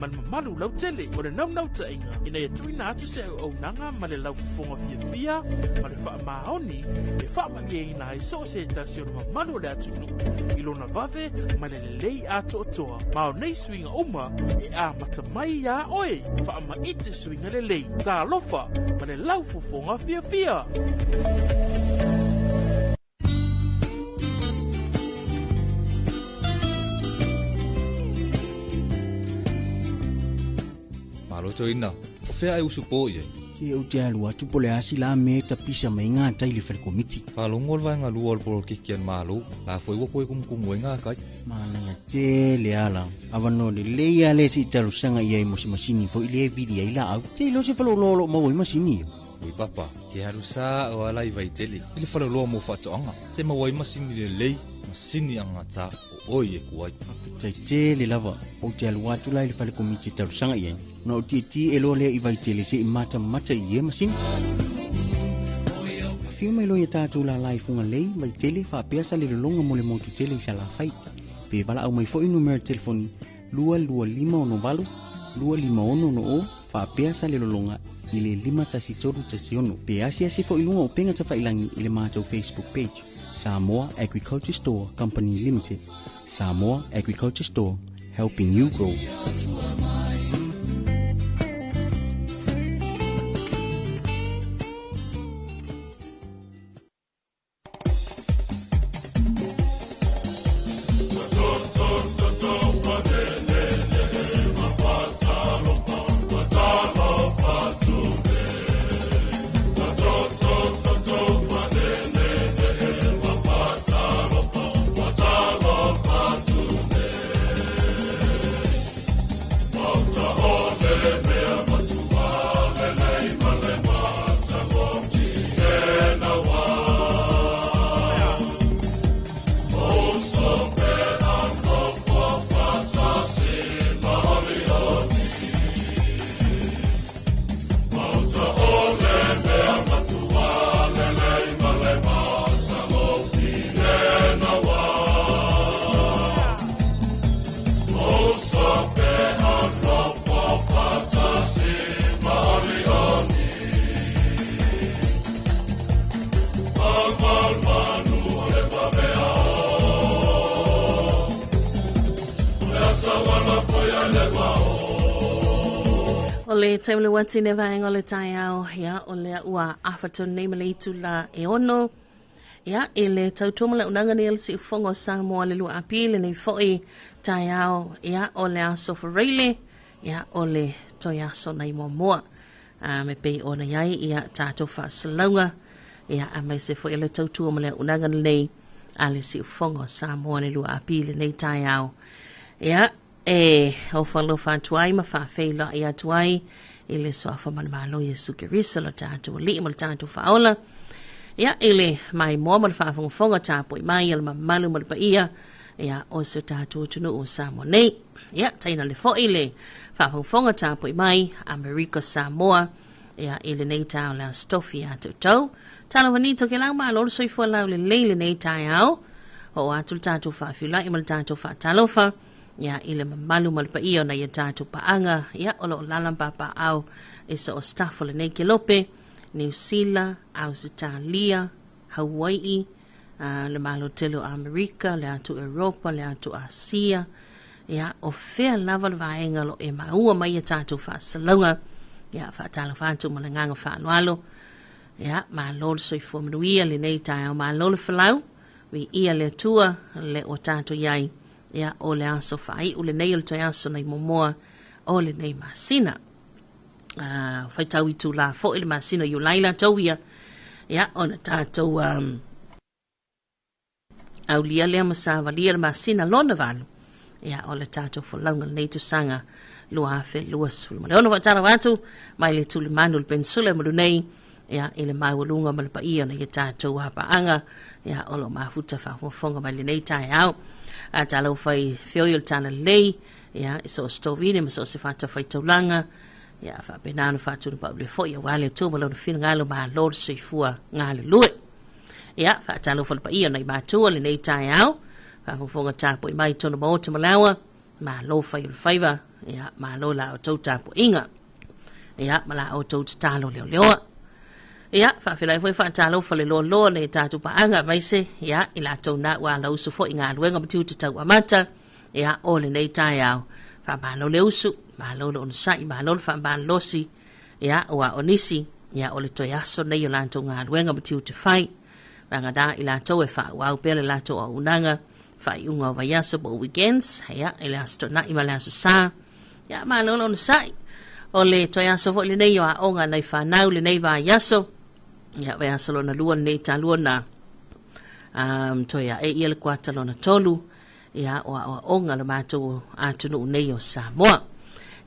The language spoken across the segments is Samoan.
Ma le mamalu lautele o le naunautaiga ina ia tuuina atu se auaunaga ma le laufofoga fiafia ma le faamaoni e faamalieina ai so o se tasi o le mamalu o le atunuu i lona vave ma le lelei atoatoa. Ma o nei suiga uma e amata mai iā oe. Faamaite suiga lelei. Talofa ma le laufofoga fiafia! Malo toeaina, o fea e usu po i ai? Se ou te alu atu po o le a sila mea e tapisa mai gatai i le fale komiti. Faalogo le vaega lua o le polokiki a le Malo, la foi ua toe kumukumu ai gatai. Manaia tele ala. Avanoa lelei lava lea se i talosaga i ai mo se masini foi lea e vili ai laau. Se iloa se faleoloa o lo o maua ai masini ia. Ui papa, ke alu sa o ala i Vaitele i le faleoloa mo faatoaga, te maua ai masini lelei, masini agata o oi e ku ai. Faafetai tele lava, ou te alu atu la i le fale komiti e talosaga i ai, ona ou tietie loa lea i Vaitele se i matamata i ia masini. Afio mai loa ia tatou lala i Fugalei, Vaitele, faapea Salelologa mo le motu tele i Salafai. Pe valaau mai foi numera telefoni 22568 25660 faapea Salelologa i le 51316 pe asiasi foi i luga o upega tafailagi i le matou Facebook page Samoa Agriculture Store Company Limited. Samoa Agriculture Store, helping you grow. O le taimi le wati ne vaenga o le taeao, ia, o lea ua afa tonu nei ma le itula e ono. Ia, e le tautua ma le auaunaga nei a le Siufofoga o Samoa le 2 Apili lenei foi taeao, ia, o le aso Faraile, ia, o le toe aso nai muamua. A me pei ona i ai, ia, tatou faasalauga, ia, aemaise foi o le tautua ma le auaunaga lenei a le Siufofoga o Samoa le 2 Apili lenei taeao. Ia, e ofo alofa atu ai ma faafeiloai atu ai i le suafa manumalo Iesu Keriso lo tatou Alii ma lo tatou Faaola. Ia, i le maimoa ma le faafogafoga tapuai mai a le mamalu ma le paia, ia, o si o tatou atunuu o Samoa nei. Ia, taina le foi le faafogafoga tapuai mai Amerika Samoa, ia, i lenei taeao le Aso Tofi ia te outou. Talofa ni Tokelau, malo le soifua laulelei lenei taeao. Oo atu le tatou faafiulai ma le tatou faatalofa, ia, i le mamalu ma le paia o nai a tatou paaga, ia, o lo o lala ma papaaao i so o staff o lenei kelope, Niu Sila, Ausetalia, Hawai'i, le Malo tele o Amerika, le atu Europa, le atu Asia, ia, o fea lava le vaega o lo o e maua mai a tatou faasalauga, ia, faatalofa atu ma le agaga faaaloalo, ia, malo le soifua manuia lenei taeao, malo le folau, viia le Atua le ua tatou i ai, ia, o le aso faaiu lenei o le toe aso nai muamua o lenei masina. Faitau itulā foi le masina o Iulai latou ia, ia, ona tatou aulia lea ma savalia le masina lona valu, ia, o le tatou folauga lenei tausaga 2026. Faatalofa atu mai le tulimanu le penisula e malu nei, ia, i le maualuga ma le paia o nai a tatou apaaga, ia, o lo o mafuta faafogafoga mai lenei taeao. A talofa i feoi o le talalelei, ia, i so o se tovine ma so o se fatafaitaulaga, ia, faapena ona faatunupaule foi aua le Atua ma lona finagalo malo le soifua galulue. Ia, faatalofa le paia o nai matua lenei taeao, faafogafoga tapuai mai tonu maota ma laua, malo fai o le faiva, Ia, malo la outou tapuaiga. Ia, ma la outou tatalo leoleoa. Ia, faafeiloai foi faatalofa le loaloa nei tatou paaga aemaise, ia, i latou na ua alausu foi i galuega ma tiute tauamata, ia, o lenei taeao. Faamalo le usu, malo le onosai, malo le faamalolosi, ia, aua o nisi, ia, o le toe aso nei o latou galuega ma tiute fai. Vagana i latou e faaauau pea le latou auaunaga, faaiuga o vaiaso po o weekends, ia, i le Aso Toonai ma le Aso Sa. Ia, malo le onosai. O le toe aso foi lenei o aoga nai fanau lenei vaiaso. Ia, vaiaso lona lua lenei talua na toe ae ia le kuata lona tolu. Ia, o aoaoga le matou atunuu nei o Samoa.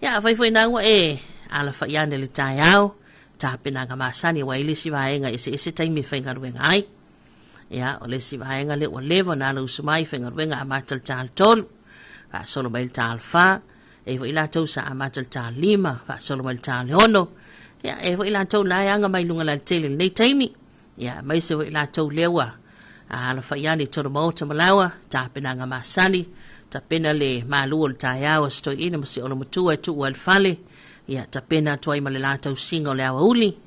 Ia, afai foi na ua e alafai ane le taeao, tapenaga masani aua e le isi vaega eseese taimi e faigaluega ai. Ia, o le isi vaega lea ua leva ona alausu mai faigaluega amata i le ta 3, faasolo mai i le ta 4, e i ai foi latou sa amata i le ta 5, faasolo mai i le ta 6. Ia, e i ai foi latou la e aga mai luga lautele i lenei taimi. Ia, aemaise foi latou lea ua alafai ane i totonu maota ma laua, tapenaga masani, tapena le malu o le taeao a si toeaina ma si olomatua e tuu ai le fale, ia, tapena atu ai ma le la tausiga o le aoauli.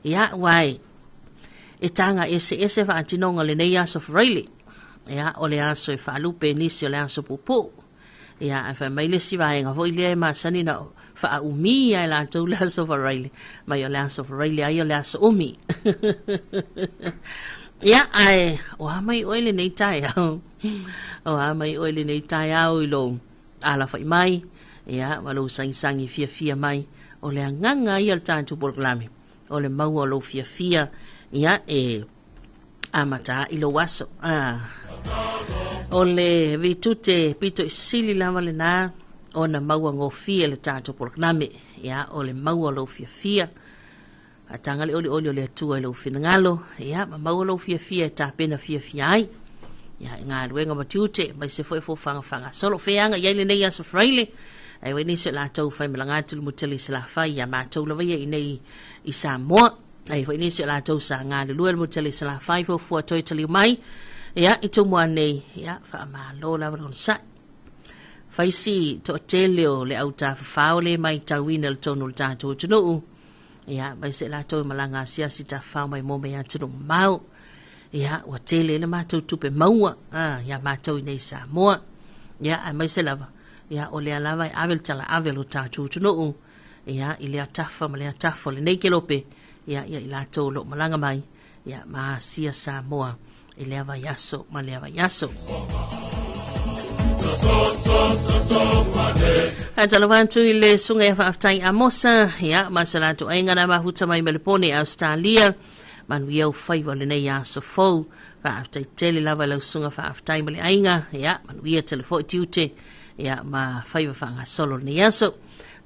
Ia, aua e E taga eseese faatinoga o lenei aso Faraile. Ia, o le aso e faalupe nisi o le aso puupuu. Ia, ae fai mai le isi vaega foi lea e masani na faaumi ai latou le aso Faraile. Mai o le aso Faraile ai o le aso umi. Ia, ae o a mai oe lenei taeao? O a mai oe lenei taeao i lou alafai mai? Ia, ma lou sagisagi fiafia mai. O le agaga ia o le tatou polokalame. O le maua o lou fiafia, ia, e amata ai lou aso. O le vitute pito i sili lava lena ona maua gofie le tatou polokalame. Ia, o le maua o lou fiafia. Faataga le olioli o le Atua i lou finagalo, ia, ma maua lou fiafia e tapena fiafia ai. Ia, i galuega ma tiute, aemaise foi fofoga faagasolo. Feaga i ai lenei aso Faraile, ai foi nisi o latou faimalaga atu le mutele i Salafai ia matou lava ia i nei i Samoa. Ai foi nisi o latou sa galulue le mutele i Salafai fuafua toe taliu mai. Ia, i Tumua nei, ia, faamalo lava le onosai. Fai si toatele o le au tafafao le maitauina i totonu o le tatou atunuu. Ia, aemaise latou e malaga asiasi tafafao mai mo mea atunuu mamao. Ia, ua tele le matou tupe maua, ia matou i nei Samoa. Ia, aemaise lava, ia, o lea lava e ave le talaave a lo tatou atunuu, ia, i lea tafa ma lea tafa o lenei kelope, ia, ia i latou o lo o malaga mai, ia, ma asia Samoa i lea vaiaso ma lea vaiaso. Faatalofa atu i le susuga ia Faafetai Amosa, ia, ma se latou aiga na mafuta mai Melepone, Australia. Manuia ou faiva o lenei aso fou. Faafetai tele lava i lau susuga faafetai ma le aiga, ia, manuia tele foi tiute, ia, ma faiva faagasolo o lenei aso.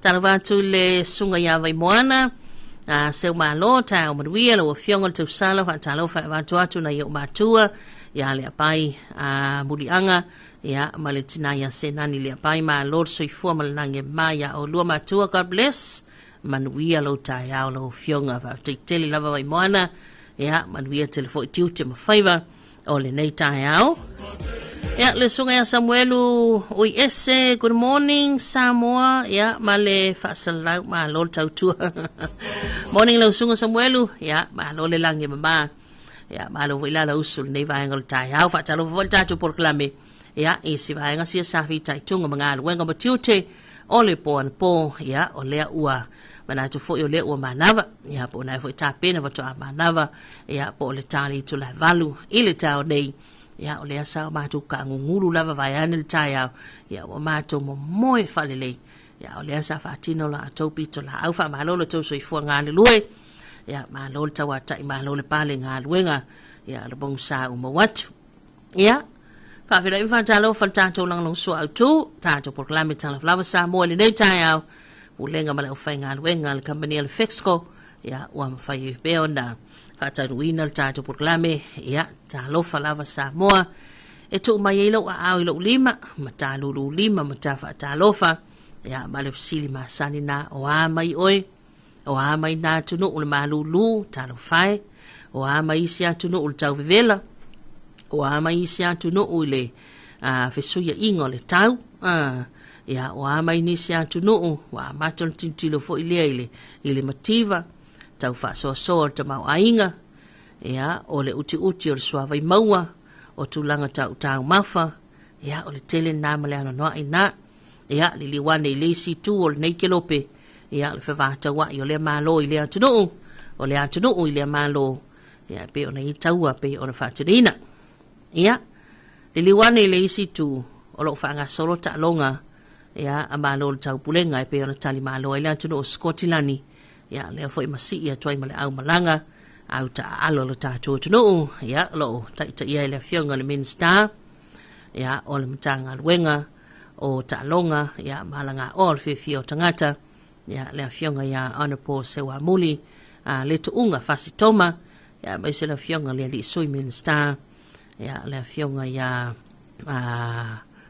Talofa atu i le susuga ia Vaimoana, a seu malo, taeao manuia, lau afioga le tausala, faatalofa e avatu atu nai ou matua, ia Leapai a Muliaga, ia, ma le tina ia Senani Leapai, malo le soifua ma le lagi e mama ia oulua matua, God bless. Manuia lou taeao lau afioga, faafetai tele lava Vaimoana, ia, manuia tele foi tiute ma faiva o lenei taeao. Ia, le susuga ia Samuelu ui ese, good morning Samoa, ia, ma le faasalalau, malo le tautua. Morning lau susuga Samuelu, ia, malo le lagi e mama. Ia, malo foi la lau usu lenei vaega o le taeao, faatalofa foi le tatou polokalame. Ia, i si vaega sia sa fitaituga ma galuega ma tiute o le po anapo, ia, o lea ua manatu foi o lea ua manava, ia, po o na foi tapena faatoa manava, ia, po o le tali itula e 8 i le taeao nei, ia, o lea sa o matou kagugulu lava vaeane le taeao, ia, ua matou momoe faalelei, ia, o lea sa faatino la outou pitolaau, faamalo lo outou soifua galulue, ia, malo le tauatai, malo le pale galuega, ia, le pogisa ua maua atu. Ia, faafeiloai ma faatalofa i le tatou lagolagosua autu, tatou polokalame Talofa Lava Samoa i lenei taeao, pulega ma le aufaigaluega a le kamupani a le Fexco, ia, ua mafai ai pea ona faataunuuina le tatou polokalame, ia, talofa lava Samoa, e tuu mai ai lou aao i lou lima, ma ta lulu lima ma ta faatalofa, ia, ma le fesili masani na, o a mai oe, o a mai nā atunuu le malūlū, talofa e, o a mai isi atunuu le tauvevela, o a mai isi atunuu i le fesuiaiga o le tau, Ia, o a mai nisi atunuu, ua amata ona tilotilo foi lea i le, i le mativa, tau faasoasoa o le tamaoaiga, ia, o le utiuti o le suavai maua, o tulaga tau taumafa, ia, o le tele lena ma le anoanoai lena. Ia, liliu ane i le isi itu o lenei kelope, ia, o le fevataua'i o lea Malo i lea atunuu, o lea atunuu i lea Malo, ia, e pei ona i ai taua e pei ona faatinoina. Ia, liliu ane i le isi itu, o lo o faagasolo taaloga ia, a Malo o le Taupulega e pei ona tali malo ai le atunuu o Sikotilani, ia, lea foi masii atu ai ma le aumalaga au taaalo a lo tatou atunuu, ia, o lo o taitaia ai le Afioga i le Minisita, ia, o le Matagaluega o Taaloga, ia, ma Alagaoa o le Fiafia o Tagata, ia, le Afioga ia Honourable Seuamuli, a, le Tuuga Fasitoma, ia, aemaise le Afioga i le Alii Sui Minisita, ia, le Afioga ia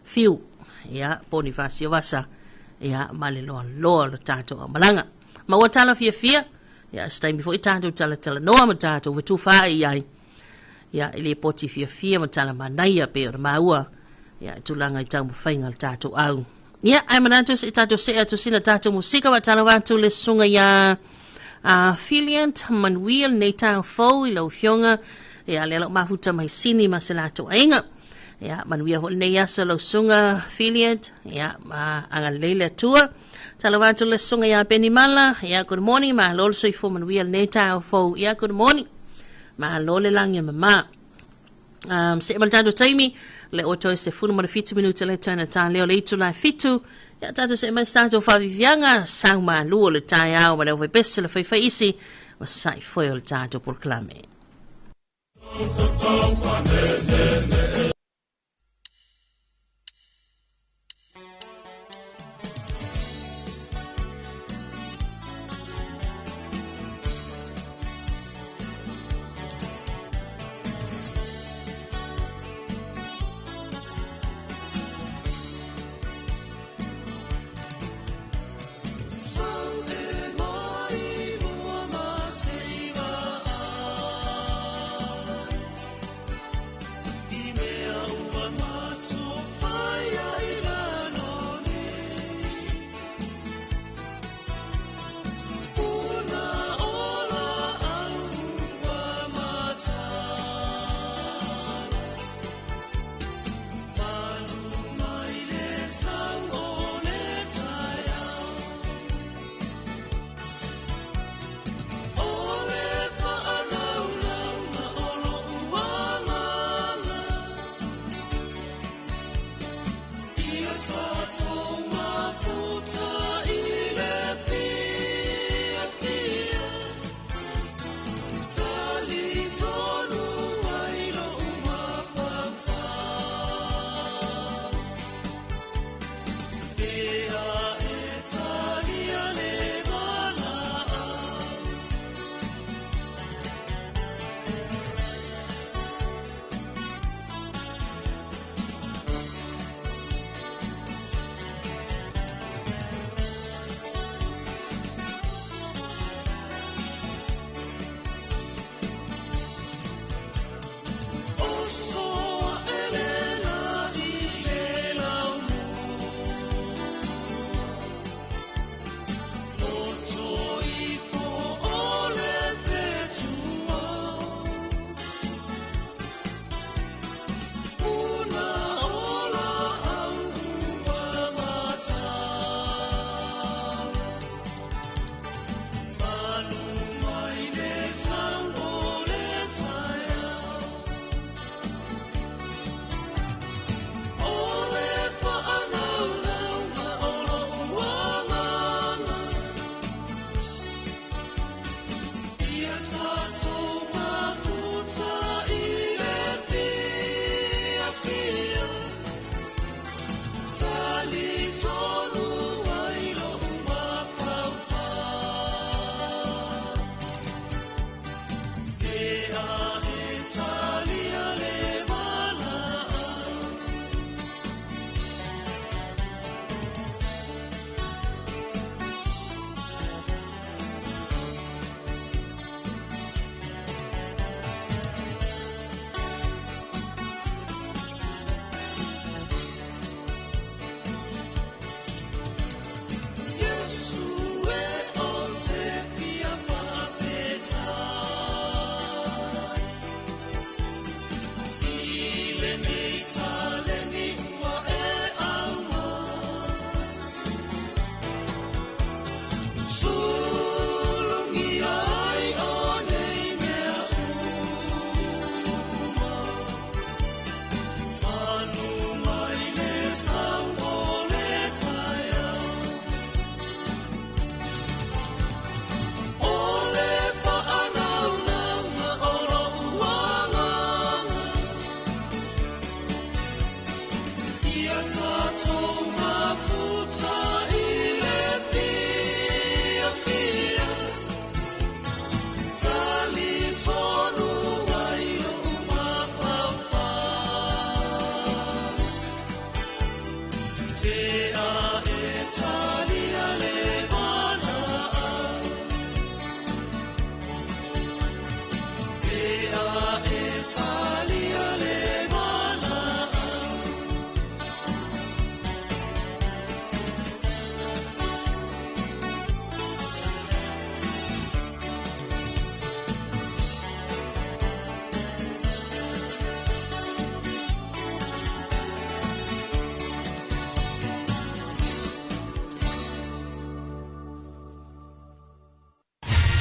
Fiu, ia, Ponifasio Vasa, ia, ma le loaloa o le tatou aumalaga. Ma ua tala fiafia, ia, se taimi foi tatou talatalanoa ma tatou fetufaai ai, ia, i lipoti fiafia ma tala manaia pei ona maua, ia, i tulaga i taumafaiga a le tatou au. Ia, ae manatu se i tatou see atu sina tatou musika faatalofa atu le susuga ia Filiant Manuia lenei taeao fou i lau Afioga. Ia, lea lau mafuta mai Sini ma se latou aiga. Ia, manuia foi lenei aso lau susuga Filiant. Ia, ma agalelei le Atua. Talofa atu le susuga ia Beni Mala. Ia, good morning. Malo le soifua manuia lenei taeao fou. Ia, good morning. Malo le lagi e mama. Se ma le tatou taimi, le o toe 17 minute le toe na tā leo le itu lai fitu. Ia tatou se mai se tatou whaavivianga, sau malu o le taeao ma le au pese le whaiwhai isi, ma sai foi o le tatou polokalame.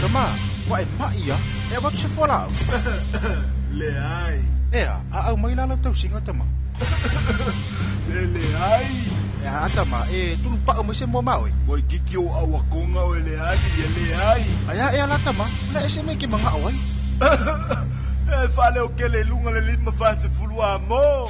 Tama, ua e ma'i a, e avatu se fualaau. Leai. Ea, a aumai la lau tausiga tama. E leai. Ea, tama, e tulupa'u mai se moa ma oe. Ua itiiti o auakoga oe leali, e leai. Ae a ea la tama, o le a e se mea e te maga'o ai. E faaleokele i luga le 50 amo.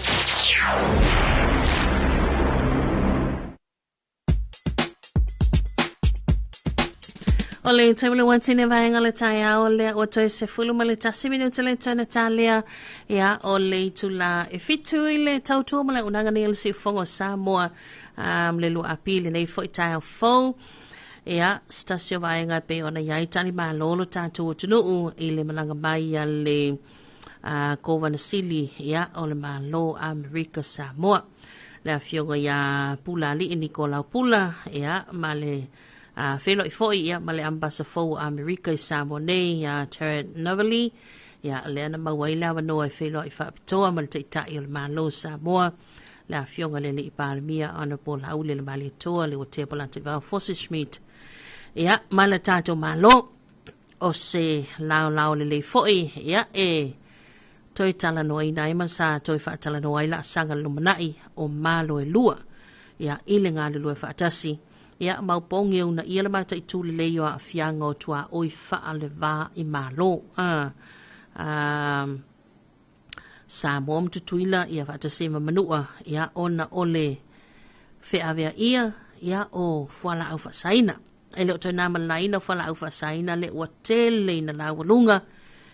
O le taimi le watine vaenga le taeao lea ua toe 11 minute le tana talea ia o le itula e 7 i le tautua ma le unaga nei o le siufogo o Samoa le lua api lenei foi taeao fou. Ia, se tasi o vaega e pei ona i ai tali malo lo tatou atunuu i le malaga mai a le Kovana Sili ia o le Malo Amerika Samoa. Le afioga ia Pula Ali'i Nikolau Pula ia ma le feiloai foi ia ma le Ambasa fou o Amerika i Samoa nei ia Terrence Novelly ia lea na maua ai le avanoa e feiloai faapitoa ma le Taitai o le Malo o Samoa le afioga le Alii Palemia Honourable Laauli le Malietoa Leuatea Polataivao Fosi Schmidt ia ma le tatou Malo o se laolao lelei foi ia e toe talanoaina ai ma sa toe faatalanoa ai laasaga le lumanai o Malo e lua ia i le galulue faatasi ia maopogi e uunaia le mataitu lelei o aafiaga o tuaoi faaleva i Malo Samoa ma Tutuila ia faatasi ai ma Manua ia ona o le feaveaia ia o fualaau faasaina. E le o toe na ma le laina o fualaau faasaina le ua tele ina laualuga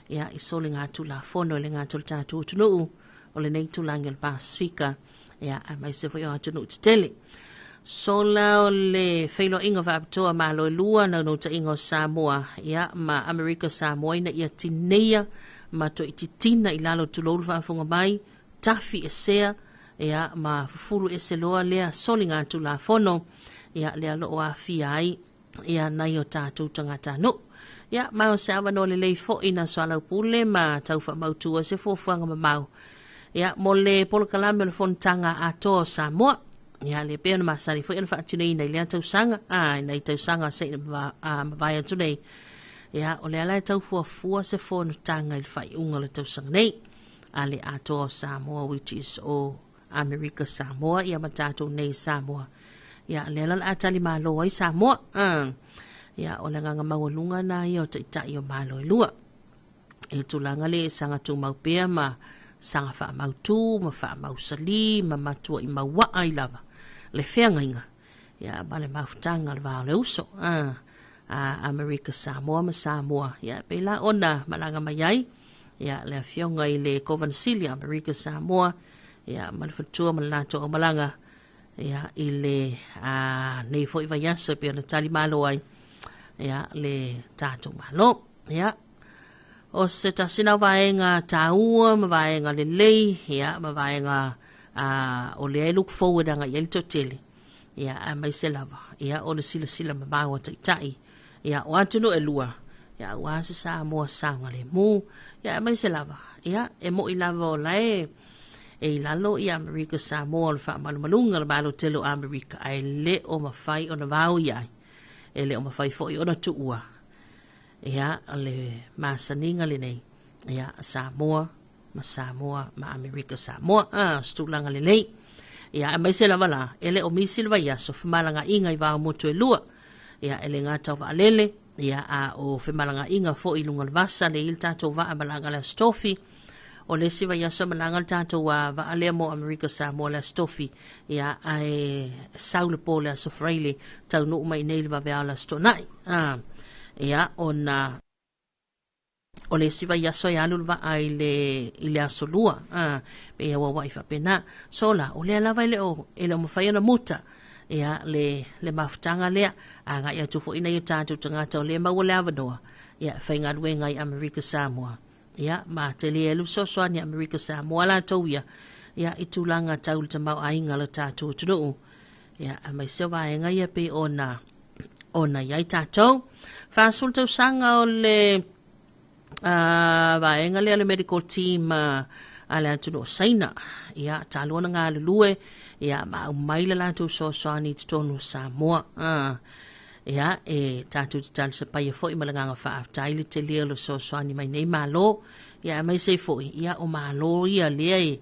ia i soliga tulafono e le gata o le tatou atunuu o lenei itulagi o le Pasefika ia aemaise foi o atunuu tetele. Sola o le feiloaiga faapitoa Malo e lua naunautaiga o Samoa ia ma Amerika Samoa ina ia tineia ma toe titina i lalo tulou le faafofoga mai, tafi esea ia ma fufulu ese loa lea soliga tulafono ia lea o lo o aafia ai ia nai o tatou tagatanuu. Ia, ma o se avanoa lelei foi na soalaupule ma tau faamautu se fuafuaga mamao. Ia, mo le polokalame o le Fonotaga Atoa o Samoa. Ia, le pei ona masani foi ona faatinoina i lea tausaga, i nai tausaga se i mavae atu nei. Ia, o lea la e tau fuafua se fonotaga i le faaiuga o le tausaga nei a le Atoa o Samoa, which is o Amerika Samoa ia ma tatou nei Samoa. Ia lea la o le a tali malo ai Samoa. Ia o le agaga maualuga na ia o taitai o Malo e lua. E tulaga le e saga tumau pea ma saga faamautu ma faamausali ma matua i mauaa ai lava le feagaiga ia ma le mafutaga o le va o le uso a Amerika Samoa ma Samoa. Ia pei la ona malaga mai ai ia le afioga i le Kovana Sili Amerika Samoa ia ma le faletua ma le latou aumalaga ia i le nei foi vaiaso e pei ona tali malo ai ia le tatou Malo. Ia o se tasi na o vaega taua ma vaega lelei ia ma vaega o lea e look forward agai i ai le toatele ia aemaise lava ia o le silasila mamao a taitai ia o atunuu e lua ia aua se Samoa saogalemu ia aemaise lava ia e mo'i lava o la e i lalo ia Amerika Samoa o le faamalumaluga o le Malo tele o Amerika ae le o mafai ona vao i ai e le o mafai foi ona tuua ia le masaniga lenei ia Samoa ma Samoa ma Amerika Samoa se tulaga lelei ia aemaise lava la e le o misi le vaiaso femalagaaiga i va o motu e lua ia e le gata o vaalele ia a o femalagaaiga foi i luga o le vasa le i le tatou vaa malaga le Aso Tofi o le isi vaiaso e malaga le tatou vaa lea mo Amerika Samoa le Aso Tofi ia ae sau le po le Aso Faraile taunuu mai nei le vaveao le Aso Toonai ia ona o le isi vaiaso e alu le vaa i le aso lua pe ia auauai faapena. So la, o lea lava e le o mafai ona muta ia le mafutaga lea agai atu foi nai o tatou tagata o lea maua le avanoa ia e faigaluega i Amerika Samoa ia ma tele ai le fesoasoani a Amerika Samoa latou ia ia i tulaga tau le tamaoaiga o le tatou atunuu ia aemaise o vaega ia pei ona i ai tatou. 40 tausaga o le vaega lea o le medical team a le atunuu o Saina. Ia, talu ona galulue, ia, ma aumai le latou fesoasoani i totonu o Samoa. Ia, e tatou te talosapaia foi ma le agaga faafetai le tele o le fesoasoani mai nei Malo. Ia, aemaise ai foi, ia, o Malo ia lea e,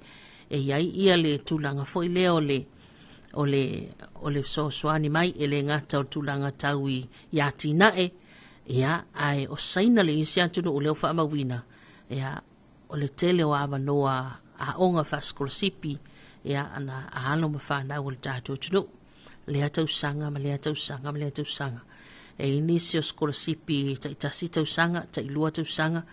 e i ai ia le tulaga foi lea o le, o le, o le fesoasoani mai e le gata o le tulaga tau i, i atinae, ia, ae o Saina le isi atunuu lea ua faamauina, ia, o le tele o avanoa aoga faasikolasipi, ia, ana alo ma fanau o le tatou atunuu. Lea tausaga ma lea tausaga ma lea tausaga. E i ai nisi o sikolasipi taitasi tausaga, tailua tausaga,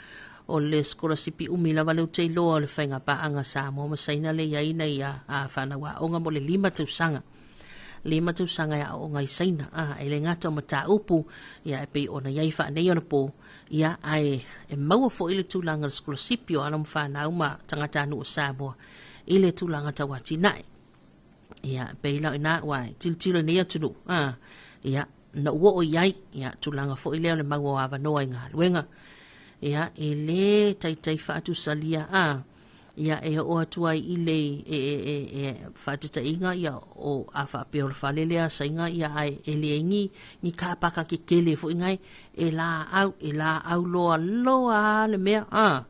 o le sikolasipi umi lava lea ou te iloa o le faigapaaga a Samoa ma Saina lea e i ai nai a fanau aoga mo le 5 tausaga. 5 tausaga e aooga i Saina. A, e le gata o mataupu, ia e pei ona i ai faaneionapo, ia ae e maua foi le tulaga o le sikolasipi o alo ma fanau ma tagatanuu o Samoa i le tulaga tau atinae. Ia, pei la o ina ua tilotilo i nei atunuu, a, ia, na ou oo i ai, ia, tulaga foi lea o le maua o avanoa i galuega. Ia, e lē taitai faatusalia, a, ia, e oo atu ai i le, e, e, e, e faataitaiga, ia, o, a faapea o le fale lea a Saina, ia, ae e leai ni, ni kapaka kekele foi nai, e laau, e laau loa loa lava le mea, a.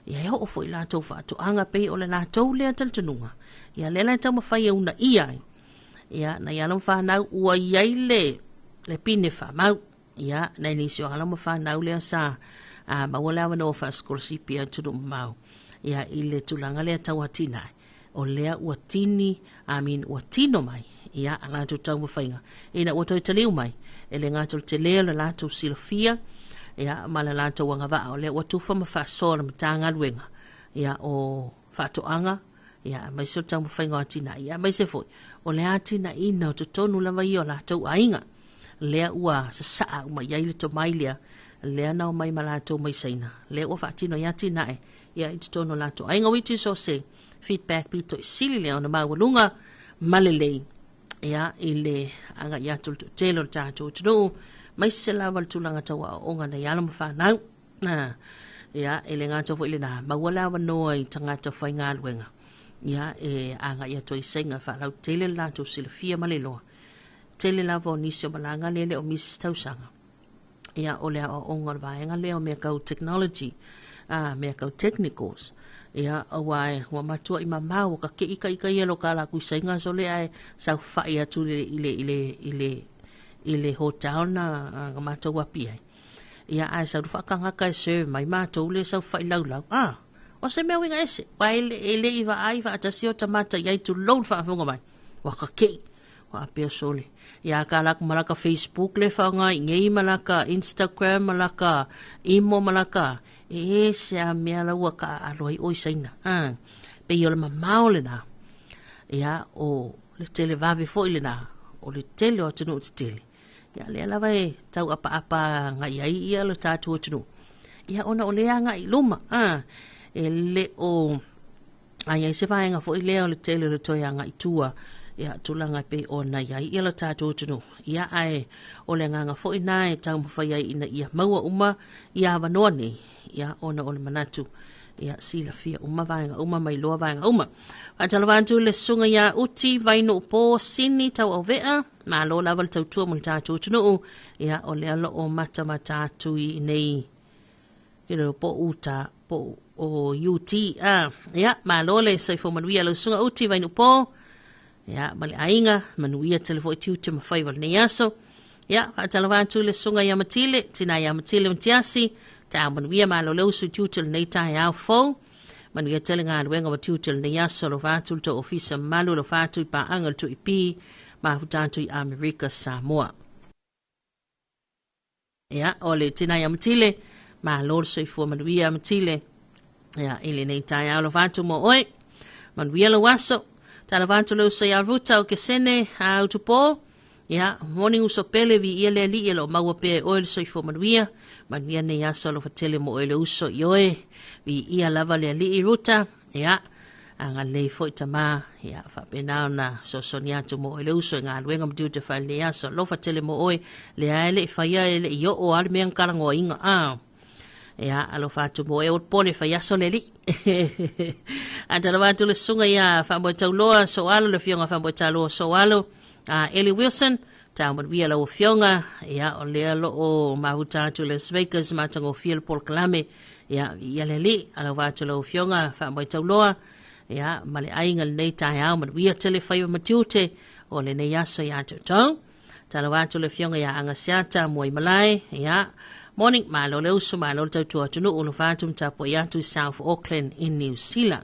Ia, e oo foi i latou faatoaga, pei o le latou lea talitonuga, Ia lea la e taumafai e uunaia ai. Ia, nai alo ma fanau ua i ai le, le pine faamau. Ia, nai nisi o alo ma fanau lea sa a, maua le avanoa faasikolasipi i atunuu mamao. Ia, i le tulaga lea tau atinae, o lea ua tini, I mean, ua tino mai, ia, a latou taumafaiga, ina ua toe taliu mai, e le gata o le tele o le latou silafia, ia, ma le latou agavaa, o lea ua tufa ma faasoa le Matagaluega, ia, o Faatoaga, ia, aemaise o le taumafaiga o atinae, ia, aemaise foi o le atinaeina o totonu lava ia o latou aiga, lea ua sasaa uma i ai le tomai lea, lea na omai ma latou mai Saina, lea ua faatino ai atinae, ia, i totonu o latou aiga. Which is o se feedback pito i sili lea ona maualuga ma lelei, ia, i le agai atu o le toatele o le tatou atunuu, aemaise lava le tulaga tau aoaoga nai alo ma fanau. Ah, ia, e le gata foi i lena, maua le avanoa i tagata faigaluega, ia, e agai atu ai i Saina e faalautele le latou silafia ma le iloa. Tele lava o nisi o malaga lea e le o misi se tausaga. Ia, o le aoaoga o le vaega lea o mea tau technology, ah, mea tau technicals. Ia, aua e, ua matuai mamao, ua kake'i ita ia lo ka latou i Saina sole ae saofai atu i le, i le, i le, i le, i le hotel na, na matou api ai. Ia, ae sau le faatagata e serve mai matou le saofai laulau. Ah, o se mea uiga ese. Ua e le, e le i vaai faatasi o tamata i ai tulou le faafofoga mai. Ua kakei. Ua apea sole. Ia, ka laka ma laka Facebook le whaonga i ngei ma laka Instagram ma laka imo ma laka. E e se a mea la ua ka aloa i oi saina. Ah, pe i o le mamao le na. Ia, o le tele vave foi le na. O le tele o atunuu tetele. Ia, lea lava e tau apaapa agai ai ia lo tatou atunuu. Ia, ona o lea agai i luma, a, e le o a i ai se vaega foi lea o le tele o le toe agai i tua, ia, tulaga e pei ona i ai ia lo tatou atunuu. Ia, ae o le agaga foi na e taumafai ai ina ia maua uma ia avanoa nei, ia, ona o le manatu, ia, silafia uma vaega uma ma iloa vaega uma. Faatalofa atu i le susuga ia Uti Vainuupo Sini Tauauvea, malo lava le tautua mo le tatou atunuu, ia, o lea o lo o matamata atu i nei i le po uta po o UT. Ah, ia, malo le soifua manuia lau susuga Uti Vainuupo, ia, ma le aiga, manuia tele foi tiute ma faiva o lenei aso. Ia, faatalofa atu i le susuga ia Matile, tina ia Matile Matiasi, taeao manuia malo le usu i tiute o lenei taeao fou. Manuia tele galuega ma tiute o lenei aso, alofa atu le tou ofisa mamalu, alofa atu i paaga le 2EP, mafuta atu i Amerika Samoa. Ia, o le tina ia Matile, malo le soifua manuia Matile. Ia, i lenei taeao alofa atu mo oe. Manuia lou aso. Talofa atu le uso ia Ruta o Kesene a Utupo. Ia, morning uso pele viia le Alii o lo o maua pea e oe le soifua manuia. Manuia nei aso alofa tele mo oe le uso i oe. Viia lava le Alii Ruta. Ia, agalelei foi tama. Ia, faapena ona fesoasoani atu mo oe le uso i galuega ma tiute fai lenei aso. Alofa tele mo oe. Lea e le i faia e le i oo lava le mea na talanoaina. Ah. Ia, alofa atu mo oe o pole fai aso le alii. Atalofa atu le susuga ia Faamoetauloa Soalo, le afioga Faamoetauloa Soalo, a Eli Wilson, Tau manuia lau afioga, ia, o lea o lo o mafuta atu i Las Vegas, matagofie le polokalame, ia, viia le Alii, alofa atu lau afioga, faamoetauloa, ia, ma le aiga lenei taeao, manuia tele faiva ma tiute o lenei aso ia te outou. Talofa atu le afioga ia Agaseata Muaimalae, ia, morning, malo le uso, malo le tautua atunuu, alofa atu ma tapuai atu i South Auckland i New Zealand.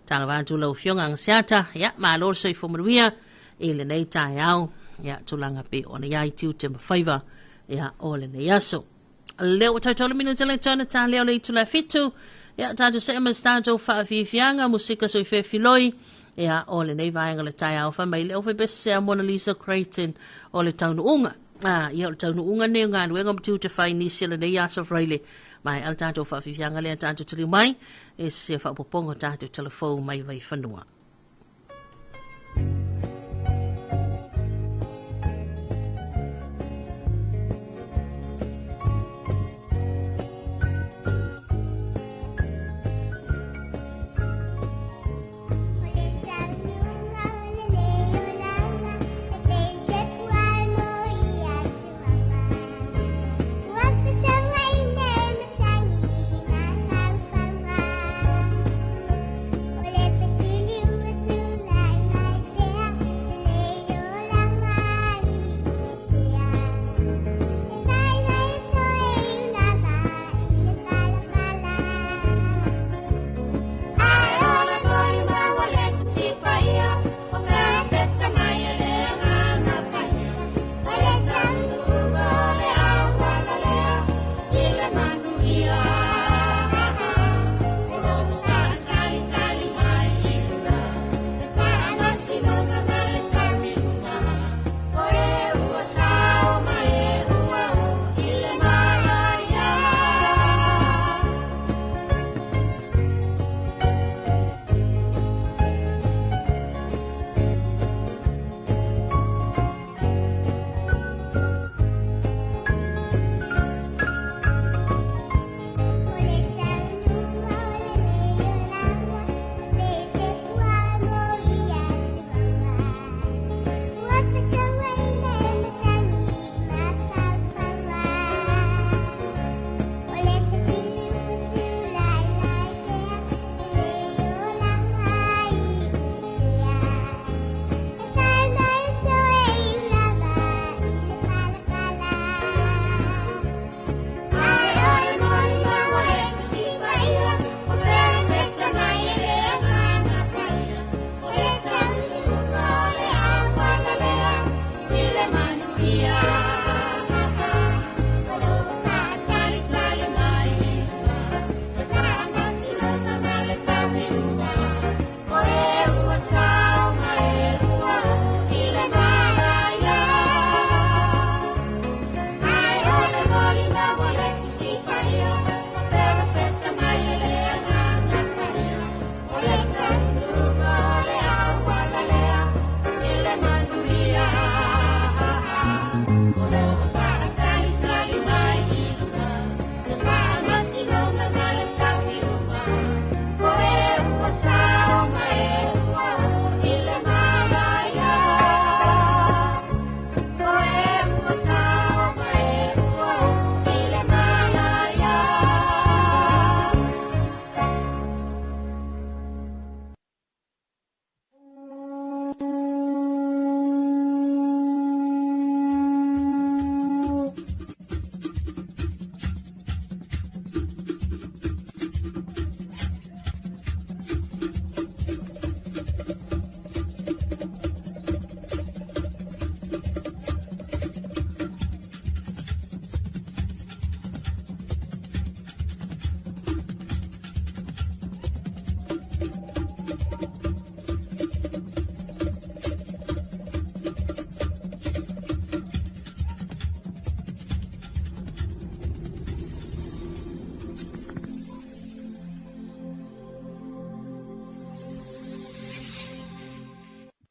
Talofa atu lau afioga Agaseata, ia, malo le soifua manuia i lenei taeao, ia, tulaga pe ona iai tiute ma faiva, ia, o lenei aso. Lea ua tautau le minuta le tona ta leo le itu le fitu, ia, tatou see ma se tatou faafiafiaga, musika soifea filoi, ia, o lenei vaega o le taeao fai mai le ofepese a Mona Lisa Creighton o le taunuuga. Ah, ia, o le taunuuga nei o galuega ma tiute fai nisi o lenei aso Fraile. Mai al tatou faafiafiaga lea tatou taliu mai, e se faapopoga o tatou telefou mai Vaifanua.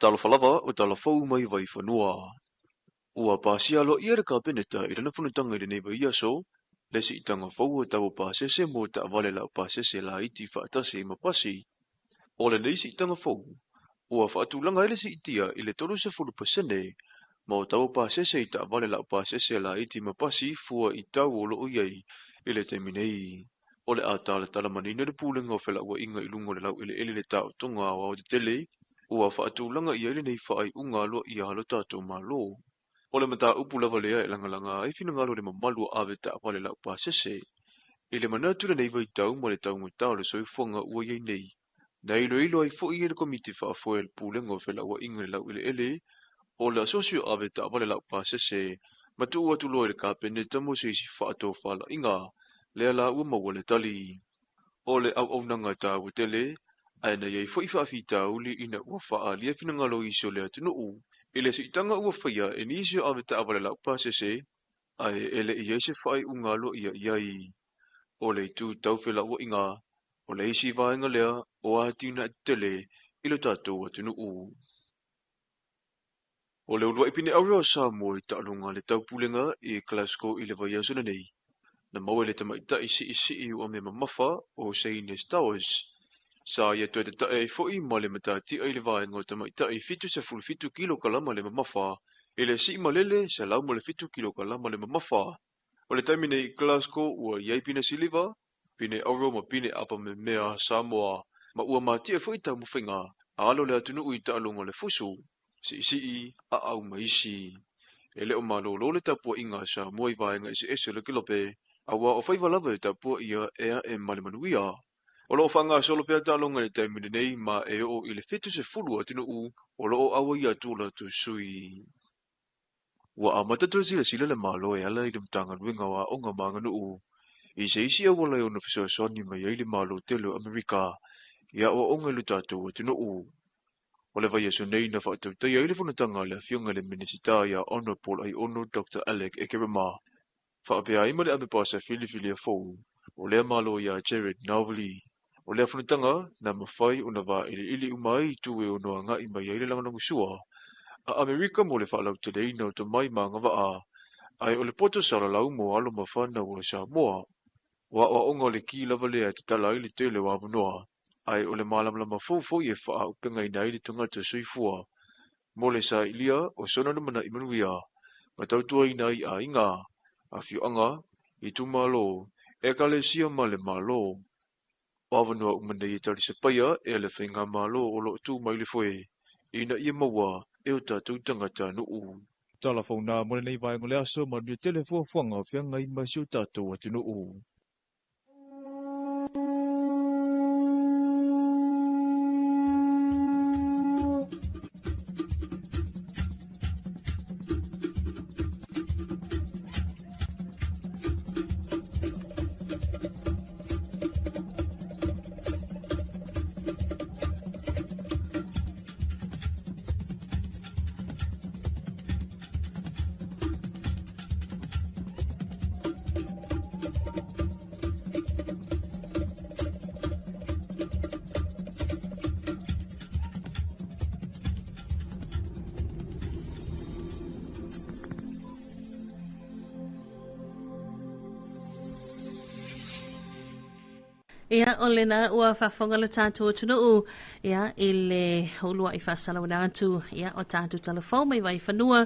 Talofa lava o tala fou mai Vaifanua. Ua pasia aloaia le Kapeneta i lana fonotaga i lenei vaiaso, le siitaga fou o tau o pasese mo taavale laupasese laiti faatasi ai ma pasi. O lenei siitaga fou, ua faatulaga ai le siitia i le 30% ma o tau o pasese i taavale laupasese laiti ma pasi fua i tau o lo o i ai i le taimi nei. O le a talatala manino le Pulega o Felauaiga i luga o le laueleele le taotoga aoaotetele ua faatulaga i ai lenei faaiuga aloaia a lo tatou Malo. O le mataupu lava lea e lagalaga ai finagalo o le mamalu o ave taavale laupasese i le manatu i lenei vaitau ma le taugata o le soifuaga ua i ai nei. Na iloilo ai foi e le Komiti Faafoe a le Pulega o Felauaiga i le Laueleele o le Asosi o Ave Taavale Laupasese ma tuu atu loa i le Kapeneta mo se isi faatofalaiga, lea la ua maua le tali. O le auaunaga taua tele, ae na i ai foi faafitauli ina ua faaalia finagalo o isi o le atunuu i le siitaga ua faia e nisi o ave taavale laupasese, ae e le i i ai se faaiuga aloaia i ai. O le itu tau felauaiga, o le isi vaega lea o atinae tetele i lo tatou atunuu. O le uluai pine auro a Samoa i taaloga a le Taupulega i Glasgow i le vaiaso lenei, na maua e le tamaitai siisii uamea mamafa o Shayne Stowers. Sa ia toe tatae ai foi ma le matatia i le vaega o tamaitai 77 kilokalama le mamafa i le sii malele 107 kilokalama le mamafa. O le taimi nei i Glasgow ua i ai pine siliva, pine auro ma pine apa memea a Samoa, ma ua matia foi taumafaiga a alo o le atunuu i taaloga o le fusu, siisii, aau ma isi. E le o malolo le tapuaiga a Samoa i vaega eseese o le kelope, aua o faiva lava e tapuaia e ae ma le manuia. O lo o faagasolo pea taaloga i le taimi lenei ma e oo i le 70 atunuu o lo o auai atu o latou sui. Ua amata toe silasila le Malo e ala i le Matagaluega o Aoga ma Aganuu i se isi auala e ono fesoasoani mai ai le Malo tele o Amerika i aoaoga i lo tatou atunuu. O le vaiaso nei na faatautaia ai le fonotaga a le Afioga i le Minisita ia Honourable Aiono Doctor Alec Ekerema faapea ai ma le ame pasa filifilia fou o lea Malo ia Jared Nauveli. O lea fonotaga na mafai ona vailiili uma ai itu e ono agai mai ai le lagolagosua a Amerika mo le faalauteleina o tomai ma agavaa, ae o le poto salalau mo alo ma fanau a Samoa. O aoaoga o le ki lava lea e tatala ai le tele o avanoa, ae o le malamalama fou foi e faaaupegaina ai le tagata soifua mo le sailia o sona lumanai manuia ma tautuaina ai aiga, afioaga, itumalo, ekalesia ma le Malo. O avanoa uma nei e talisapaia e le faigamalo o lo o tu mai le foe ina ia maua e o tatou tagatanuu. Tala fou nā mo lenei vaega o le aso, manuia tele fuafuaga o feagai ma si o tatou atunuu. Ia, o lena ua faafofoga le tatou atunuu, ia, i le uluai faasalauina atu, ia, o tatou talafou mai Vaifanua,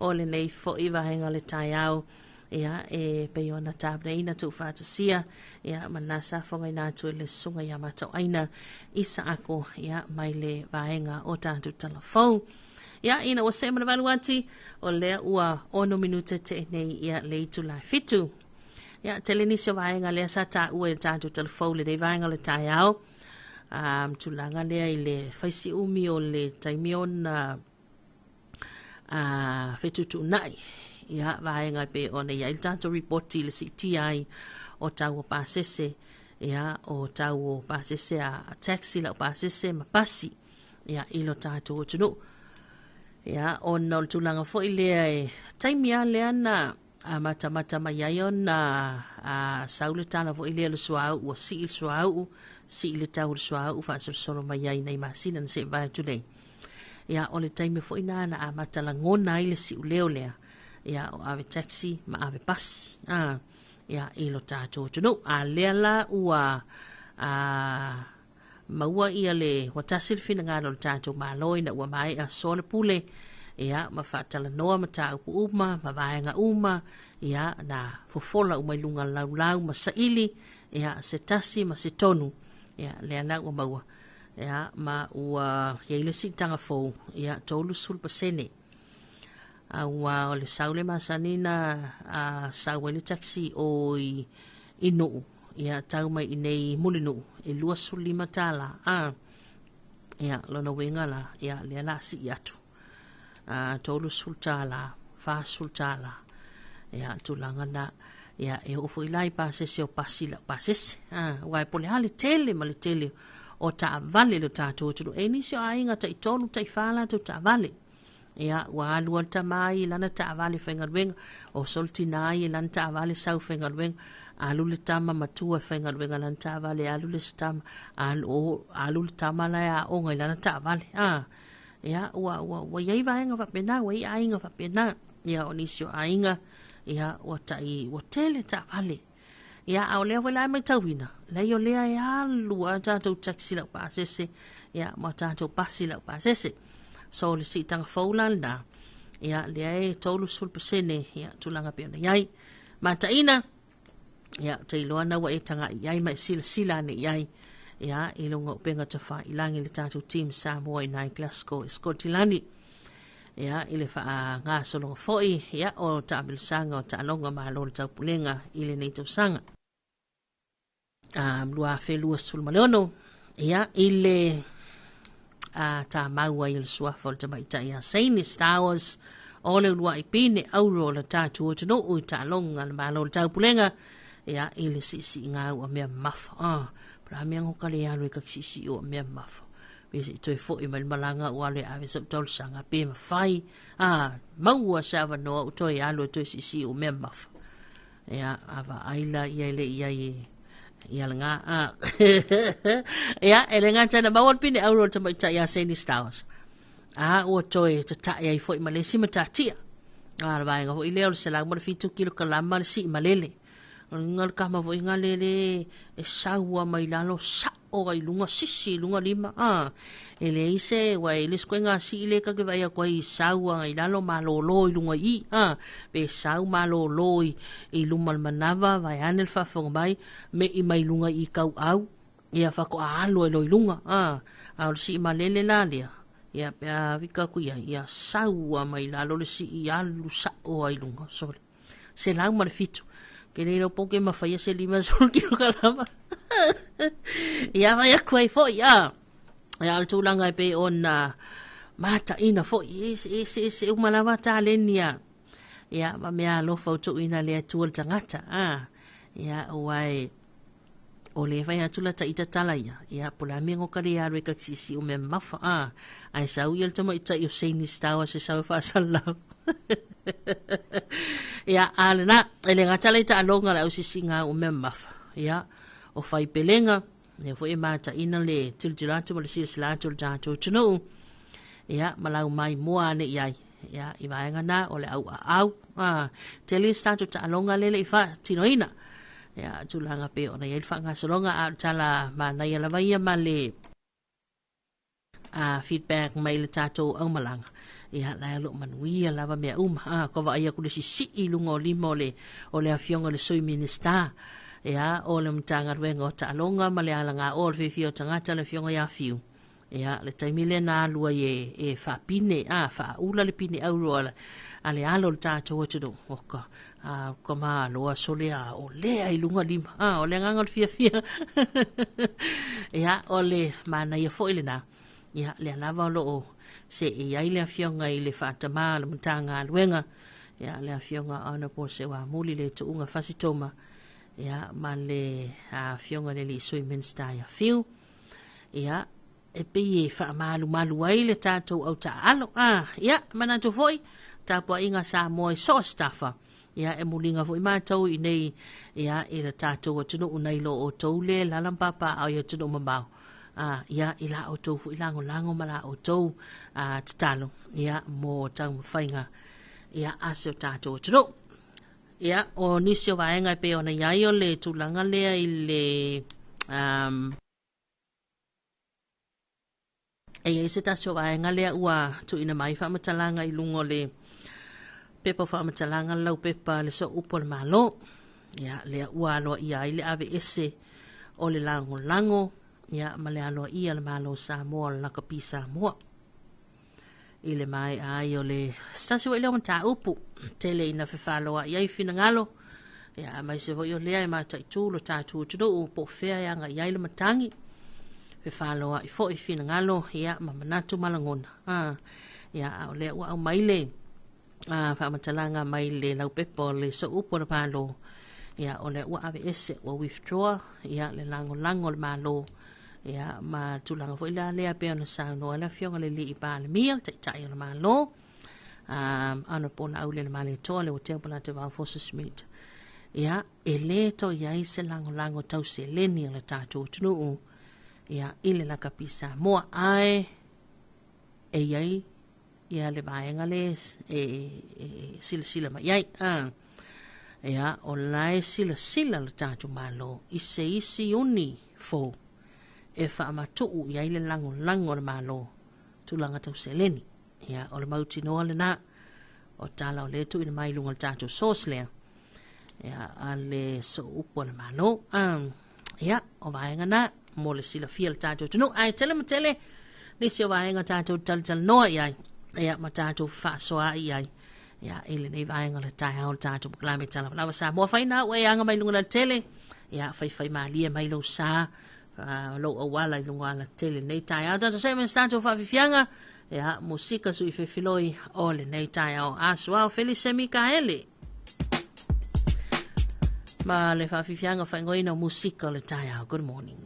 o lenei foi vaega o le taeao, ia, e pei ona tapenaina tuufaatasia, ia, ma na safogaina atu e le susuga ia Matauaina Isaako, ia, mai le vaega o tatou talafou. Ia, ina ua see ma le valu ati, o lea ua 6 minute te nei ia le itula e 7. Ia, tele nisi o vaega lea sa taua i le tatou talafou lenei vaega o le taeao. Tulaga lea i le faisiumi o le taimi ona fetuutuunai ia vaega e pei ona i ai le tatou ripoti i le siitia ai o tau o pasese, ia, o tau o pasese a taxi, lau pasese ma pasi, ia, i lo tatou atunuu. Ia, ona o le tulaga foi lea e taimi lava lea na amatamata mai ai ona sau le tala foi lea o le suauu, ua sii le suauu, sii le tau o le suauu faasolosolo mai ai nei masina na se'i vae atu nei. Ia, o le taimi foi na na amata lagona ai le siuleo lea, ia, o ave taxi ma ave pasi, ia, i lo tatou atunuu. A lea la ua maua ia le ua tasi le finagalo o le tatou Malo ina ua maea soa le pule, Ia, ma faatalanoa mataupu uma ma vaega uma, ia, na fofola uma i luga o le laulau ma saili, ia, se tasi ma se tonu, ia, lea la ua maua, ia, ma ua i ai le siitaga fou, ia, 30%. Aua o le sau le masani na a, sau ai le taxi o i, i Nuu, ia, tau mai i nei Mulinuu, e $25, a. Ia, lona uiga la, ia, lea la sii atu. A, $30, $40. Ia, tulaga na. Ia, e oo foi la i pasese o pasi lau pasese. A, aua e po o le a le tele ma le tele o taavale i lo tatou atunuu. E nisi o aiga tai tolu, tai fa latou taavale. Ia, ua alu lava le tama ia i lana taavale faigaluega, oso le tina ia i lana taavale sau faigaluega, alu le tama matua e faigaluega i lana taavale, alu le isi tama, alu, o, alu le tama la e aoga i lana taavale. A, ia, ua, ua, ua i ai vaega faapena, ua i ai aiga faapena. Ia, o nisi o aiga, ia, ua tai, ua tele taavale. Ia, a o lea foi la e matauina, leai o lea e alu a tatou taxi laupasese, ia, ma tatou pasi laupasese. So, le siitaga fou la lena, ia, lea e 30%, ia, tulaga pei ona i ai. Mataina, ia, ou te iloa na ua e taga'i i ai ma e silasila ane i ai, ia, i luga o upega tafailagi le tatou team Samoa i na i Glasgow i Skotilani. Ia, i le faagasologa foi, ia, o taamilosaga o taaloga Malo o le Taupulega i lenei tausaga. 2026, ia, i le a tamau ai o le suafa o le tamaitai ia Saini Stowers o le uluai pine auro o le tatou atunuu i taaloga a le Malo o le Taupulega, ia, i le siisiiga ua mea mamafa. Ah, pala mea ngo ka le alu e ka siisii ua mea mamafa. Pe se i toe foi mai le malaga ua alu e ave sau talosaga pe mafai a maua se avanoa ua toe alu e toe siisii ua mea mamafa. Ia, a vaai la ia e le i ai e ia lena. A. Ia, e le gata ina maua le pine auro o le tamaitai ia Sandy Stowers. A ua toe tatae ai foi ma le isi matatia. A, le vaega foi lea o le 107 kilokalama le sii malele. O le le kama foi nga lele e saua mai lalo sa'o ai luga sisi i luga lima a e leai se ua e le se koiga sii le ka ke vaai atu ai sau ai lalo malōlō i luga i i a pe sau malōlō i, i luma le manava vaeane le faafofoga mai me'i mai luga i kauau ia faatoa alu ai loa i luga a a o le sii malele la lea ia pe a fika atu i ai ia sau lava mai lalo le sii alu sa'o ai luga sole 107. Ke le iloa po o ke mawhai se 50 kilokalama. Ia vai aku ai foi, a. Ia o le tulaga e pei ona mataina foi, e se, e se, e se uma lava taleni a. Ia, ma mea alofa o tuuina le Atua le tagata, a. Ia, ua e, o le fai atu la taita tala ia, ia, po le a mea ngoka le alu e ka sisi o mea mamafa, a. Ae sau ia le tamaitai o Saini Stower se sau e faasalalau. Ia, a lena, e le gata la i taaloga le ausisiga o mea mamafa. Ia, o faipelega, lea foi e mataina le tilotilo atu ma le silasila atu o le tatou atunuu. Ia, ma lau maimoa ane i ai. Ia, i vaega na o le auaau. A, tele isi tatou taaloga lele i faatinoina. Ia, tulaga pei ona i ai le faagasologa, a o le tala manaia lava ia ma le a, feedback mai le tatou aumalaga. Ia, la e o lo o manuia lava mea uma. A, kua vaai atu le sisii i luga o lima o le, o le afioga i le Sui Minisita. Ia, o le Matagaluega o Taaloga ma le Alagaoa o le Fiafia o Tagata, le afioga ia Fiu. Ia, le taimi lea na alu ai e, e faapine, a, faaula le pine auro a le, a le alo o le tatou atunuu. Oka, a, ka malo a sole a, o lea i luga lima. A, o le agaga o le fiafia. Ia, o le manaia foi lena. Ia, lea lava o lo o seei ai le afioga i le faatamā o le Matagaluega, ia, le afioga Honourable Seuamuli le Tuuga Fasitoma, ia, ma le afioga i le alii Sui Minisita ia Fiu. Ia, e pei e faamalumalu ai le tatou au taaalo. A, ia, manatu foi, tapuaiga Samoa i so o se tafa. Ia, e muliga foi matou i nei, ia, i le tatou atunuu nai lo outou le lala ma papaaao i atunuu mamao. A, ia, i la outou foi lagolago ma la outou a, tatalo, ia, mo taumafaiga, ia, a si o tatou atunuu. Ia, o nisi o vaega e pei ona i ai o le tulaga lea i le um, E i ai se tasi o vaega lea ua tuuina mai faamatalaga i luga o le pepa faamatalaga le laupepa le Sooupu o le Malo. Ia, lea ua aloaia ai le aveese o le lagolago ia, ma le aloaia le Malo o Samoa o le lakapi Samoa. I le maea ai o le se tasi foi lea o mataupu tele ina fefaloai ai finagalo, ia, aemaise foi o lea e mataitu lo tatou atunuu po o fea e agai ai le matagi, fefaloai foi finagalo ia, ma manatu ma lagona. Ia, a o lea ua aumai le faamatalaga mai le laupepa o le Sooupu o le Malo, ia, o lea ua aveese, ua withdraw ia, le lagolago o le Malo, ia, ma tulaga foi la lea pei ona saunoa le Afioga i le Alii Palemia, le Taitai o le Malo, Honorable Laaulialemalietoa Leuatea Polataivao Fosi Smith. Ia, e lē toe i ai se lagolago tau seleni a le tatou atunuu, ia, i le lakapi Samoa, ae e i ai ia le vaega le e silasila mai ai. Ia, o la e silasila le tatou Malo i se isi uni fou e faamatuu i ai le lagolago a le Malo tulaga tau seleni. Ia, o le mautinoa lena o tala o lea tuuina mai i luga o le tatou source lea, ia, a le Sooupu a le Malo. Ia, o vaega na mo le silafia le tatou atunuu. Ae tele ma tele nisi o vaega tatou talatalanoa i ai, ia, ma tatou faasoaai i ai, ia, i lenei vaega o le taeao o le tatou polokalame Talavalava Samoa. Fai na ua e aga mai luga o le alatele, ia, faifai malie mai lou sa, lou auala i luga o alatele lenei taeao. Tatou see ma se tatou faafiafiaga, ia, musika sui fefiloi o lenei taeao. Asuao Felice Mikaele ma le faafiafiaga faaigoaina o musika o le taeao. Good morning.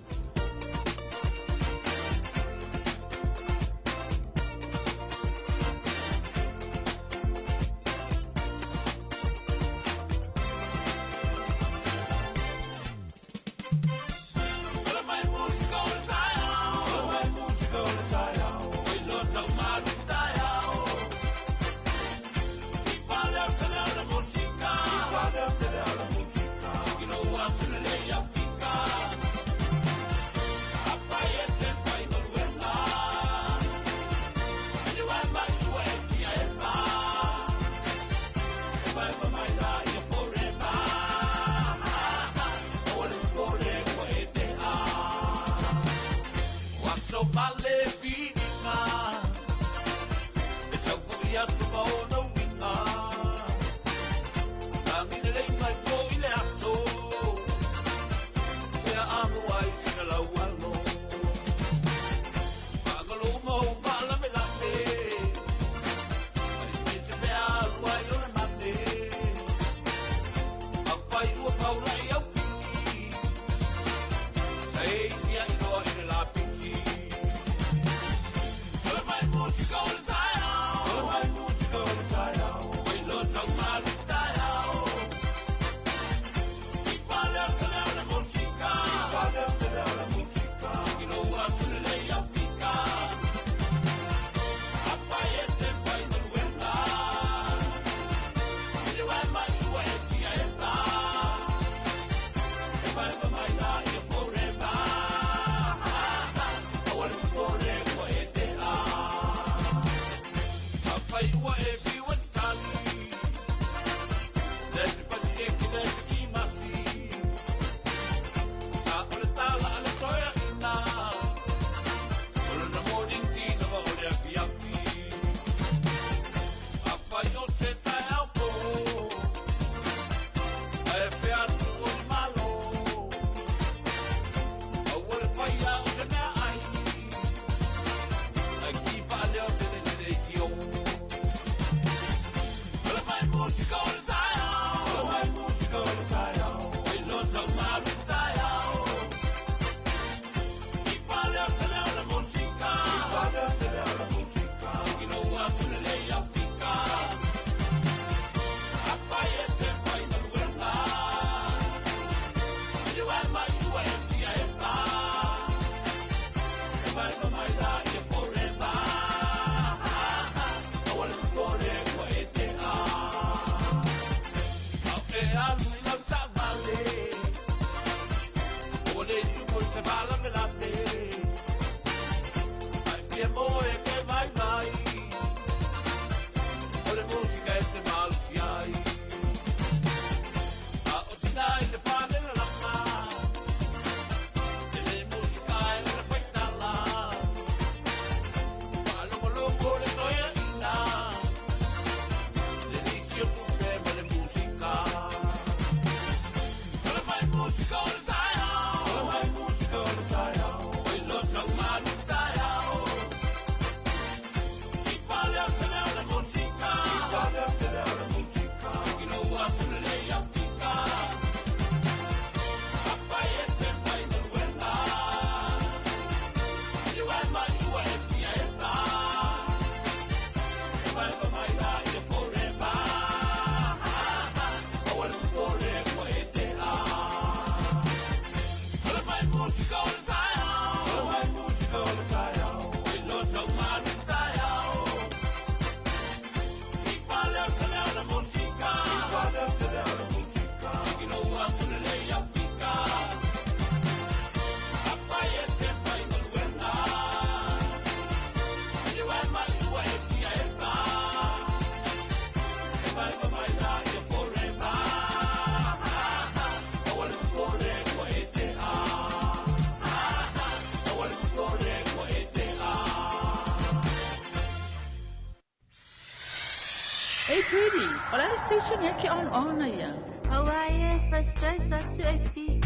Trudy, o le a le station ea ke on ona ia? Auā e, First Choice a 2AP.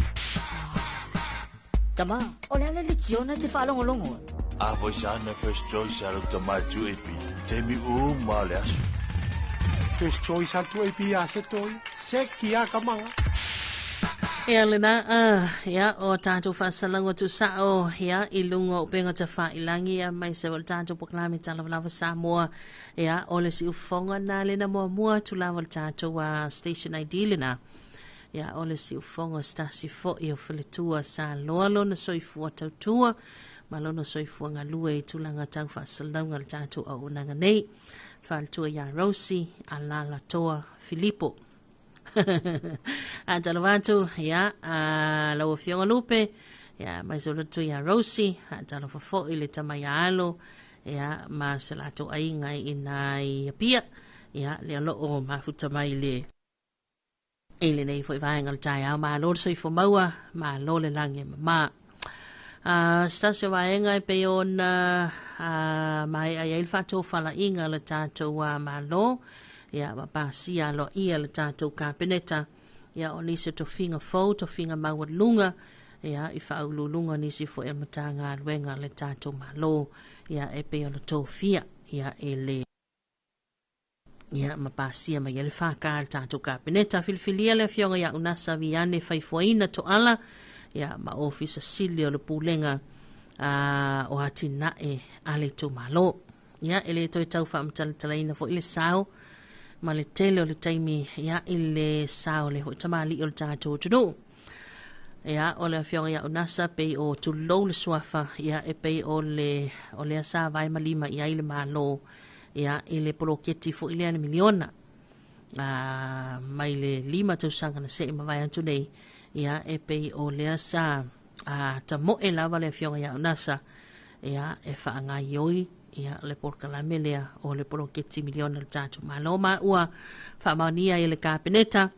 Tama, o le a le lekiona e te faalogologo ai? A foi sana First Choice a lou tama e 2AP i taimi uma o le aso. First Choice a 2AP a se toi, se kia ka manga. Ia lena, ia, o tātou faasalauga tuusa'o, ia, i luga o upega tafailangi, aemaise o le tatou polokalame Talavalava Samoa, ia, o le siufofoga lena lena muamua atu lava o le tatou station ID lena. Ia, o le siufofoga o se tasi fo'i o faletua sa loa lona soifua tautua ma lona soifua galue i tulaga tau faasalalauga o le tatou auaunaga nei. Faletua ia Rosie Alalatoa Filipo. A talofa atu, ia, a lau Afioga Lupe, ia, mai se lotu ia Rosie, a talofa fo'i le tama ia Alo, ia, ma se latou aiga i ina i Apia, ia, lea loo mafuta mai le i lenei foi vaega o le taeao. Malo le soifua maua, malo le lagi e mama. Se tasi o vaega e pei ona maea i ai le faatofalaiga a le tatou Malo, ia, ma pasia aloaia le tatou Kapeneta, ia, o nisi o tofiga fou, tofiga maualuluga, ia, i faauluuluga nisi foi o le Matagaluega a le tatou Malo, ia, e pei ona tofia, ia, e le ia ma pasia mai ai le FK a le tatou Kapeneta. Filifilia le Afioga ia Unasa Viane Faifuaina Toala, ia ma Ofisa Sili o le Pulega o Atinae a le Itumalo. Ia, e le toe tau faamatalatalaina foi le sao ma le tele o le taimi, ia, i le sao le hoi tamalii o le tatou atunuu. Ia, o le Afioga ia Unasa pei o tulou le suafa, ia, e pei o le o lea sa vae ma lima i ai le Malo, ia, i le poloketi foi lea le miliona mai le 5 tausaga na see mavae atu nei, ia, e pei o lea sa tamoe lava le Afioga ia Unasa, ia, e faagaioi, ia, le polokalame lea o le poloketi miliona le tatou Malo, ma ua faamaonia e le Kapeneta,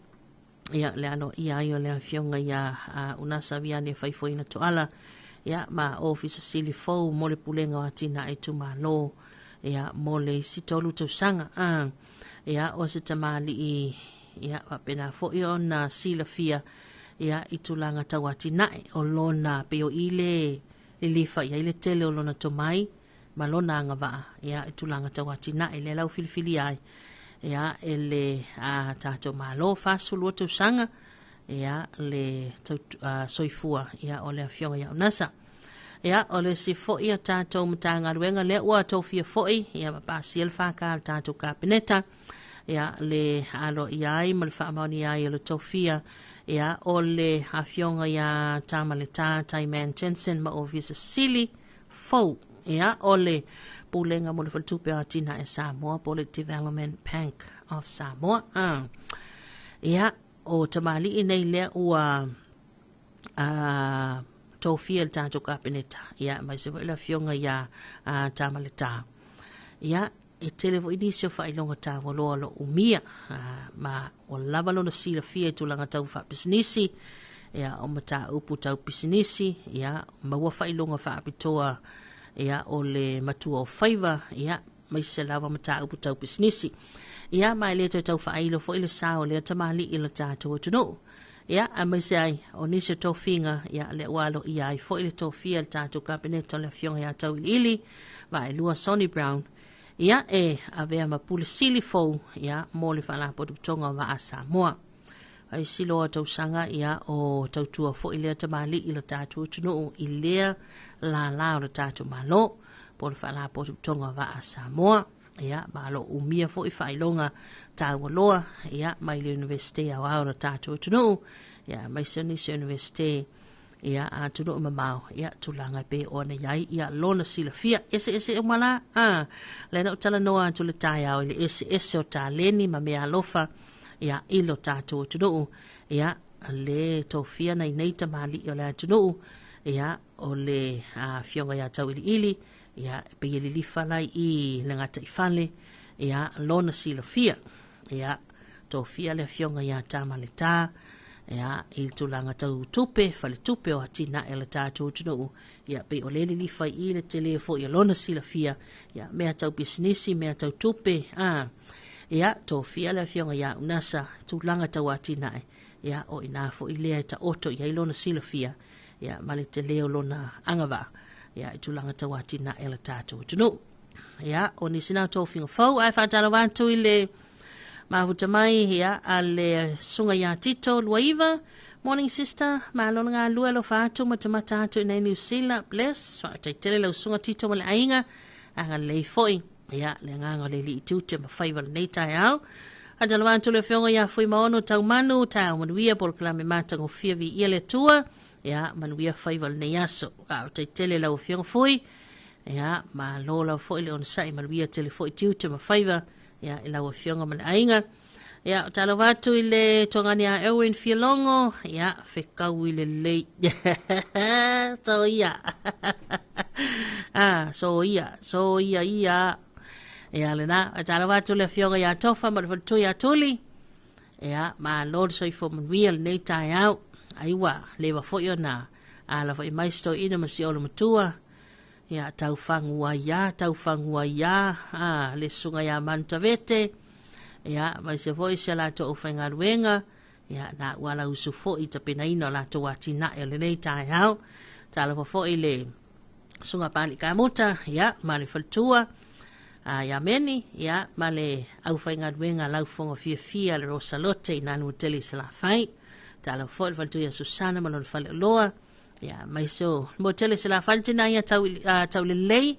ia, le aloaia ai o le Afioga ia Unasa Viane Faifoina Toala, ia, ma Ofisa Sili fou mo le Pulega o Atinae Itumalo, ia, mo le isi 3 tausaga. Ia, o se tamalii, ia, faapena foi ona silafia, ia, i tulaga tau atinae o lona pei o i le lilifa i ai le tele o lona tomai ma lona agavaa, ia, i tulaga tau atinae lea lau filifilia ai, ia, e le tatou Malo. 42 tausaga, ia, le tau, soifua, ia, o le Afioga ia Unasa. Ia, o le isi foi o tatou Matagaluega lea ua tofia foi, ia, ma pasia le FK a le tatou Kapeneta, ia, le aloaia ai ma le faamaonia ai o le tofia, ia, o le Afioga ia Tamaleta Taiman Jensen ma Ofisa Sili fou, ia, o le Pulega mo le Faletupe o Atinae Samoa po o le Development Bank of Samoa. Ia, o tamalii nei lea ua tofia le tatou Kapeneta, ia, aemaise foi le Afioga ia Tamaleta. Ia, e tele foi nisi o faailoga taualoa o lo o umia, ma ua lava lona silafia i tulaga tau faapisinisi, ia, o mataupu tau pisinisi, ia, maua faailoga faapitoa, ia, o le matua o faiva, ia, maise lava mataupu tau pisinisi. Ia, ma e le toe tau faailo foi le sao o lea tamalii i le tatou atunuu. Ia, aemaise ai o nisi o tofiga, ia, lea ua aloaia ai foi le tofia le tatou Kapeneta o le Afioga ia Tauiliili Vaelua Sonny Brown, ia, e avea ma pule sili fou, ia, mo le Faalapotopotoga o Vaa Samoa. Ai siloa tausaga, ia, o tautua foi lea tamalii i le tatou atunuu i lea lala o le tatou Malo po le Faalapotopotoga o Vaa Samoa. Ia, ma lo umia foi faailoga taualoa, ia, mai le Universite Aoao o le tatou atunuu, ia, mai se nisi Universite, ia, atunuu mamao, ia, tulaga e pei ona i ai, ia, lona silafia eseese uma la. Lea na ou talanoa atu le taeao i le eseese o taleni ma mea alofa, ia, i lo tatou atunuu, ia, le tofia nei nei tamalii o le atunuu, ia, o le Afioga ia Tauiliili, ia, e pei e lilifa lai i le gataifale, ia, lona silafia, ia, tofia le Afioga ia Tamaleta, ia, i le tulaga tau tupe, faletupe o atinae a le tatou atunuu, ia, pei o le lilifa i le tele foi o lona silafia, ia, mea tau pisinisi, mea tau tupe, Ia, tofia le afioga ia Unasa i tulaga tau atinae, ia, o i ina foi lea e taoto i ai lona silafia, ia, ma le tele o lona agavaa, ia, i tulaga tau atinae a le tatou atunuu. Ia, o nisi na o tofiga fou, ae faatalofa atu i le mafuta mai, ia, a le susuga ia Tito Luaiva. Morning sister, malo le galulue, alofa atu matamata atu i nei Niu Sila, bless. Faafetai tele lau susuga Tito ma le aiga, agalelei foi. Ia, le agaga o le Alii tiute ma faiva lenei taeao. Faatalofa atu le afioga ia Fuimaono Taumanu, taeao manuia, polokalame matagofie viia le Atua. Ia, manuia faiva lenei aso. Faafetai tele lau afioga Fui. Ia, malo lava foi le onosai, manuia tele foi tiute ma faiva, ia, i lau afioga ma le aiga. Ia, talofa atu i le tuagani a Erwin Fialongo, ia, fekau i le lei. So ia. Ah, so ia, so ia ia. Ia, lena, talofa atu le afioga ia Tofa ma le faletua ia Tuli. Ia, malo le soifua manuia lenei taeao. Ai ua leva foi ona ala foi mai si toeaina ma si olo matua. Ia, tau fagua ia, tau fagua ia, ah, le susuga ia Manu Tavete. Ia, aemaise foi si a latou aufaigaluega, ia, na ua alausu foi i tapenaina o latou atinae o lenei taeao. Talofa foi i le susuga Pali Kamuta, ia, ma le faletua, a ia Meni, ia, ma le aufaigaluega laufofoga fiafia le Rosalote i Nanu Tele i Salafai. Talofa foi i le faletua ia Susana ma lona faleoloa, ia, aemaise o le Motele i Salafai le tina ia tau, tau lelei.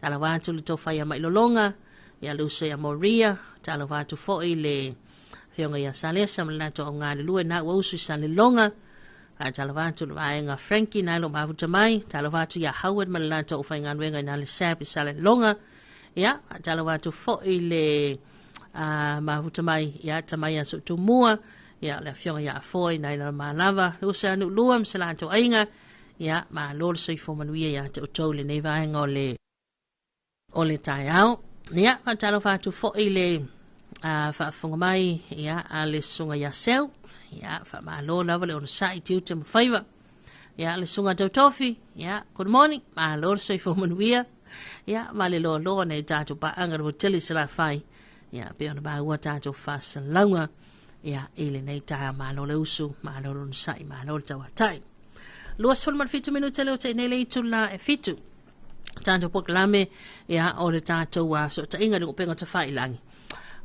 Talofa atu le tofa ia Mailologa, ia le uso ia Moria, talofa atu foi le afioga ia Salesa ma le latou au galulue na ua usu i Saleloga. Talofa atu le vaega Frankie na lo mafuta mai, talofa atu ia Howard ma le latou aufaigaluega i na le Sab i Saleloga. Ia, talofa atu foi le mafuta mai ia tamai ia Sootumua, ia le afioga ia Afoa i na i Malava, le uso ia Nuulua ma se latou aiga. Ia, malo le soifua manuia ia te outou i lenei vaega o le, o le taeao. Ia, faatalofa atu foi le faafofoga mai ia, a le susuga ia Seu. Ia, faamalo lava le onosai tiute ma faiva. Ia, le susuga Tautofi, ia, good morning, malo le soifua manuia. Ia, ma le loaloa nei tatou paaga le hoteli i Salafai. Ia, pei ona maua tatou faasalauga. Ia, i lenei taeao, malo le usu, malo le onosai, malo le tauatai. 27 minute leo te nei le itula e fitu. Tātou polokalame, ia, o le tātou fesootaiga i le upega tafailangi.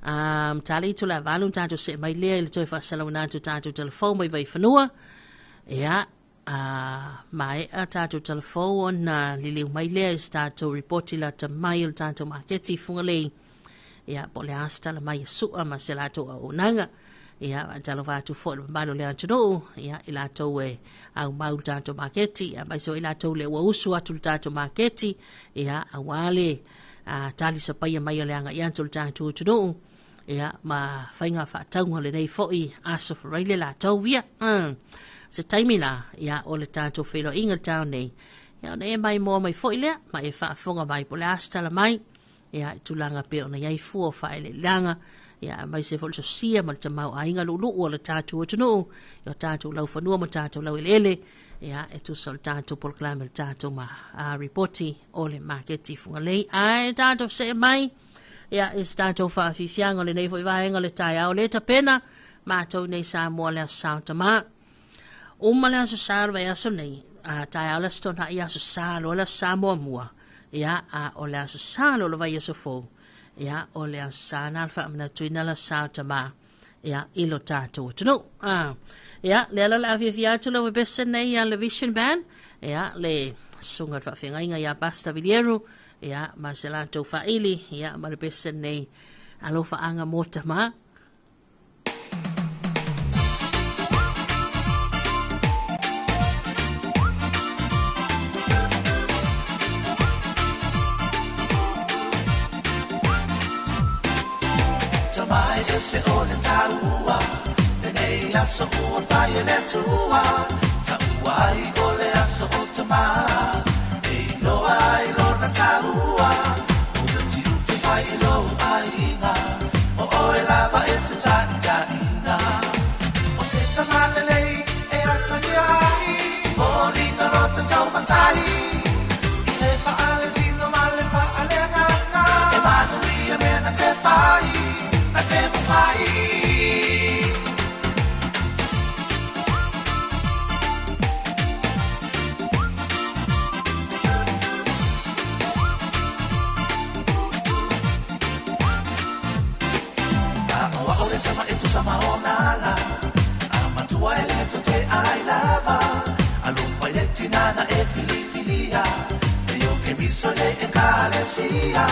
Tā le itula e valu, tātou see mai lea i le toe faasalauina atu tātou telefou mai Vaifanua. Ia, maea tātou telefou ona liliu mai lea i se tātou ripoti lata mai o le tātou maketi i Fugalei. Ia, po o le a se tala mai a Su'a ma se latou auaunaga. Ia, faatalofa atu foi i le mamalu o le atunuu, ia, i latou e aumau le tatou maketi, ia, aemaise foi i latou le ua usu atu le tatou maketi, ia, aua le talisapaia mai o le agai atu o le tatou atunuu, ia, ma faiga faatauga o lenei foi aso Faraile latou ia. Se taimi la, ia, o le tatou feiloaiga le taeao nei, ia, ona e maimoa mai foi lea, ma e faafofoga mai po o le a se tala mai, ia, i tulaga pei ona i ai fua o faaeleeleaga, ia, aemaise foi le sosia ma le tamaoaiga luuluu o le tatou atunuu, i o tatou laufanua ma tatou laueleele, ia, e tusa o le tatou polokalame o le tatou ma, ripoti o le maketi Fugalei. Ae tatou see mai, ia, i se tatou faafiafiaga o lenei foi vaega o le taeao le tapena, matou nei Samoa le Aso Sa o Tama. Uma le Aso Sa o le vaiaso nei, a taeao le Aso Toonai, Aso Sa loa le Aso Sa muamua, ia, a o le Aso Sa loa le vaiaso fou, ia, o le Aso Sa na le faamanatuina le Aso Sa o Tama, ia, i lo tatou atunuu. Ia, lea la o le a fiafia atu le pese nei a le Vision Band, ia, le susuga i le faafeagaiga ia Pastor Vilieru, ia, ma se latou faaili, ia, ma le pese nei alofaaga mo tama. Tamai e se o le taua, lenei aso ua fai e le Atua, taua ai o le aso o tama, e iloa ai lona taua, o le tiute mai i lou aiga, o oe lava e te taitaina. O se tama lelei e atagia ai, foliga o te taumatai, i le faaletino ma le faaleagaga, e manuia mea na te fai. Na te mawhai. A o le tama e tusa ma ona la, a matua e le te ai lava, a lupa i le tinana e filifilia, te yo ke miso le e kalesia,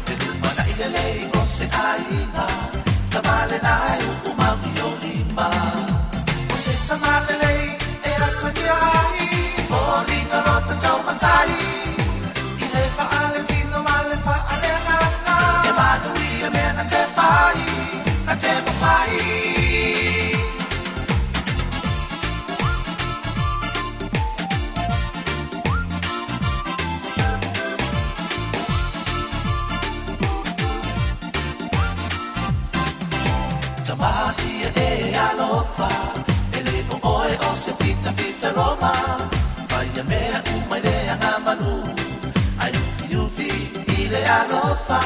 te luma na i le lei o se aiga, tamale na e upu mau i o lima. O se tamale lei e atagia ai, fōlinga rota tau matai, i le whaale tino ma le whaale ngana, e manu i e mea na te whai, na te mawhai. Tamahi e alofa, e le o oe o se fita fita Roma, vai a mea umai le anga malu, ai ufi ufi i le alofa,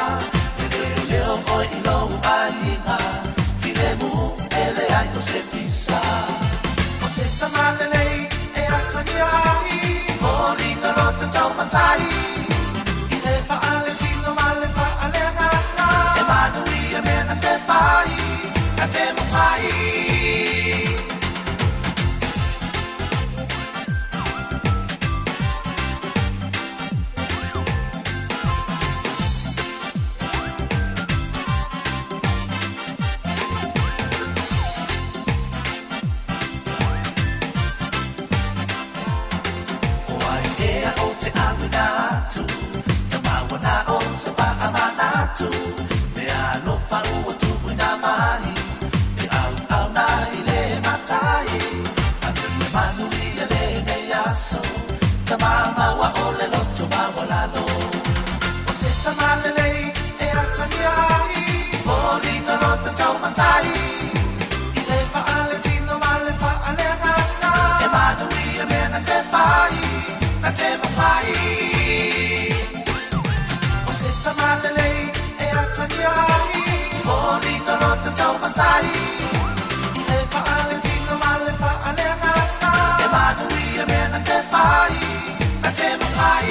e leo leo oe i lou aiga, filemu e le ai o se pisa. O se tamalelei e atagia ai, fōlinga rota tau matai, i le whaale tino ma le whaale ngana, e manu i e mea na te whai, na te mawhai. O ai ea o te awina atu, tamawa na o se whaamanatu, me alofa ua tupuina mai, e au au na i le matai, a me manu i e le nei aso, tamamaua o le loto mawalalo. O se tamalelei e atagia ai, fōlinga rota tau matai, i le whaale tino ma le whaale ngana, e manu i e mea na te whai, na te mawhai. O se tamalelei e atagia ai, fōlinga rota tau matai, i le whaale tino ma le whaale ngana, e manu i e mea na te whai, na te mawhai.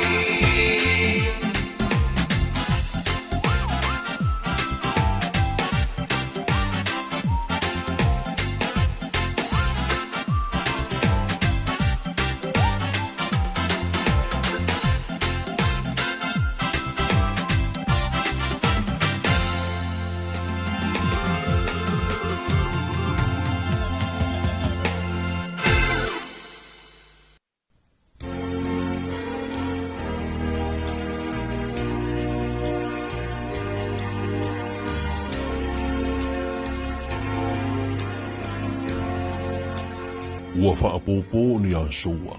Ua whaapōpō ni a soa,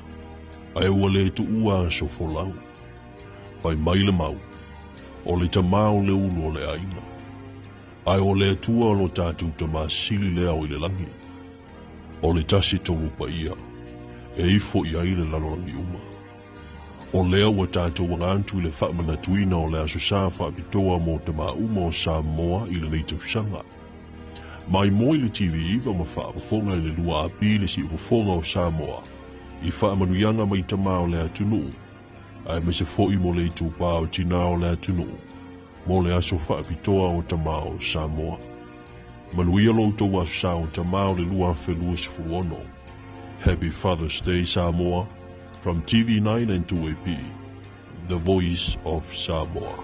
ae ua le tuua a sofolau. Whai mai le mau, o le tamā o le ulu o le aina. Ae o le atua o lo tātou tamā sili le au i le langi. O le tasi tolu pa ia, e ifo i ai le lalolangi uma. O lea ua tātou angantu i le whaamanatuina o le aso sā whaapitoa mō tamā uma o Samoa i le nei tausanga. Mai moi le TV iwa ma whaapafonga i le lua api le si ufofonga o Samoa, i whaamanuianga mai tamā o le atunuu, ae me se foi mo le itupā o tina o le atunuu, mo le aso whaapitoa o tamā o Samoa. Manuia lo tou aso sā o tamā o le 2026. Happy Father's Day Samoa, from TV9 and 2AP, the voice of Samoa.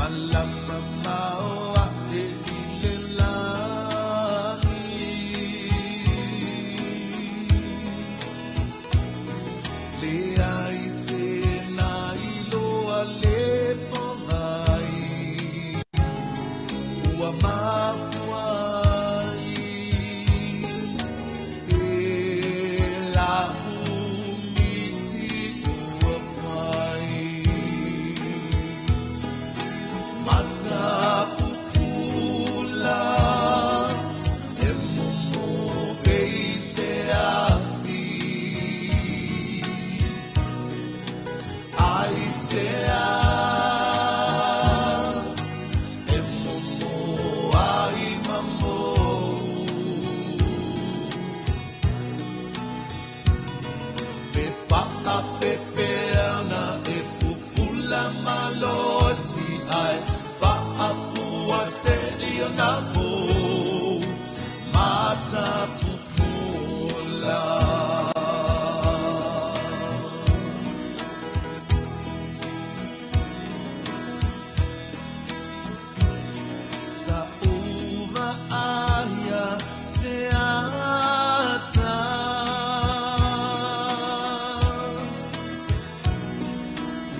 Malama mao aʻe i le lagi. Leai se na iloa le pogai. Ua mafua ai e la'u miti ua fai. Matapupula e momo pei se afi. Ai se a e momo ai mamo. Pe whaapewheana e pupula malosi ai whaafua se i ona mo matapupula. Sa uva aia se ata.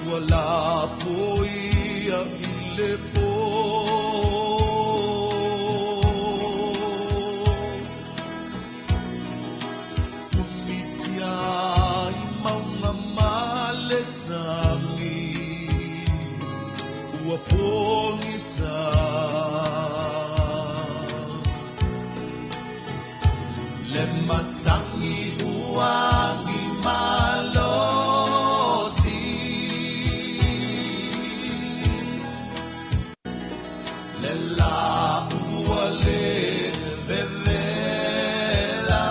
Ua lafo ia i le pō. Pumitia i maunga ma le sami. Ua pogisa. Le matangi uangi malosi. Le la ua le vevela.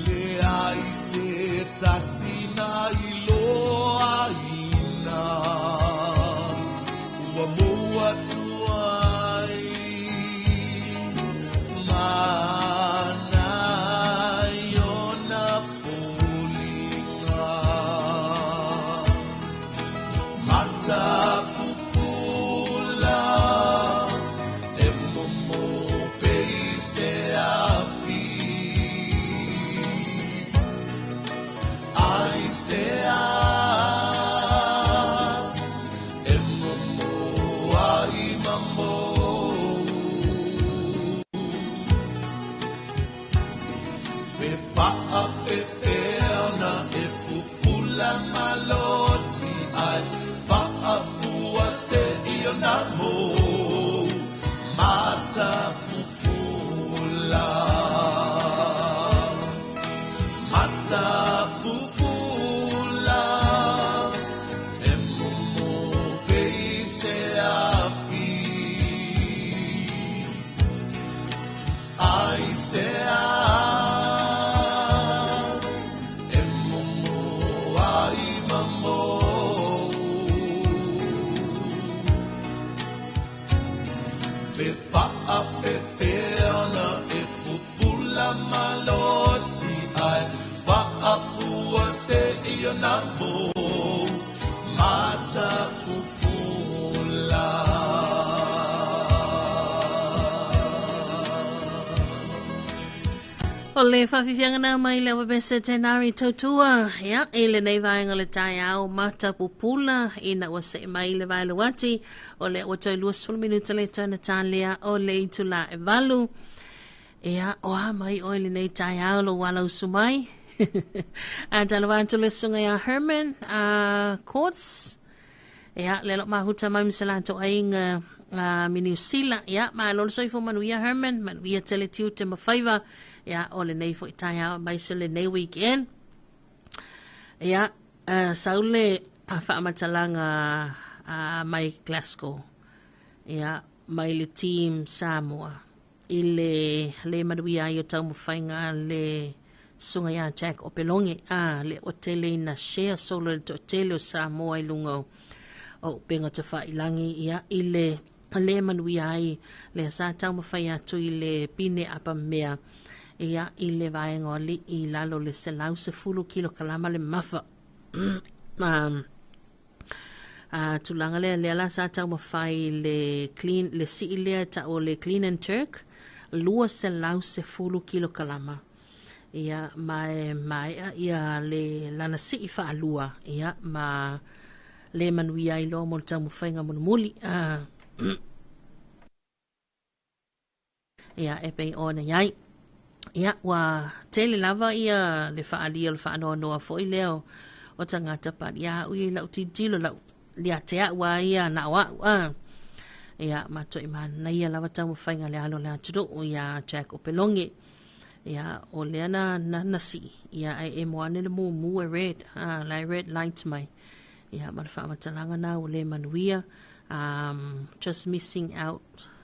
Le ai se tasi na iloa ina. Ua mua tuai. Mana iona foliga. Matapupula e momo pei se afi. Ai se a e momo ai mamo. Pe whaapewheana e pupula malosi ai whaafua se i ona mo matapupula. Matapupula e momo pei se afi. Ai se a e momo ai mamo. Pe whaapewheana e pupula malosi ai whaafua se i ona mo matapupula. O le whawhiwhianga nā mai le awa bese tenari tautua. Ia, e le nei vaenga le taeao matapupula ina ua se mai le vae luati. O le ua toi 20 minuta le tau na tālea o le itula e valu. Ia, o a mai o le nei taeao lo wala usu mai. A talo atu le sunga ia Herman, a Courts. Ia, le lo mahuta mai misela to ainga mini usila. Ia, ma lolo soifo manuia Herman, manuia tele tiu te mawhaiva. Ia, o le nei fo i taeao mai se le nei weekend. Ia, saule a whaamatalanga mai Glasgow. Ia, mai le team Samoa. I le le manuia ai o taumafaiga le suga iā Jack Opelonge a le o tele ina share solo le toʻatele o Samoa i luga o upega tafaʻilagi ia i le le manuia ai le sa taumafai atu i le pine apamea ia i le vaega o aliʻi i lalo le 110 kilokalama le mafa. A tulaga lea lea la sa taumafai le clean le sii lea e tau o le clean and jerk 210 kilokalama. Ia ma e maea ia le lana sii faalua ia ma le manuia ai loa mo le taumafaiga mulimuli. Ia, e pei ona i ai. Ia, ua tele lava ia le faaalia o le faanoanoa foi lea o, o tagata pali ia au ia i lau tilotilo lau ia te au a ia na o au a. Ia, ma toi manaia lava taumafaiga le alo le atunuu ia Jack Opeloge. Ia, o lea na, na, na sii, ia, ai e moane le mumu e red, a, lai red light mai. Ia, ma le faamatalaga na ua le manuia, just missing out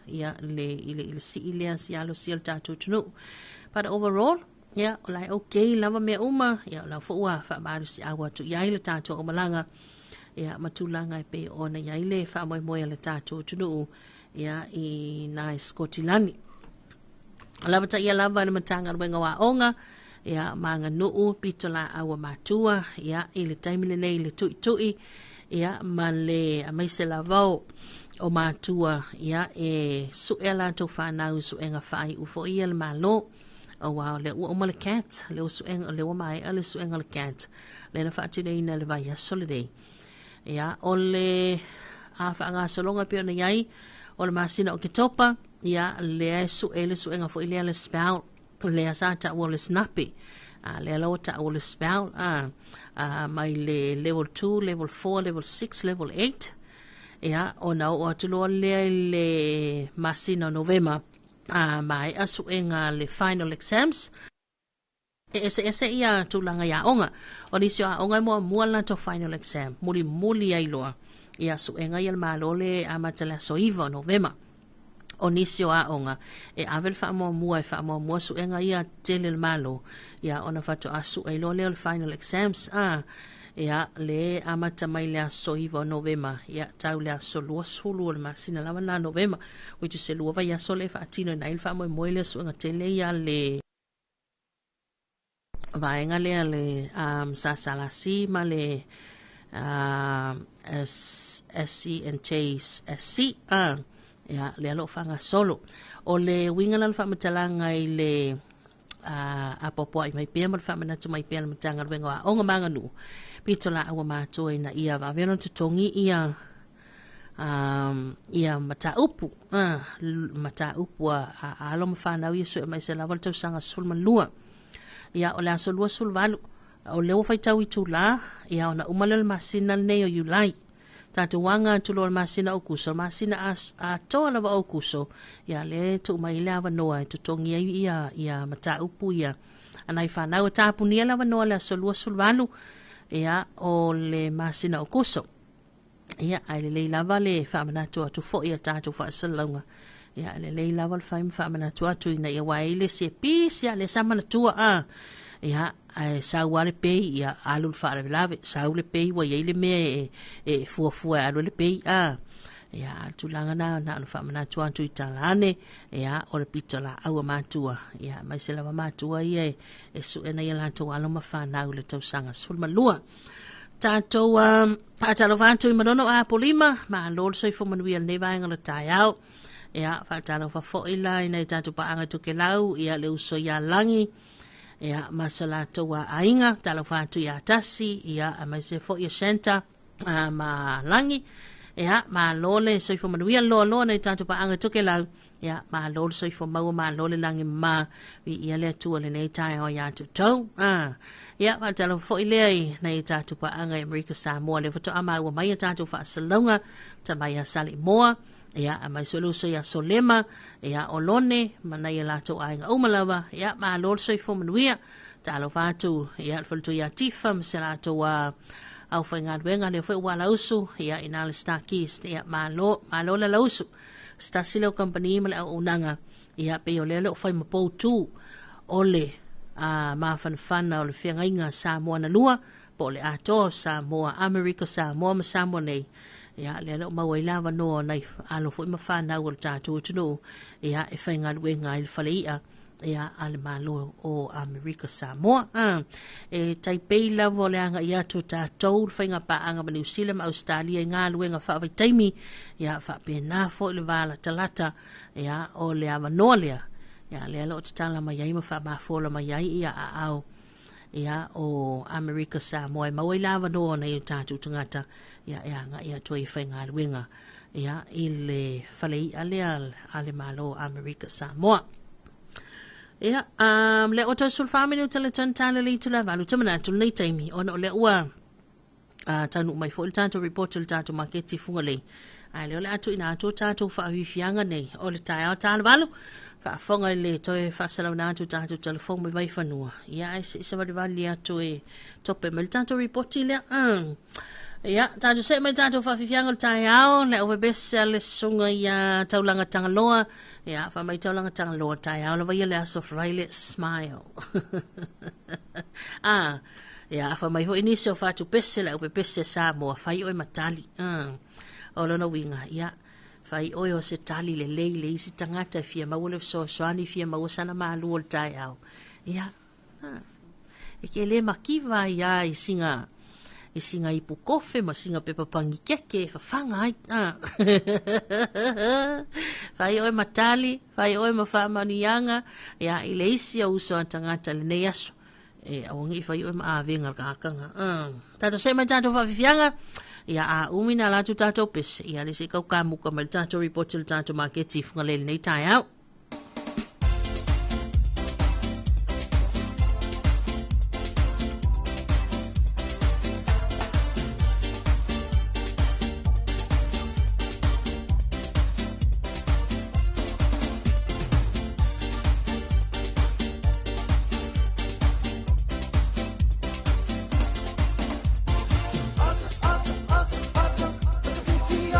ia le i le i le sii lea si alo sia le tatou atunuu. But overall, ia, o la e okay lava mea uma, ia, o la foi ua faamalosiau atu i ai le tatou aumalaga, ia, ma tulaga e pei ona i ai le faamoemoe a le tatou atunuu, ia, i nai Skotilani. Lavataia lava le Matagaluega o Aoga, ia, ma aganuu, pitolaau a matua, ia, i le taimi lenei i le tuitui, ia, ma le aemaise lava o, o matua, ia, e sue a latou fanau i suega faaiu foi ia le Malo. Aua o lea ua uma le CAT, lea ua suega, lea ua maea le suega o le CAT, lea na faatinoina i le vaiaso lenei. Ia, o le a faagasologa e pei ona i ai, o le masina o Oketopa, ia, lea e sue le suega foi lea le spell, lea sa taua o le snape. A, lea la ua taua o le spell, a, a, mai le level 2, level 4, level 6, level 8. Ia, ona oo atu loa lea i le masina o Novema, a, maea suega le final exams. E eseese ia tulaga i aoga. O nisi o aoga e muamua le latou final exam, mulimuli ai loa ia suega ia le Malo le amata le aso 9 o Novema. O nisi o aoga e ave le faamuamua e faamuamua suega ia tele le Malo, ia ona faatoa sue loa lea o le final exams a ia le amata mai le aso 9 o Novema ia tau le aso 20 o le masina lava na Novema, which is e lua vaiaso le faatinoina ai le faamoemoe lea suega tele ia le vaega lea le SSLC ma le SCNJ SC ia lea lo faagasolo. O le uiga la o le faamatalaga i le apoapoai mai pea ma le faamanatu mai pea le Matagaluega o Aoga ma Aganuu, pito laau a matua ina ia vave ona totogi ia ia mataupu mataupu a alo ma fanau ia sue mai se lava le tausaga 12. Ia, o le aso 28, o lea ua faitau itulā, ia ona uma lea o le masina lenei o Iulai. Tatou aga atu loa le masina o Okuso, masina atoa lava o Okuso, ia lea e tuu mai le avanoa e totogi ai ia, ia mataupu ia a nai fanau. E tapunia le avanoa le aso 28, ia, o le masina o Okuso. Ia, ae lelei lava le faamanatu atu foi a tatou faasalalauga. Ia, lelei lava le fai ma faamanatu atu ina ia uae le se pisi a le sa manatua a. Ia, ae sau lava le pei, ia alu le faalavelave, sau le pei ua i ai le mea e, e fuafua e alu ai le pei a. Ia, a le tulaga na, na ona faamanatu atu i tala ane, ia, o le pito laau a matua, ia, aemaise lava matua ia e, e sue nai a latou alo ma fanau i le tausaga 12. Tatou faatalofa atu i Manono Apolima, malo le soifua manuia lenei vaega o le taeao. Ia, faatalofa foi la i nai tatou paaga i Tokelau, ia le uso ia Lagi, ia ma sa latou aiga, talofa atu ia Tasi, ia aemaise foi o Shanta ma Lagi. Ia, malo le soifua manuia loa loa nai tatou paaga i Tokelau. Ia, malo le soifua maua, malo le lagi ma viia le Atua lenei taeao ia te outou. Ah. Ia, faatalofa foi lea i nai tatou paaga i Amerika Samoa, lea faatoa maua mai a tatou faasalalauga, tama ia Saleimoa, ia, aemaise foi le uso ia Solema, ia, o Lone, ma nai a latou aiga uma lava, ia, malo le soifua manuia. Talofa atu, ia, le faletua ia Tifa ma se latou aufaigaluega, lea foi ua alausu, ia, ina le Starkist, ia, malo, malo le alausu. Se tasi lea o kamupani ma le auaunaga, ia, pei o lea le o fai ma poutu o le mafanafana o le feagaiga Samoa na lua, po o le atoa o Samoa, Amerika Samoa ma Samoa nei. Ia, lea le o maua ai le avanoa o nai alo foi ma fanau o le tatou atunuu, ia, e faigaluega ai le fale i'a, ia a le Malo o Amerika Samoa. E taipei lava o le aga'i atu o tatou le faiga paaga ma Niu Sila ma Ausetalia i galuega faavaitaimi, ia faapena foi le va latalata ia o le avanoa lea, ia lea o lo o tatala mai ai ma faamafola mai ai ia aao ia o Amerika Samoa e maua ai le avanoa o nai o tatou tagata ia e aga'i atu ai e faigaluega ia i le fale i'a lea a le Malo o Amerika Samoa. Ia, lea ua toe 14 minute le tonu talo le itula 8 te manatu lenei taimi ona o lea ua taunuu mai foi le tatou report o le tatou maketi i Fugalei. Ae lea o le a tuuina atu o tatou faafiafiaga nei o le taeao talavalu. Faafofoga i le toe faasalauina atu o tatou telefoni mai Vaifanua. Ia, ae se i savalivali atu e tope mai le tatou report lea. Ia, tatou see mai tatou faafiafiaga o le taeao, le auvebese a le susuga ia Taulaga Tagaloa. Ia, fai mai Taulaga Tagaloa, taeao lava ia le aso Friday smile. Ah, ia, fai mai foi nisi o fatupese le aupepese Samoa, fai oe ma tali. O lona uiga, ia, fai oe o se tali lelei le isi tagata e fia maua le fesoasoani, fia maua sana malu o le taeao. Ia, e ke le makiva ai a i singa i singa ipu kofe ma singa pepa pangikeke e fafaga ai. Fai oe ma tali, fai oe ma faamanuiaga, ia, i le isi o uso a tagata lenei aso. E aua nei fai oe ma avega le kakanga. Tatou see mai tatou faafiafiaga, ia a umi na la atu tatou pese, ia le se i kaukamuka mai le tatou report i le tatou maketi i Fugalei lenei taeao. Ata, ata, ata, ata fifi.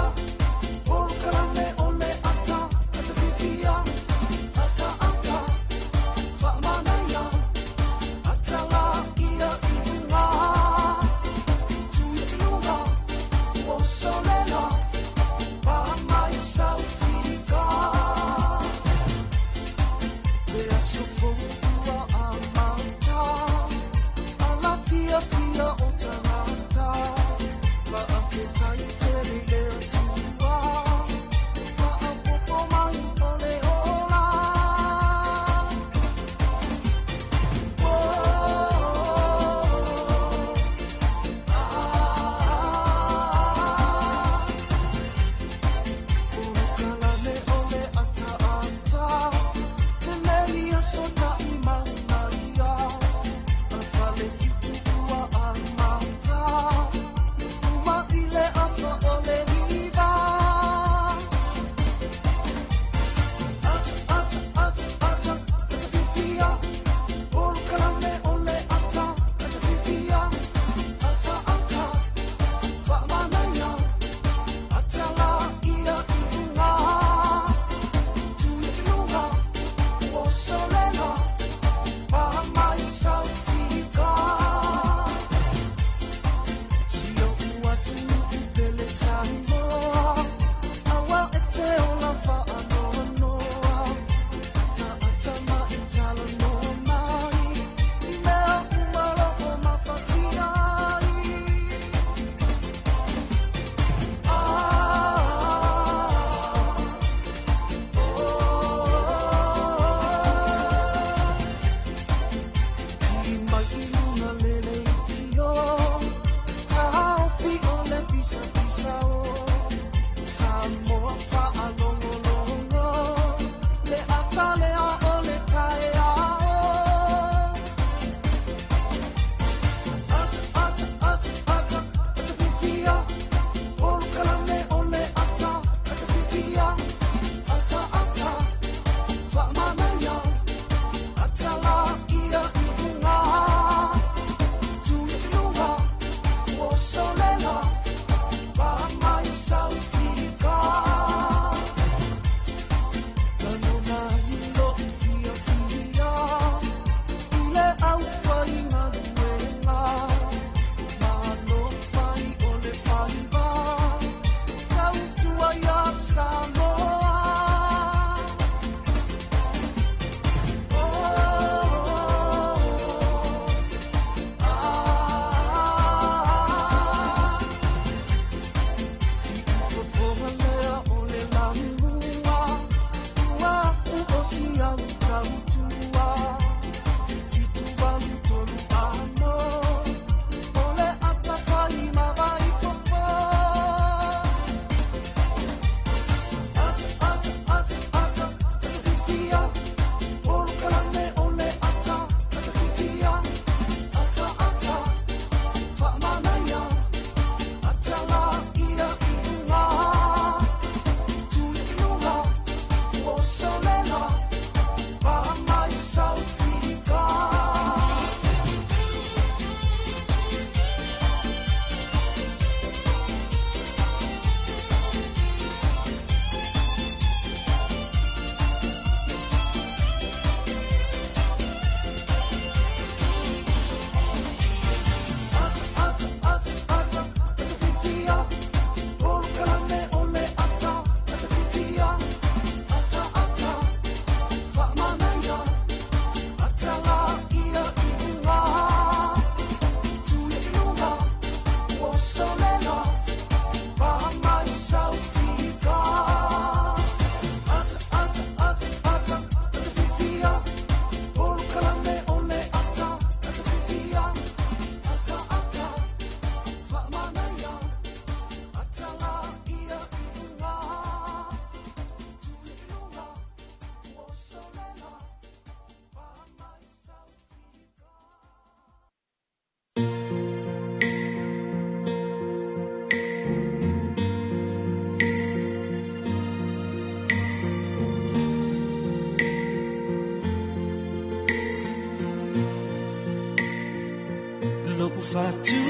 Fatu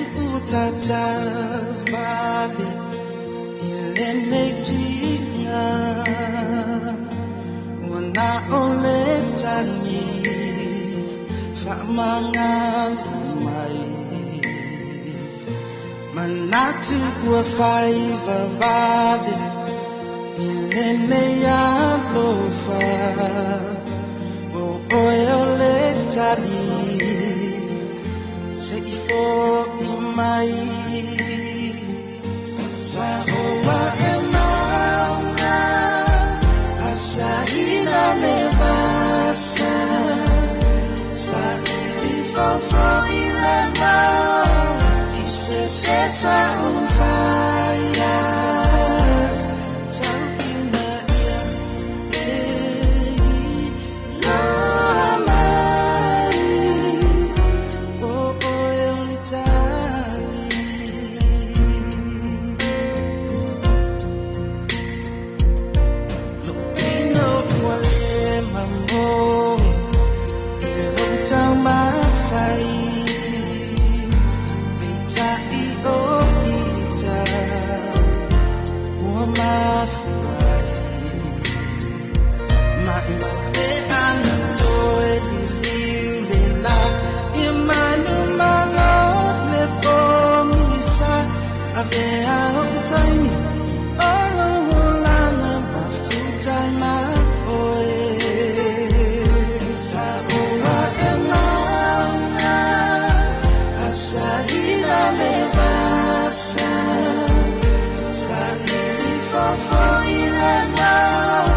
tatavale i lenei tiga Ua na o le tagi faamagalo mai Manatu ua faivavale i lenei alofa O oe o le tali se i fo'i mai Sa oa e mauna Asahina le vasa Sa ili fofo'i le mau I se se sa ufaia Tau'ina ia e iloa mai O oe o le tali Lo'u tino ua le mamo I lou taumafai Peitai o ita Ua mafuai Maimai ana toe liliu le la I manumalo le pogisa Avea o'u taimi O lou olaga mafuta ma oe Sa oa e mauna Asahina le vasa Sa ili fofo'i le mau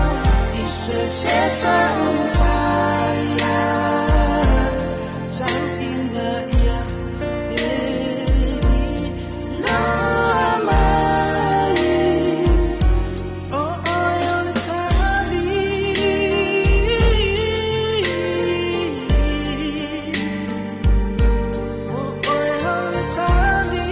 I se se sa ufaia Tau'ina ia e iloa mai O oe o le tali O oe o le tali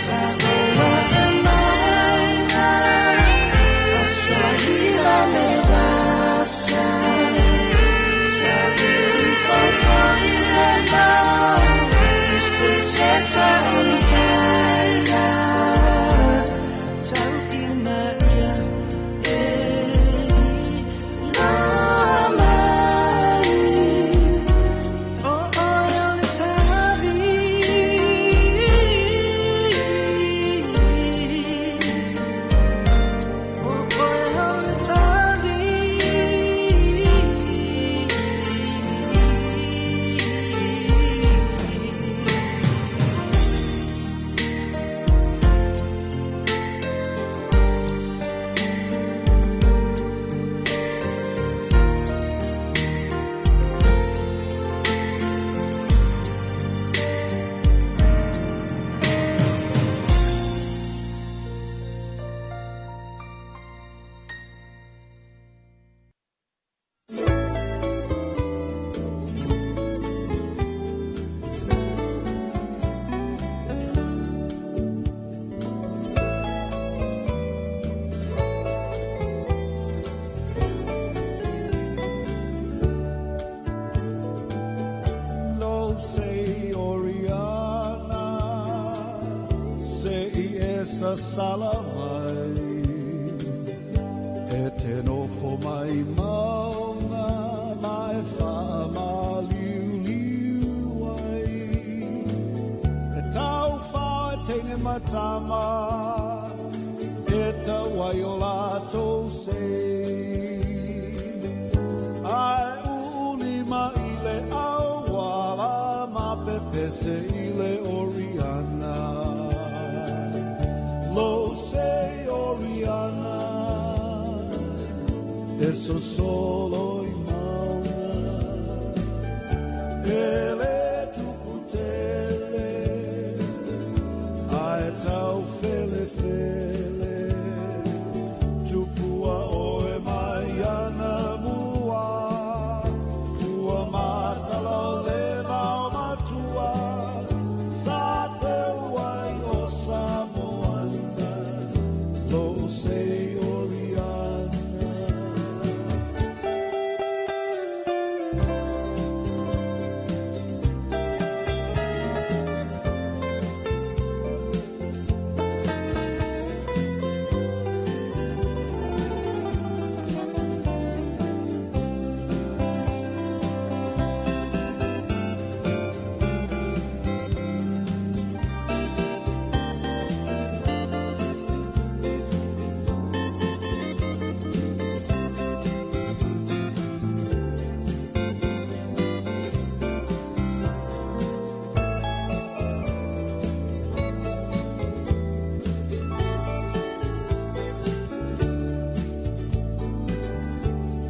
Sa oa e mauna Asahina le vasa Sa ili fofo'i le mau I se se sa ufaia Tau'ina ia e iloa mai O oe o le tali O oe o le tali Lo se Oriana se i esa salamai E te nofo mai maunga ma e whaamaliuliu ai E tau whao e teine matama E tau ai o lātou sei Ai uuli ma i le auala ma pepese i le Oriana Lo se Oriana E sosolo i mauga E le tupu tele Ae tau fele fele Tupua oe mai ana mua Fua matala o le vao matua Sa te uai o Samoana Lo sei Oriana.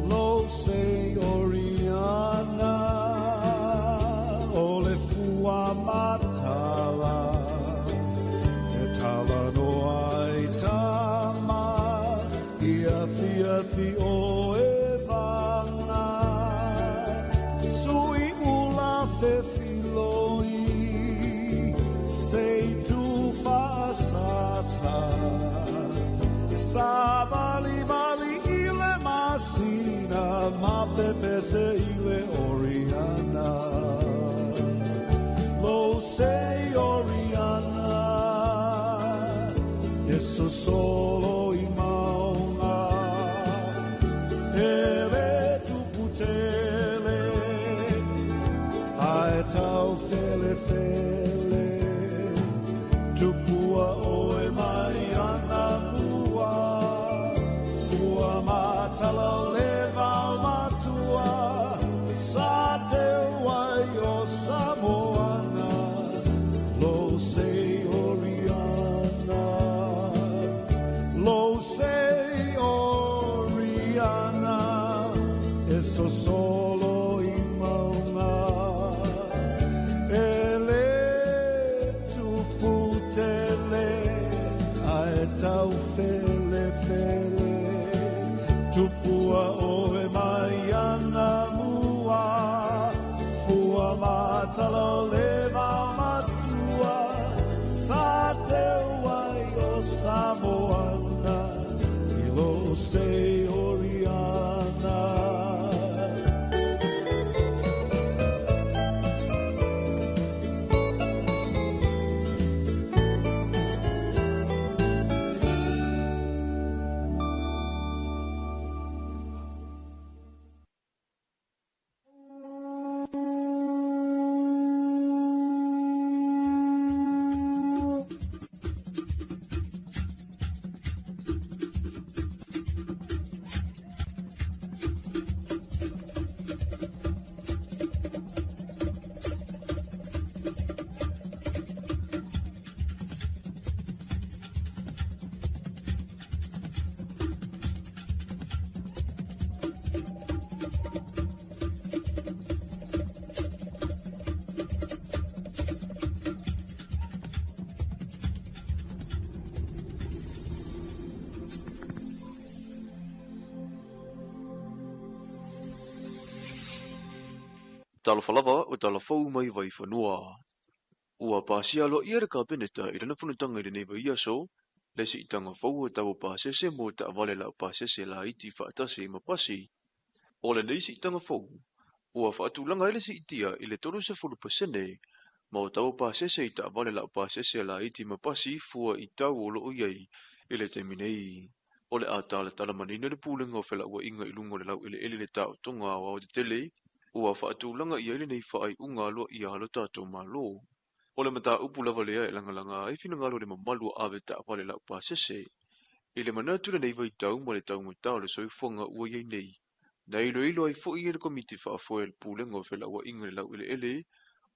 Lo sei Oriana o le fua matala E tala noa i tama Ia fia fi o e vanga Sui ula fe filoi Sei tu faasasa Sa vali vali i le masina Ma pepese i le Oriana. Lo sei Oriana E sosolo i maunga E le tupu tele Ae tau fele fele Tupua oe mai ana mua Fua matala o le vao matua Sa te uai o Samoana Lo sei Oriana Lo sei Oriana E sosolo i maunga E le tupu tele Ae tau fele fele Tupua oe mai ana mua Fua matala o le vao matua Sa te uai o Samoana I lo sei Oriana. Talofa lava o talafou mai Vaifanua. Ua pasia aloaia le Kapeneta i lana fonotaga i lenei vaiaso, le siitaga fou o tau pasese mo taavale laupasese laiti faatasi ma pasi. O lenei siitaga fou, ua faatulaga ai le siitia i le 30% ma o tau pasese i taavale laupasese laiti ma pasi fua i tau o loo i ai i le taimi nei. O le a talatala manino le pulega o felauaiga i luga o le laueleele le taotoga aoaotetele, ua faatulaga i ai lenei faaiuga aloaia a lo tatou Malo. O le mataupu lava lea e lagalaga ai finagalo o le mamalu o ave taavale laupasese. I le manatu lenei vaitau ma le taugata o le soifuaga ua i ai nei, na iloilo ai foi e le Komiti Faafoe a le Pulega o Felauaiga i le Laueleele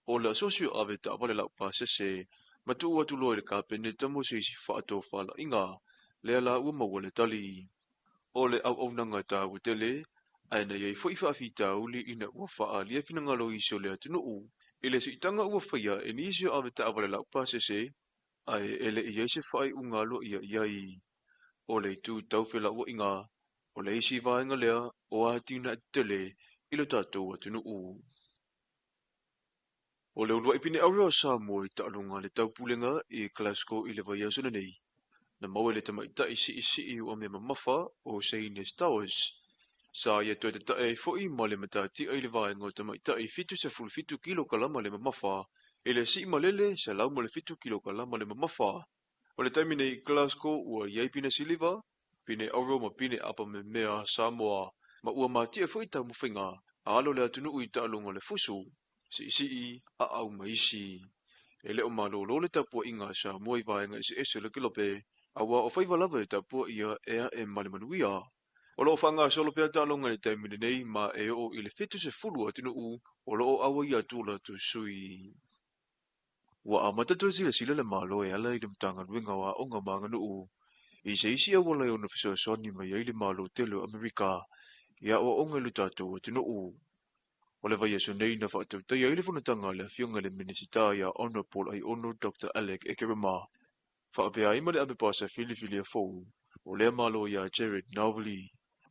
o le asosi o ave taavale laupasese ma tuu atu loa i le Kapeneta mo se isi faatofalaiga, lea la ua maua le tali. O le auaunaga taua tele, ae na i ai foi faafitauli ina ua faaalia finagalo o isi o le atunuu i le siitaga ua faia e nisi o avetaavale laupasese, ae e le i i ai se faaiuga aloaia i ai. O le itu tau felauaiga, o le isi vaega lea o atinae tetele i lo tatou atunuu. O le uluai pine auro a Samoa i taaloga a le Taupulega i Glasgow i le vaiaso lenei, na maua e le tamaitai siisii uamea mamafa o Shaina Stowers. Sa ia toe tatae ai foi ma le matatia i le vaega o tamaitai 77 kilokalama le mamafa i le sii malele 107 kilokalama le mamafa. O le taimi nei i Glasgow ua i ai pine siliva, pine auro ma pine apamemea a Samoa, ma ua matea foi taumafaiga a alo o le atunuu i taaloga o le fusu, siisii, aau ma isi. E le o malolo le tapuaiga a Samoa i vaega eseese o le kelope, aua o faiva lava e tapuaia e ae ma le manuia. O lo o faagasolo pea taaloga i le taimi lenei ma e oo i le 70 atunuu o lo o auai atu o latou sui. Ua amata toe silasila le Malo e ala i le Matagaluega o Aoga ma Aganuu i se isi auala e ono fesoasoani mai ai le Malo tele o Amerika i aoaoga i lo tatou atunuu. O le vaiaso nei na faatautaia ai le fonotaga a le Afioga i le Minisita ia Honourable Aiono Dr Alec Ekerema faapea ai ma le amepasa filifilia fou o lea Malo ia Jared Nauveli.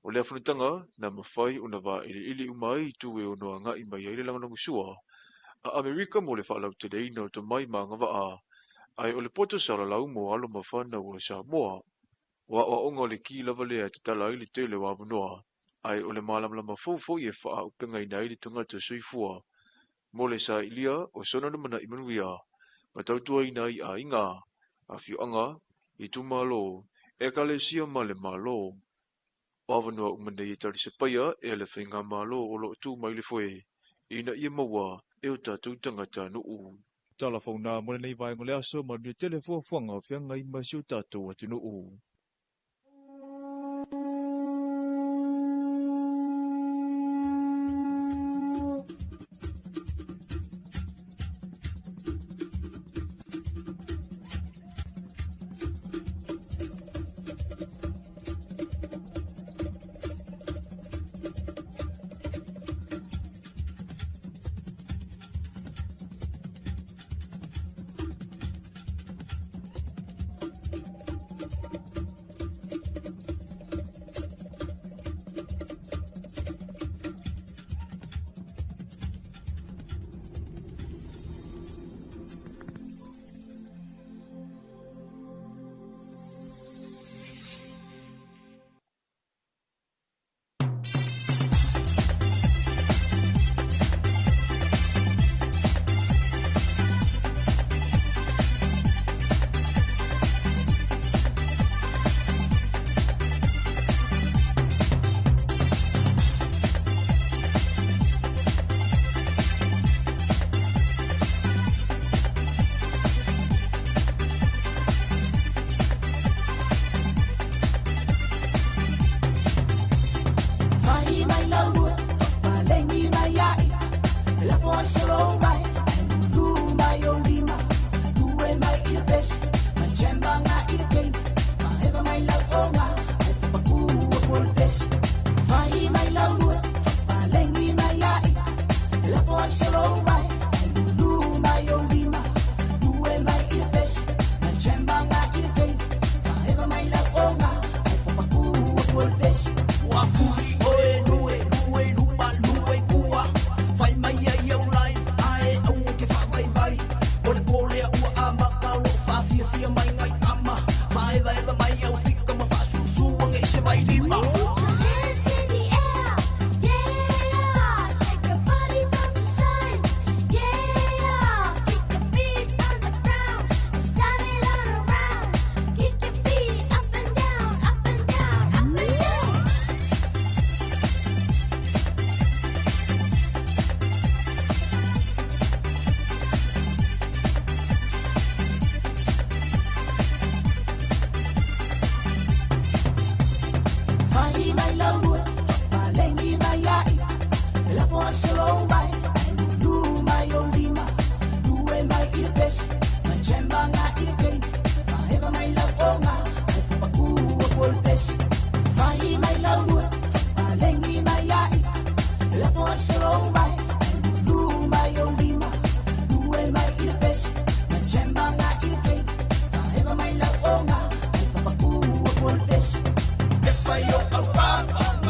O lea fonotaga na mafai ona vailiili uma ai itu e ono agai mai ai le lagolagosua a Amerika mo le faalauteleina o tomai ma agavaa, ae o le poto salalau mo alo ma fanau a Samoa. O aoaoga o le ki lava lea e tatala ai le tele o avanoa, ae o le malamalama fou foi e faaaupegaina ai le tagata soifua mo le sailia o sona lumanai manuia ma tautuaina ai aiga, afioaga, itumalo, ekalesia ma le Malo. O avanoa uma nei e talisapaia e le faigamalo o lo o tu mai le foe ina ia maua e o tatou tagatanuu. Tala fauna mo lenei vaega o le aso, manuia tele fuafuaga o feagai ma si o tatou atunuu.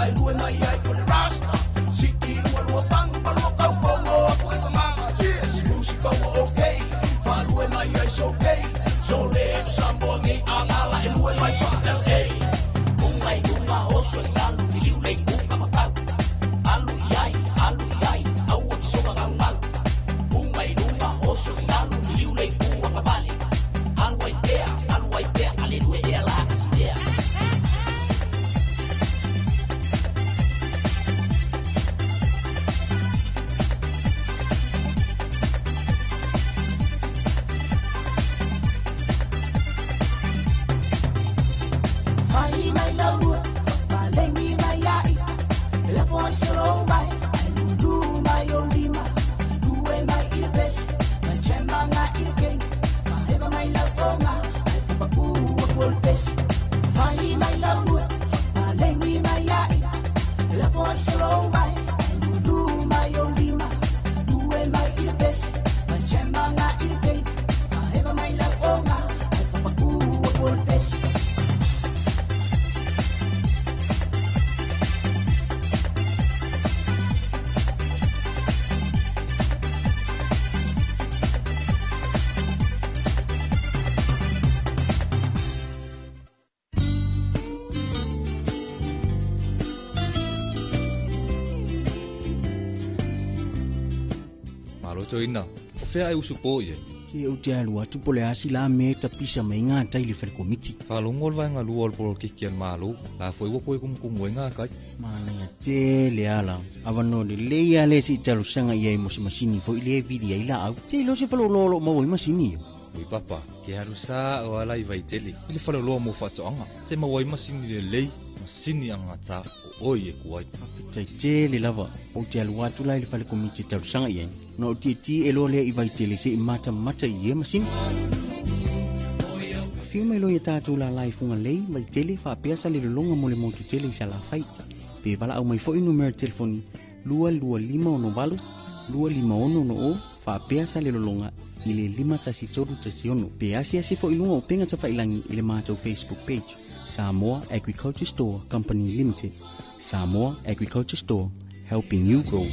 unga e lue mai ai o le rasta. Siki lua lua pangu pa lua kau fongo aku e pamanga. Cheers, musika ua okay, whaalue mai ai so okay. So le Samoa ngei angala e lue mai fa LA. Unga i unga oso i lalu i liu lei unga makau. Alu i ai, alu i ai, aua ki soka ngau ngau. Unga i lunga oso i lalu i liu lei unga pavale. Alu ai tea, alu ai tea, ale lue ea la asilea. Fai mai lau, palengi mai ai, la foi solo mai, ai lulu mai o lima, lue mai i le pesi, mai chema nga i le keng, ma heva mai lau onga, ai fupaku a kua le pesi. Fai mai lau, palengi mai ai, la foi solo mai, ai lulu mai o lima, lue mai i le pesi, mai chema nga i le keng, ma heva mai lau onga, ai fupaku a kua le pesi. Malo toina, o fea e usu po ie. Se ou te alu atu po le asi la me ta pisa mai ngā tai le whare komiti. Whalongo le vaenga lua o le polo kiki an malo, la foi ua koe kumukumu e ngā kai. Manaia tele ala, awa no le lei ale se i talosanga ia i mo se masini fo i le vili ai la au. Te ilo se whalololo mau i masini o. Ui papa, ke haru sa o ala i vaitele, i le whaloloa mo whatoanga. Te mawai masini le lei, masini angata o oi e kuai. Tai tele lava, o te alu atu la i le whale komiti talosanga ia. No o tie ti e loa lea i vaitele se i mata mata i e masini. Whiu mai loa ia tātou la lai funga lei, vaitele whaapea sa le lolonga mo le motu tele i sa la whai. Pe wala au mai foi numero telefoni 225 68 256 o whaapea sa le lolonga i le 51316. Pe asi asi fo ilunga o penga tawhailangi i le mātou Facebook page. Samoa Agriculture Store Company Limited. Samoa Agriculture Store, helping you grow.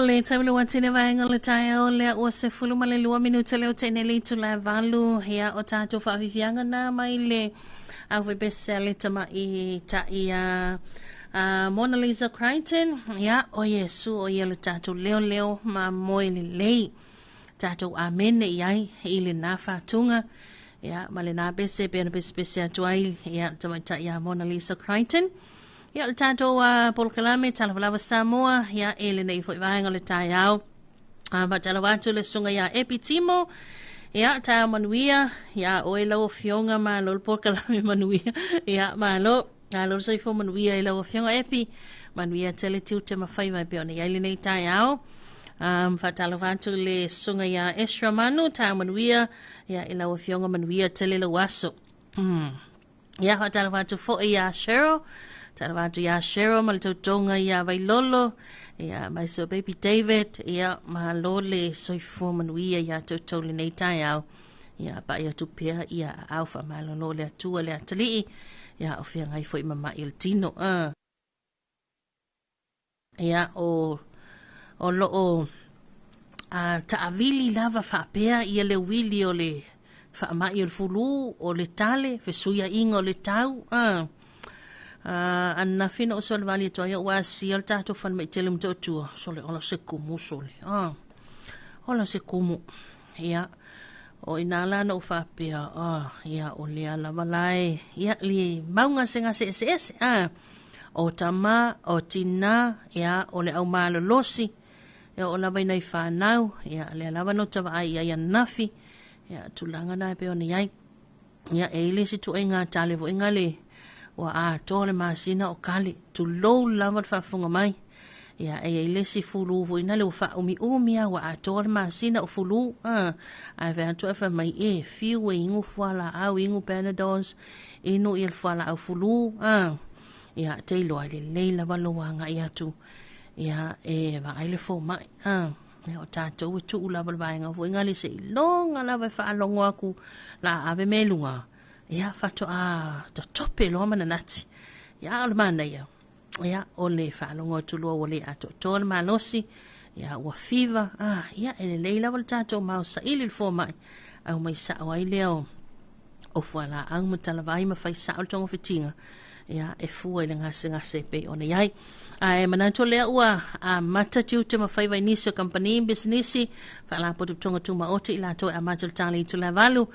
O le taimi le watine vaega o le taeao lea ua 12 minute leo tene le itula e valu ia o tātou whaafifianga nā mai le au pese a le tama'i ta'i a Mona Lisa Crichton ia o Iesu o ia le tātou leo leo ma moe lelei tātou amene i ai i le nā whātunga ia ma le nā pese pe ana pese pese atu ai ia tama'i ta'i a Mona Lisa Crichton. Ia, o le tatou polokalame Talofa Lava Samoa, ia, e lenei foi vaega o le taeao. Faatalofa atu le susuga ia Epi Timo, ia, taeao manuia, ia oe lau afioga, malo le polokalame manuia, ia, malo, malo le soifua manuia i lau afioga Epi, manuia tele tiute ma faiva e pei ona i ai lenei taeao. Faatalofa atu le susuga ia Ezra Manu, taeao manuia, ia, i lau afioga manuia tele lou aso. Ia, faatalofa atu foi iā Cheryl. Faatalofa atu iā Cheryl ma le tautoga iā Vailolo. Ia, mai so baby David. Ia, malo le soifua manuia iā toutou lenei taeao. Ia, pai atu pea ia aao faamalolo o le Atua le Atalii. Ia, o feagai foi ma ma'i o le tino. Ia, o, o loo a, taavili lava faapea ia le uili o le faamai o le fulu, o le tale, fesuiaiga o le tau, a. A, ananafi na ou savalivali atu ai ou asia le tatou falemai tele Motootua, sole ola se kumu sole, a. Ola se kumu. Ia, o ina la na ou faapea, a, ia, o lea lava la e, ia, li mau gasegase eseese, a. O tama, o tina, ia, o le aumalolosi, ia, o lava i nai fanau, ia, lea lava na ota vaai i ai ananafi, ia, tulaga na e pei ona i ai. Ia, e i ai le isi tuaiga tale foi nga le, ua atoa le masina o kale, tulou lava le faafofoga mai. Ia, e i ai le isi fulu foi na le ua faaumiumi lava ua atoa le masina o fulu, a, ae fai atu ae fai mai, e, fiu e inu fualaau, inu Panadols, inu ia le fualaau fulu, a, ia, te iloa e lelei lava lou agai atu, ia, e vaai le fomai, a. Ia, o tatou e tuu lava le vaega foi nga le seiloga lava e faalogo atu la ave mea i luga, ia, faatoa tatope loa mananati. Ia, a o le manaia, ia, o le faalogo atu loa ua le atoatoa le malosi, ia, ua fiva, a, ia, e lelei lava le tatou maosaili le fomai, aumai sao ai lea o, o fualaau ma talavai ma fai sao le togafitiga, ia, e fua i le gasegase e pei ona i ai. Ae manatu lea ua amata tiute ma faiva i nisi o kamupani, pisinisi, faalapotopotoga tumaoti i latou e amata le tali i itula e 8.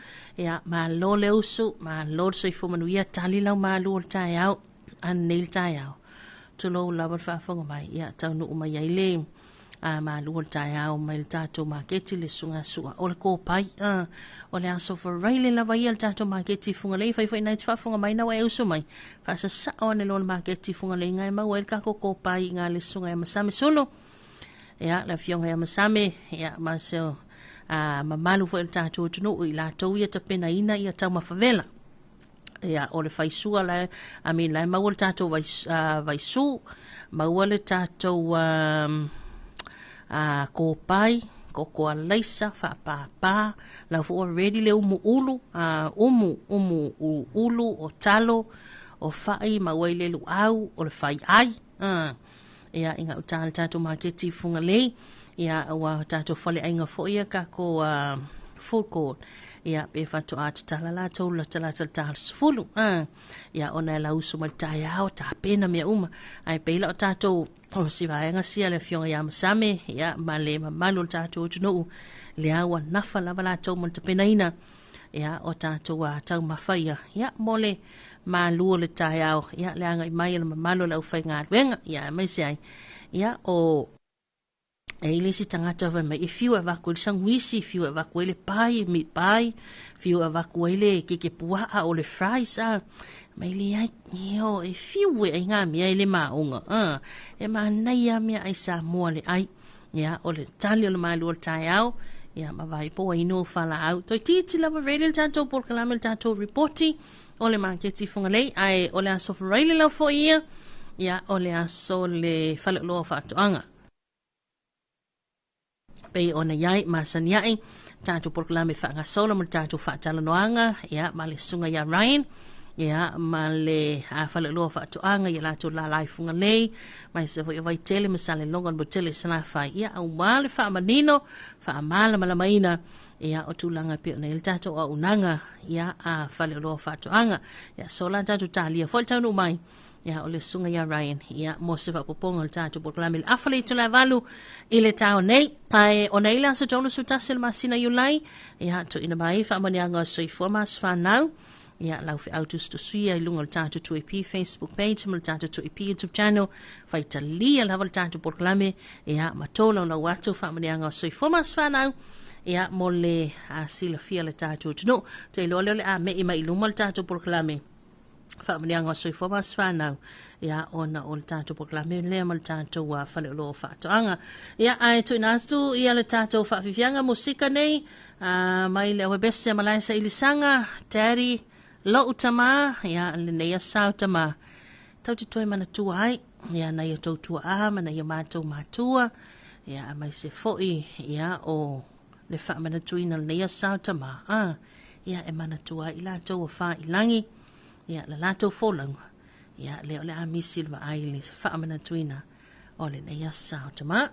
Ia, malo le usu, malo le soifua manuia, tali lau malu o le taeao, ananei le taeao. Tulou lava le faafofoga mai, ia taunuu mai ai le a malu o le taeao mai le tatou maketi le sugasua o le kopai. A, o le aso faraile lava ia le tatou maketi i Fugalei. Fai foi nai te faafofoga mai na ua e usu mai. Faasasao ane loa le maketi i Fugalei ngai maua ai le kako kopai i ngā le susuga ia Masame Sulu. Ia, le afioga ia Masame, ia, ma se a, mamalu foi o le tatou atunuu i latou ia tapenaina ia taumafavela. Ia, o le faisua la, I mean, la e maua le tatou vai, vaisu, maua le tatou kōpai, koko alaisa, faapāpā, la foi ua ready le umu ulu, umu, umu ulu, o talo, o fai, maua i le luau, o le fai ai, ia, i gauta le tatou maketi i Fugalei, ia, ua tatou faleaiga foi ia kako food court, ia, pe faatoa tatala latou latalata le ta 10, ia, ona e lausu mai le taeao, tapena mea uma, ae pei la o tatou, o si vaega sia le afioga ia Masame, ia, ma le mamalu o le tatou atunuu, lea ua nafa lava latou ma le tapenaina, ia, o tatou taumafa ia, ia, mo le malu o le taeao, ia, le agai mai o le mamalu o le aufaigaluega, ia, aemaise ai, ia, o e i le isi tagata fai mai, e fiu e avatu ai le saguisi, fiu e avatu ai le pai, meat pie, fiu e avatu ai le keke puaa o le fries, a. Mai le ai, io, e fiu e ai ngā mea e le maonga, a. E manaia mea ai Samoa le ai. Ia, o le tali o le malu o le taeao, ia, ma vai po ai no whalaau. Toi titi lava ready le tatou polokalame le tatou reporti o le maketi Fugalei, ae o le aso faraile lau foi ia, ia, o le aso le faleoloa o faatoaga. Pei ona i ai masani ai tatou polokalame faagasolo ma le tatou faatalanoaga, ia, ma le susuga ia Ryan, ia ma le faleoloa faatoaga i a latou lala i Fugalei, ma se foi o Vaitele ma Salelologa le Motele i Salafai, ia aua le faamanino faamalamalamaina ia o tulaga e pei ona i ai le tatou auaunaga ia a faleoloa faatoaga. Ia so la tatou talia foi le taunuu mai ia o le susuga ia Ryan ia mo se faaopoopoga o le tatou polokalame i le afa le itula e 8 i le taeao nei. Ae ona i le aso 31 o le masina Iulai, ia tuuina mai faamanuiaga o soifua ma aso fanau ia lau feau tusitusia i luga o le tatou 2AP Facebook page ma le tatou 2AP YouTube channel, faitalia lava le tatou polokalame ia ma tolaulau atu faamanuiaga o soifua ma aso fanau ia mo le silafia le tatou atunuu. Te iloa lea o le a me'i mai i luma le tatou polokalame faamanuiaga o soifua ma aso fanau ia ona o le tatou polokalame lea ma le tatou faleoloa o faatoaga. Ia ae tuuina atu ia le tatou faafiafiaga musika nei mai le Awebese Malae Sailisaga, Daddy, Lo'u Tamā, ia lenei aso tamā tau te toe manatua ai ia nai o tou tua'a ma nai o matou matua, ia mai se fo'i ia o le faamanatuina o lenei aso tamā ia e manatua ai i latou o fāilagi ia la latou folauga ia lea o le a misi le vaai i le faamanatuina o lenei aso tamā.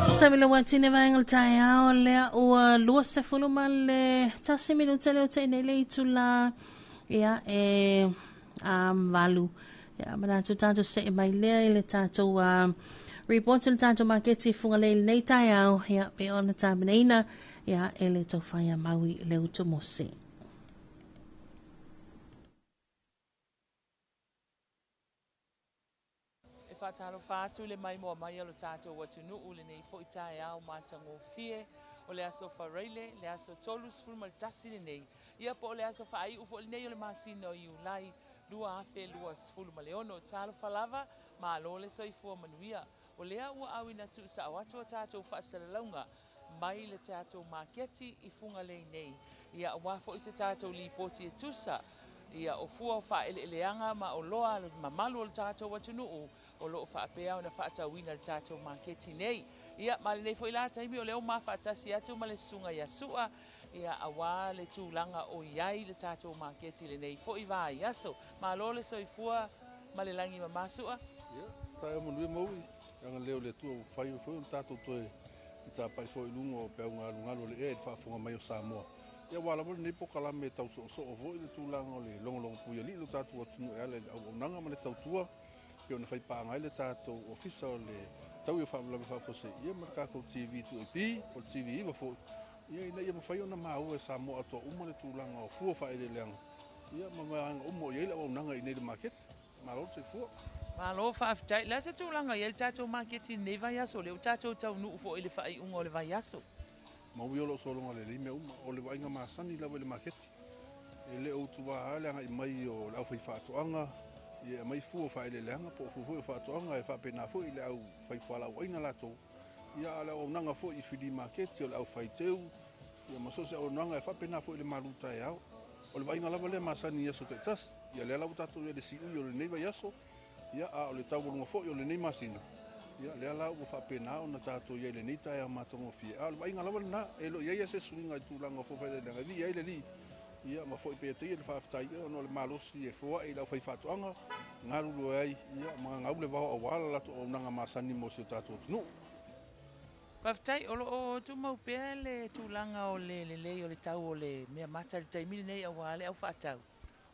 Daddy Taimi le watine vaega o le taeao lea ua 21 minuta leo te nei le itula ia e 8. Ia manatu tatou see mai lea i le tatou report o le tatou maketi Fugalei lenei taeao ia pe ona tapenaina ia e le taufai a Maui le Utu Mose. E faatalofa atu i le maimoa mai o lo tatou atunuu i lenei foi taeao matagofie. O le aso Faraile, le aso 31 lenei, ia po o le aso faaiu foi lenei o le masina o Iulai 2026. Talofa lava, malo le soifua manuia. O lea ua auina tuusao atu a tatou faasalalauga mai le tatou maketi i Fugalei nei, ia aua foi se tatou lipoti e tusa ia o fua o faaeleeleaga ma oloa a le mamalu o le tatou atunuu o lo o faapea ona faatauina i le tatou maketi nei. Ia ma lenei foi la taimi o lea ua ma faatasi atu ma le susuga ia Sua, ia aua le tulaga o i ai le tatou maketi i lenei foi vaiaso. Malo le soifua ma le lagi mama Sua. Ia, taeao manuia Maui, agalelei o le Atua ua mafai foi ona tatou toe tapai foi i luga o peau galugalu o le ea i le faafofoga mai o Samoa. Ia aua lava lenei polokalame e tau soosoo foi le tulaga o le logologo puialii i lo tatou atunuu e ala i le auaunaga ma le tautua pei ona faipaaga ai le tatou Ofisa o le Taui o Faalavelave Faafuasei ia ma le tatou TV 2AP po o le TV 9 foi ia ina ia mafai ona maua e Samoa atoa uma le tulaga o fua o faaeleeleaga ia ma vaega uma o i ai le auaunaga i inei i le maketi. Malo le soifua. Malo faafetai. O le a se tulaga i ai le tatou maketi i lenei vaiaso? O lea ua tatou taunuu foi i le faaiuga o le vaiaso. Maui o lo o sologa lelei mea uma. O le vaaiga masani lava i le maketi. E le o utuā lava le agai mai o le aufaifaatoaga e aumai fua o faaeleeleaga po o fua foi o faatoaga e faapena foi i le aufaifualaauaina latou. Ia a o le auaunaga foi i fili maketi o le aufaiteu ia ma so o se auaunaga e faapena foi i le malu taeao. O le vaaiga lava lea masani i aso taitasi. Ia lea la ua tatou i ai i le siui o lenei vaiaso, ia a o le taualuga foi o lenei masina, ia lea la ua faapena ona tatou i ai i lenei taeao matagofie. A o le vaaiga lava lena, e le o i ai lava se suiga i tulaga o fua faaeleeleaga, e viia ai le Alii, ia ma foi pea te ia le faafetai, ia ona o le malosi e foai i le aufaifaatoaga, galulue ai, ia ma gagau le vao aua le latou auaunaga masani mo si o tatou atunuu. Faafetai, o lo o tumau pea le tulaga o le lelei o le tau o le mea mata i le taimi lenei aua le au faatau.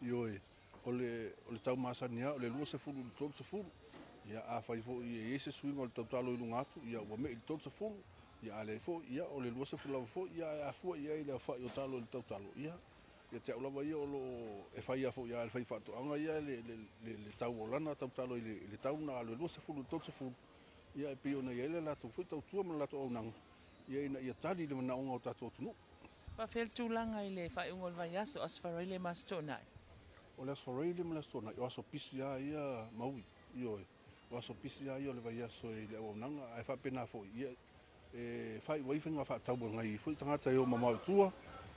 Ioe, o le, o le tau masani lava o le 20 i le 30. Ia, afai foi e i ai se suiga o le tautalo i luga atu, ia ua me'i i le 30. Ia, a leai foi, ia o le 20 lava foi, ia ae a fua i ai le aofai o talo i le tautalo, ia, ia te au lava ia o lo o, e fai lava foi lava e le faifaatoaga ia le, le, le, le tau o lana tautalo i le, i le tau na o le 20 i le 30. Ia e pei ona i ai le latou foi tautua ma le latou auaunaga, ia ina ia tali i le manaoga o tatou atunuu. Faafefea le tulaga i le faaiuga o le vaiaso, Aso Faraile ma Aso Toonai? O le Aso Faraile ma le Aso Toonai, o aso pisi lava ia Maui, ioe, o aso pisi lava ia o le vaiaso i le auaunaga, ae faapena foi, ia, e faaiu ai faiga faatau a nai foi tagata e o mamao i tua,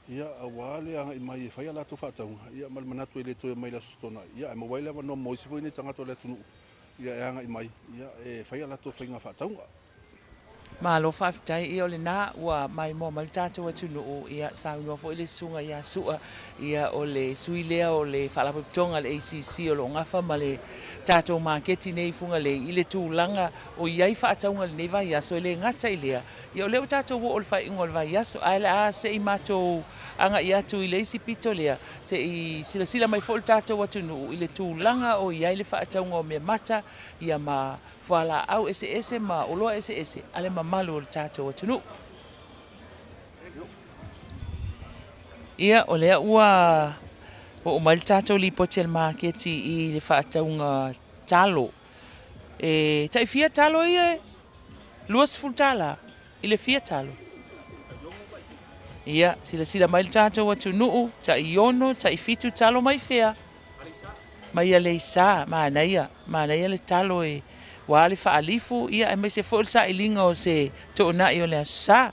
ia, aua le agai mai e fai a latou faatauga, ia, ma le manatu e le toe omai i le Aso Toonai, ia, ae maua ai le avanoa mo isi foi nei tagata o le atunuu, ia, e agai mai, ia, e fai a latou faiga faatauga. Malo faafetai, ia o lena ua maimoa mai le tatou atunuu, ia saunoa foi le susuga ia Sua, ia o le sui lea o le Faalapotopotoga a le ACC o lo o gafa ma le tatou maketi nei i Fugalei i le tulaga o i ai faatauga i lenei vaiaso, e le gata i lea, ia o lea ua tatou oo i le faaiuga o le vaiaso, ae le a se i matou agai atu i le isi pito lea, se i silasila mai foi le tatou atunuu i le tulaga o i ai le faatauga o meamata, ia ma fualaau eseese ma oloa eseese a le mamalu o le tatou atunuu. Ia, o lea ua oo mai le tatou lipoti a le maketi i le faatauga talo. E tai fia talo ia e? $20 i le fia talo. Ia, silasila mai le tatou atunuu, tai 6, tai 7 talo mai fea? Mai Aleisa, manaia, manaia le talo e ua le faalifu, ia aemaise foi o le sailiga o se toonai o le Aso Sa.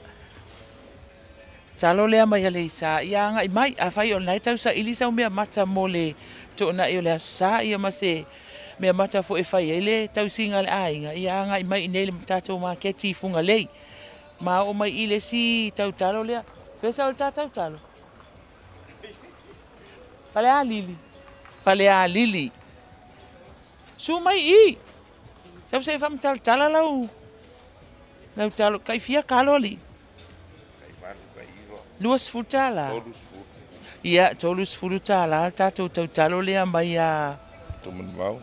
Talo lea mai Aleisa, ia agai mai, afai o lena e tau saili sau mea mata mo le toonai o le Aso Sa, ia ma se mea mata foi e fai ai le tausiga a le aiga, ia agai mai i nei le tatou maketi i Fugalei. Ma oo mai i le isi tautalo lea. Fea sau le ta tautalo? Falealili. Falealili. Su mai i. Sau se i faamatalatala lau lau talo. Tai fia talo alii? $20. Ia, $30 le tatou tautalo lea mai a Tumanuvao,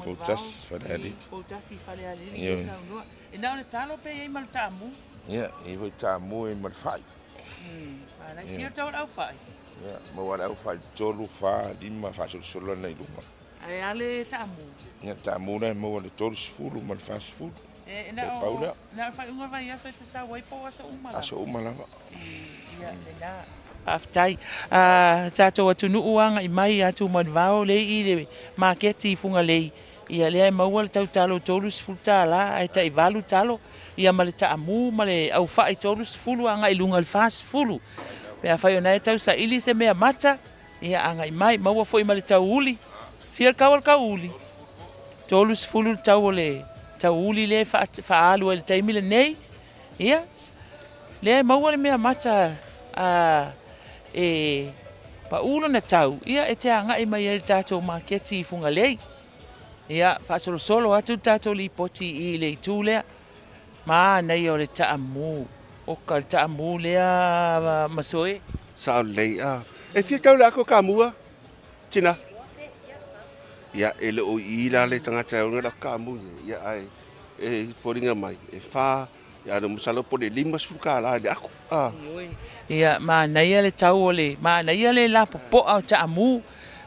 Poutasi, Falealili. Poutasi, Falealili, ia saunoa. E na o le talo pe i ai ma le taamu? Ia, e i ai foi taamu e i ai ma le fai. Ia, tau le aufai. Ia, maua le aufai 3, 4, 5 faasolosolo ana i luga. Ae a le taamu? Ia, taamu la e maua le 30 ma le 40. E na E pau o lea. Na o faaiuga o le vaiaso e te sau ai po o aso uma lava? Aso uma lava. Ia, lena. Faafetai. Ah, tatou atunuu aga'i mai ia Tumanuvao lea i le maketi i Fugalei, ia lea e maua le tautalo $30 ae tai 8 talo, ia ma le taamu ma le aufa'i 30 aga'i i luga i le 40. Pe afai o na e tausaili se mea mata, ia aga'i mai, maua foi ma le tauuli. Fia le tau o le tauuli? 30 le tau o le tauuli lea e faaalu ai i le taimi lenei. Ia, lea e maua le mea mata a, e paʻu lona tau, ia e te aga'i mai ai i le tatou maketi i Fugalei. Ia, faasolosolo atu le tatou lipoti i le itu lea. Manaia o le taamu. Oka le taamu lea Masoe. Sao lelei a. E fia tau le ako kamua, tina. Ia, e le o i la le tagata e ona la kamu ia, ai e foliga mai, e wha, ia no masalo po le 50 ka la le ako. A. Ia, manaia le tau o le, manaia le lapopoa o taamu.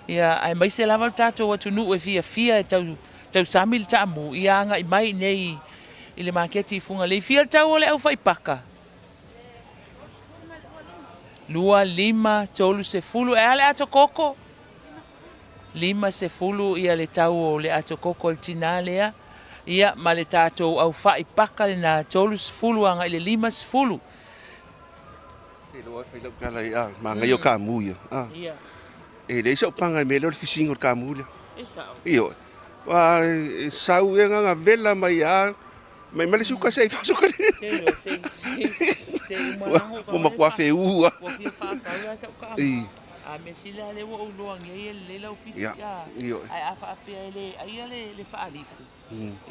Ia, aemaise lava le tatou atunuu e fiafia e tau tausami le taamu, ia aga'i mai nei i le maketi i Fugalei. Fia le tau o le aufaipaka? 2, 5, 30. E a le ato koko? 50 ia le tau o le ato koko le tinā lea. Ia, ma le tatou aufaipaka lena 30 aga'i le 50. E loa fai lau tala i a, manaia o kamu ia. A. Ia. E leai sau panga i mea lea o le fisiga o le kamu lea. E sao. Ioe. Wa e sau e nganga vela mai a, mai mai le suka sei faso ka le. Se lo se se se uma lango Ua matua feua. Ua fia whaakau la sau ka I. A me sila le ua uloa ngei e le lau fisi Ia, a. ioe. Ai a whaapea e le aia le whaalifu.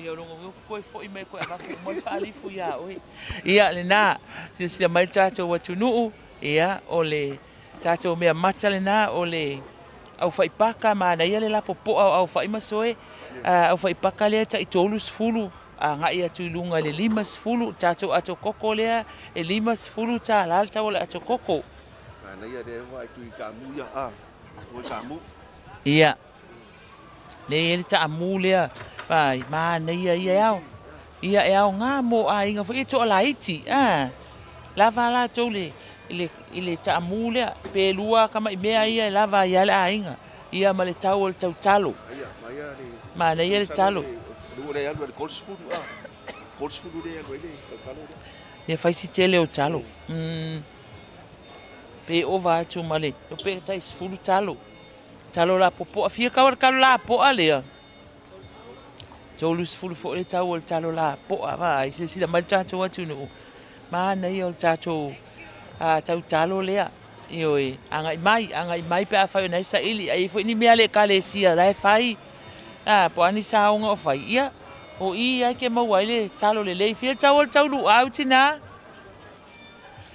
Ia o longo ngeo koe foi mai koe avafu mo le whaalifu ia oe. Ia le nā, sila sila mai tātou atunuu, ia o le tātou mea mata le nā, o le au whaipaka, manaia le lapopoa o au whaimasoe, au whaipaka lea tai 30, a ngai atu i lunga le 50, tātou ato koko lea, e 50 tā la le tau o le ato koko. Manaia le wai tui kamu ia, a, o kamu. Ia, le e le taamu lea, vai, manaia ia e ao. Ia e ao ngā mō a inga fo, ia toa laiti, a. Lava la tau le, i le taamu lea, pe lua kama i mea ia e lava ia le ainga. Ia ma le tau o le tautalo. Ia, maia le Manaia le talo. Lua le alu le 30, a. 30 le alu le tautalo lea. Ia whaisi tele o talo. Pe ova atu ma le, o pe tai 10 talo. Talo la popoa, fia kawa le kalo la poa lea. 30 fo le tau o le talo la poa, vai, sila sila mai le tātou atunuu. Manaia o le tātou, tau talo lea. Ioe, angai mai pe a whai o nei saili. Ai fo ni mea le kalesia, la e whai. Po ani saonga o whai. Ia, o i ai ke maua i le talo le lei. Fia tau o le tau luau tina.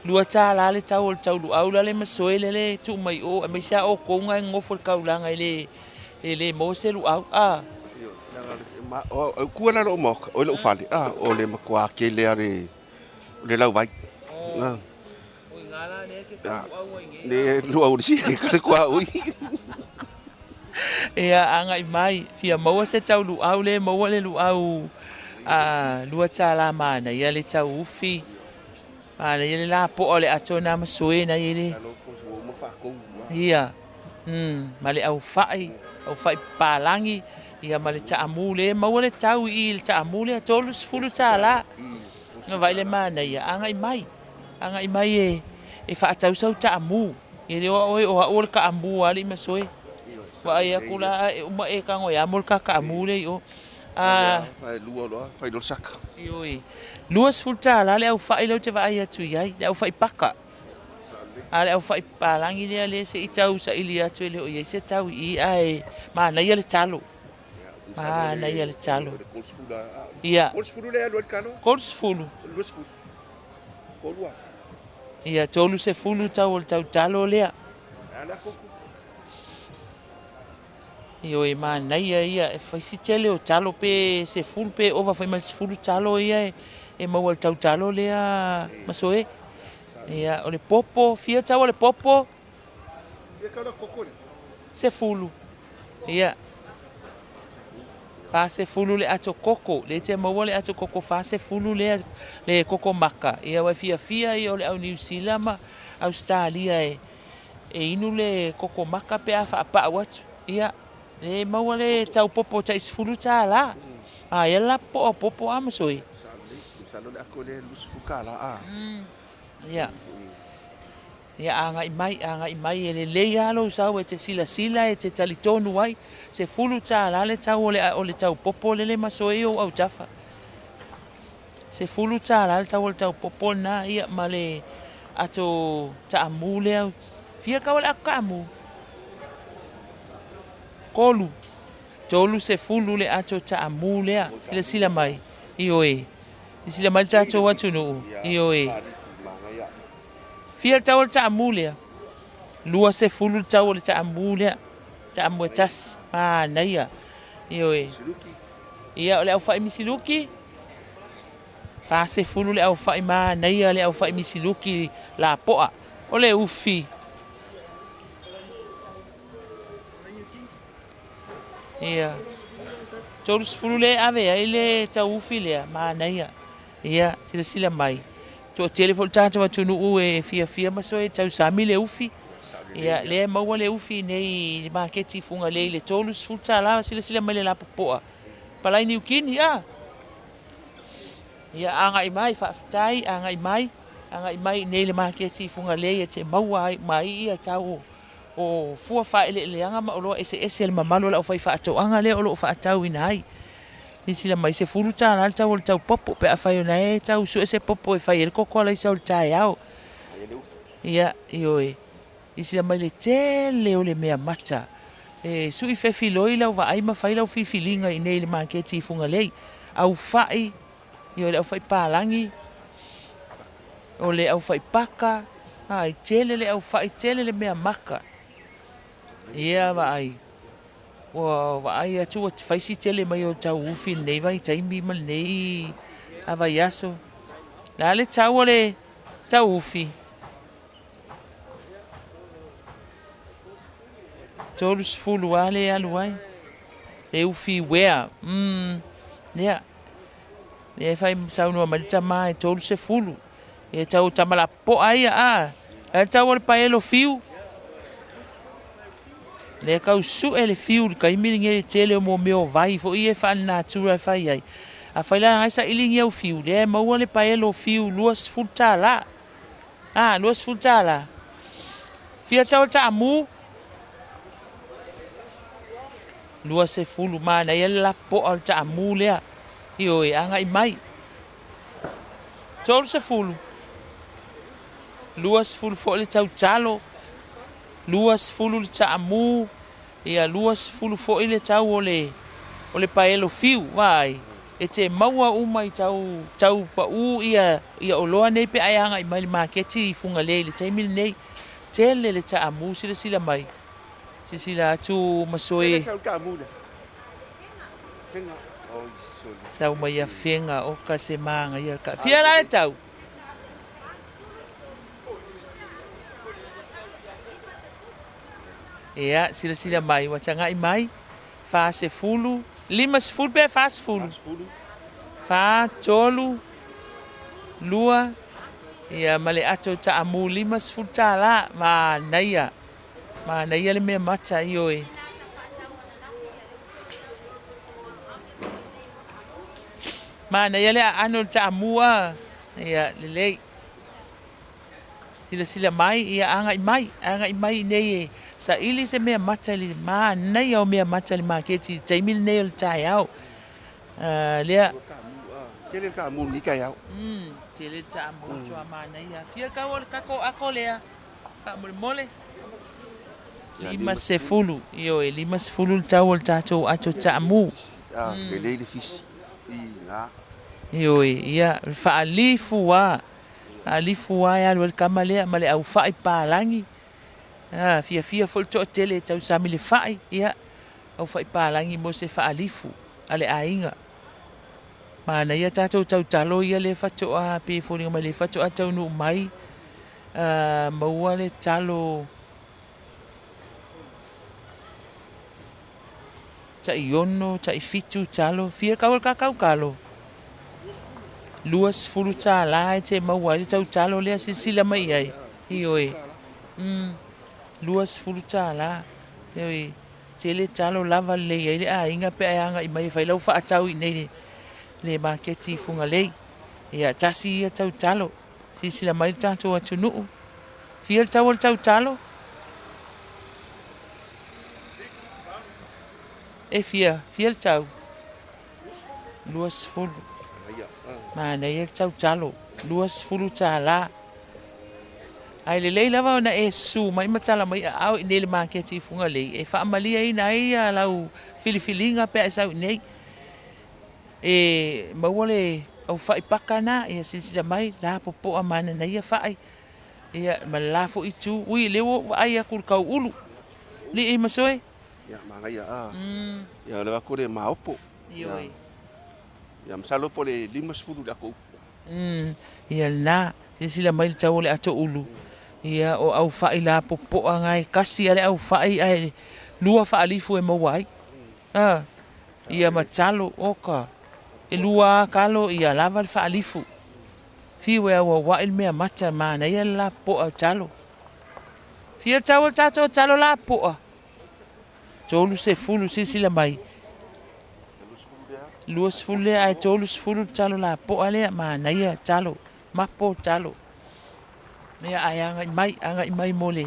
Lua tā la le tau o le tau luau la le masoe le le tu mai o. E mai sea o konga e ngofo le kaulanga i le, e le mo se luau. A. Ma, o, o kua la lo moka, o le ufale. A, o le makua ke le a le, o le lau vai. A. O i ngā la le ke ka luau ai nge. Le luau le si, ka le kua ui. Ia, angai mai, fia maua se tau luau le, maua le luau, a, lua tā la mana, ia le tau ufi. Mana, ia le la poa le ato nā masoe na ia le. Ia, ma le au whai, au whai pālangi, ia ma le taamu le, maua le tau i le taamu le, 30 tā la. Nga vai le mana ia, angai mai, angai mai e whaatausau taamu. Ia le oa oe, oa oa le kaamu a le masoe. Wa ai aku la, e uma e kango ia mo le kakaamu le i o. Whai lua loa, whai loa saka. Ioi. Lua sefulu tā la le au whai leo te vaai atu i ai, le au whai paka. A le au whai pālangi lea le se i tau sa ili atu e le o i ai se tau i ai. Manaia le talo. Manaia le talo. Ia. 30 le alu al kalo? 30. 20. Kolua. Ia, 30 tau o le tau talo lea. Ala koko. Ioe, manaia ia, e whaisi tele o talo pe se fulu pe ova whai mai se fulu talo ia e maua le tau talo lea masoe. Ia, o le popo, fia tau o le popo. Ia kau la koko le. Se fulu. Ia. 40 le ato koko, le te maua le ato koko 40 lea le koko maka. Ia ua fiafia ia o le au Niu Sila ma Ausetalia e inu le koko maka pe a faapa'u atu. Ia le maua le tau popo ta'i $10. A ia la po'o popo a masoe. Masalo le ako lea $20 a. Ia. Ia aga'i mai, aga'i mai e lelei lava lou sau e te silasila e te talitonu ai, $10 le tau o le tau popo lele masoe i ou autafa. $10 le tau o le tau popo lena, ia ma le ato ta'amu lea. Fia kau o le ato ta'amu? Tolu. 30 le ato ta'amu lea. Silasila mai. Ioe. Silasila mai le tatou atunuu. Ioe. Fia le tau o le ta'amu lea? 20 le tau o le ta'amu lea. Ta'amu e tasi. Manaia. Ioe. Ia o le aufa'i misiluki. 40 le aufa'i manaia le aufa'i misiluki lapo'a. O le ufi. Ia. 30 le ave ai le tau ufi lea. Manaia. Ia, silasila mai. To'atele foi le tatou atunuu e fiafia masoe tausami le ufi. Ia, lea e maua le ufi nei i le maketi i Fugalei i le $30. Silasila mai le lapopoa. Palai Niukini, a. Ia, aga'i mai, faafetai, aga'i mai. Aga'i mai i nei le maketi i Fugalei e te maua ai mai ia tau o fua fa'aeleeleaga ma oloa eseese a le mamalu o le aufai fa'atoaga lea o lo'o fa'atauina ai. Silasila mai $10 le tau o le tau popo pe afai ona e tau su'e se popo e fai ai le koko alaisa o le taeao. Ia, ioe. Silasila mai le tele o le mea mata. E su'i fefiloi lau vaai ma fai lau filifiliga i nei i le maketi i Fugalei. Aufa'i, ioe le aufa'i palagi, o le aufa'i paka, ai tele le aufa'i, tele le mea maka. Ia vaai. Ua vaai atu ua faisi tele mai o tau ufi lenei vaitaimi ma lenei vaiaso. Le a le tau o le tau ufi? 30 lava le alu ai. Le ufi uea. Lea. Lea e fai saunoa mai le tamā e 30. Ia tau tama lapopoa ia a. Le a le tau o le paelo fiu? Lea kau su'e le fiu i le taimi lenei le tele o mō mea o vai fo'i e faalenatura e fai ai. Afai la agai sa'iligia au fiu, lea e maua le paelo fiu $20. A, $20. Fia tau o le ta'amu? 20 manaia le lapopoa o le ta'amu lea. Ioe, aga'i mai. 30. 20 fo'i le tautalo. 20 le ta'amu. Ia 20 fo'i le tau o le paelo fiu. Vaai. E te maua uma i tau tau pa'ū ia ia oloa nei pe a e aga'i mai le maketi i Fugalei i le taimi lenei. Tele le ta'amu silasila mai. Silasila atu masoe. Sau mai ia Fega oka se magaia le ka. Fia la le tau? Ia, silasila mai, ua taga'i mai, 40, 50 pe 40. 4, 3, 2, ia ma le ato ta'amu $50. Manaia. Manaia le mea mata, ioe. Manaia le aano o le ta'amu a. Ia, lelei. Silasila mai, ia aga'i mai, aga'i mai i nei e sa'ili se mea mata i le manaia o mea mata i le maketi i le taimi lenei o le taeao. Lea. Tele le ta'amu lenei taeao. Tele le ta'amu toa manaia. Fia le tau o le kako ako lea. Fa'amolemole. 50. Ioe, 50 le tau o le tatou ato ta'amu. Lelei le fisi. I gā. Ioe, ia, fa'alifu a. Fa'alifu a e alu ai le kama lea ma le aufa'i palagi. Fiafia foi le to'atele e tausami le fa'i, ia, aufa'i palagi mo se fa'alifu a le aiga. Manaia tatou tautalo ia le fato'a pe foliga mai le fato'a taunuu mai, maua le talo. taʻi 6, taʻi 7 talo. Fia kau le kakau kalo? $20 e te maua ai le tautalo lea silasila mai i ai. Ioe. $20. Ioe. Tele talo lava lelei ai le aiga pe a e agaʻi mai e fai lau faatau i nei le maketi i Fugalei. Ia tasi ia tautalo. Silasila mai le tatou atunuu. Fia le tau o le tautalo? E fia, fia le tau? 20. Manaia le tautalo, $20. Ae lelei lava ona e susu mai ma tala mai aao i nei le maketi i Fugalei e faamalieina ai ia lau filifiliga pe a e sau i nei. E maua le au fai paka na, ia silasila mai, la popoa mananaia fai. Ia ma le la foi itu, ui le ua vaai atu i le kauulu. Lii ma soe. Ia, manaia a. Ia, o le ako le maopo. Ioe. Ia, masalo po le 50 le ako upu. Ia lena, silasila mai le tau o le ato ulu. Ia, o au fai la popoa ngai kasi a le au fai ae lua faalifu e maua ai. Ah, ia ma talo oka. E lua kalo ia lava le faalifu. Fiu e aua wai le mea mata manaia le la poa o talo. Fia tau o le tatou talo la poa. 30 silasila mai. 20 lea ae 30 le talo la poa lea manaia talo. Mapo talo. Ia ae agaʻi mai mo le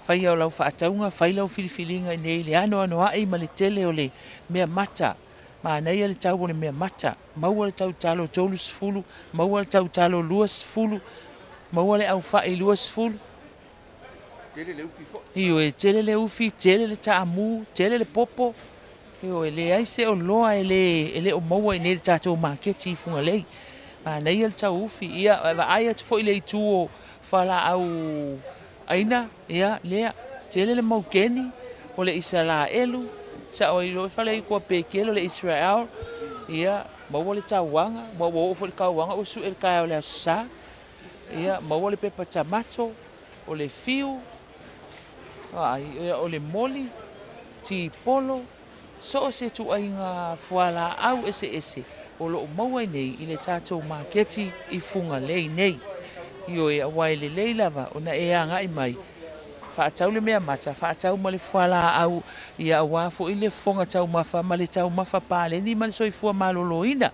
faia o lau faatauga, fai lau filifiliga i nei le anoanoaʻi ma le tele o le mea mata. Manaia le tau o le mea mata. Maua le tautalo 30, maua le tautalo 20, maua le aufai 20. Tele le ufi foi. Ioe, tele le ufi, tele le taamu, tele le popo. Ioe, leai se oloa e le o maua i nei le tatou maketi i Fugalei. Manaia le tau ufi. Ia, e vaai atu foi le itu o fualaau aina, ia, lea, tele le maukeni, o le Isaraelu, sa o ilo fale i kua pekelo le Israel, ia, maua le tauaga, ua oo foi le kauaga ua sue le taeao o le aso Sa, ia, maua le pepa tamato, o le fiu, ai, o le moli, tipolo, so o se tuaiga fualaau eseese o loo maua nei i le tatou maketi i Fugalei nei. Ioe, auā e lelei lava ona e agaʻi mai faatau le mea mata, faatau ma le fualaau, ia auā foi le fofoga taumafa ma le taumafa paleni ma le soifua malōlōina.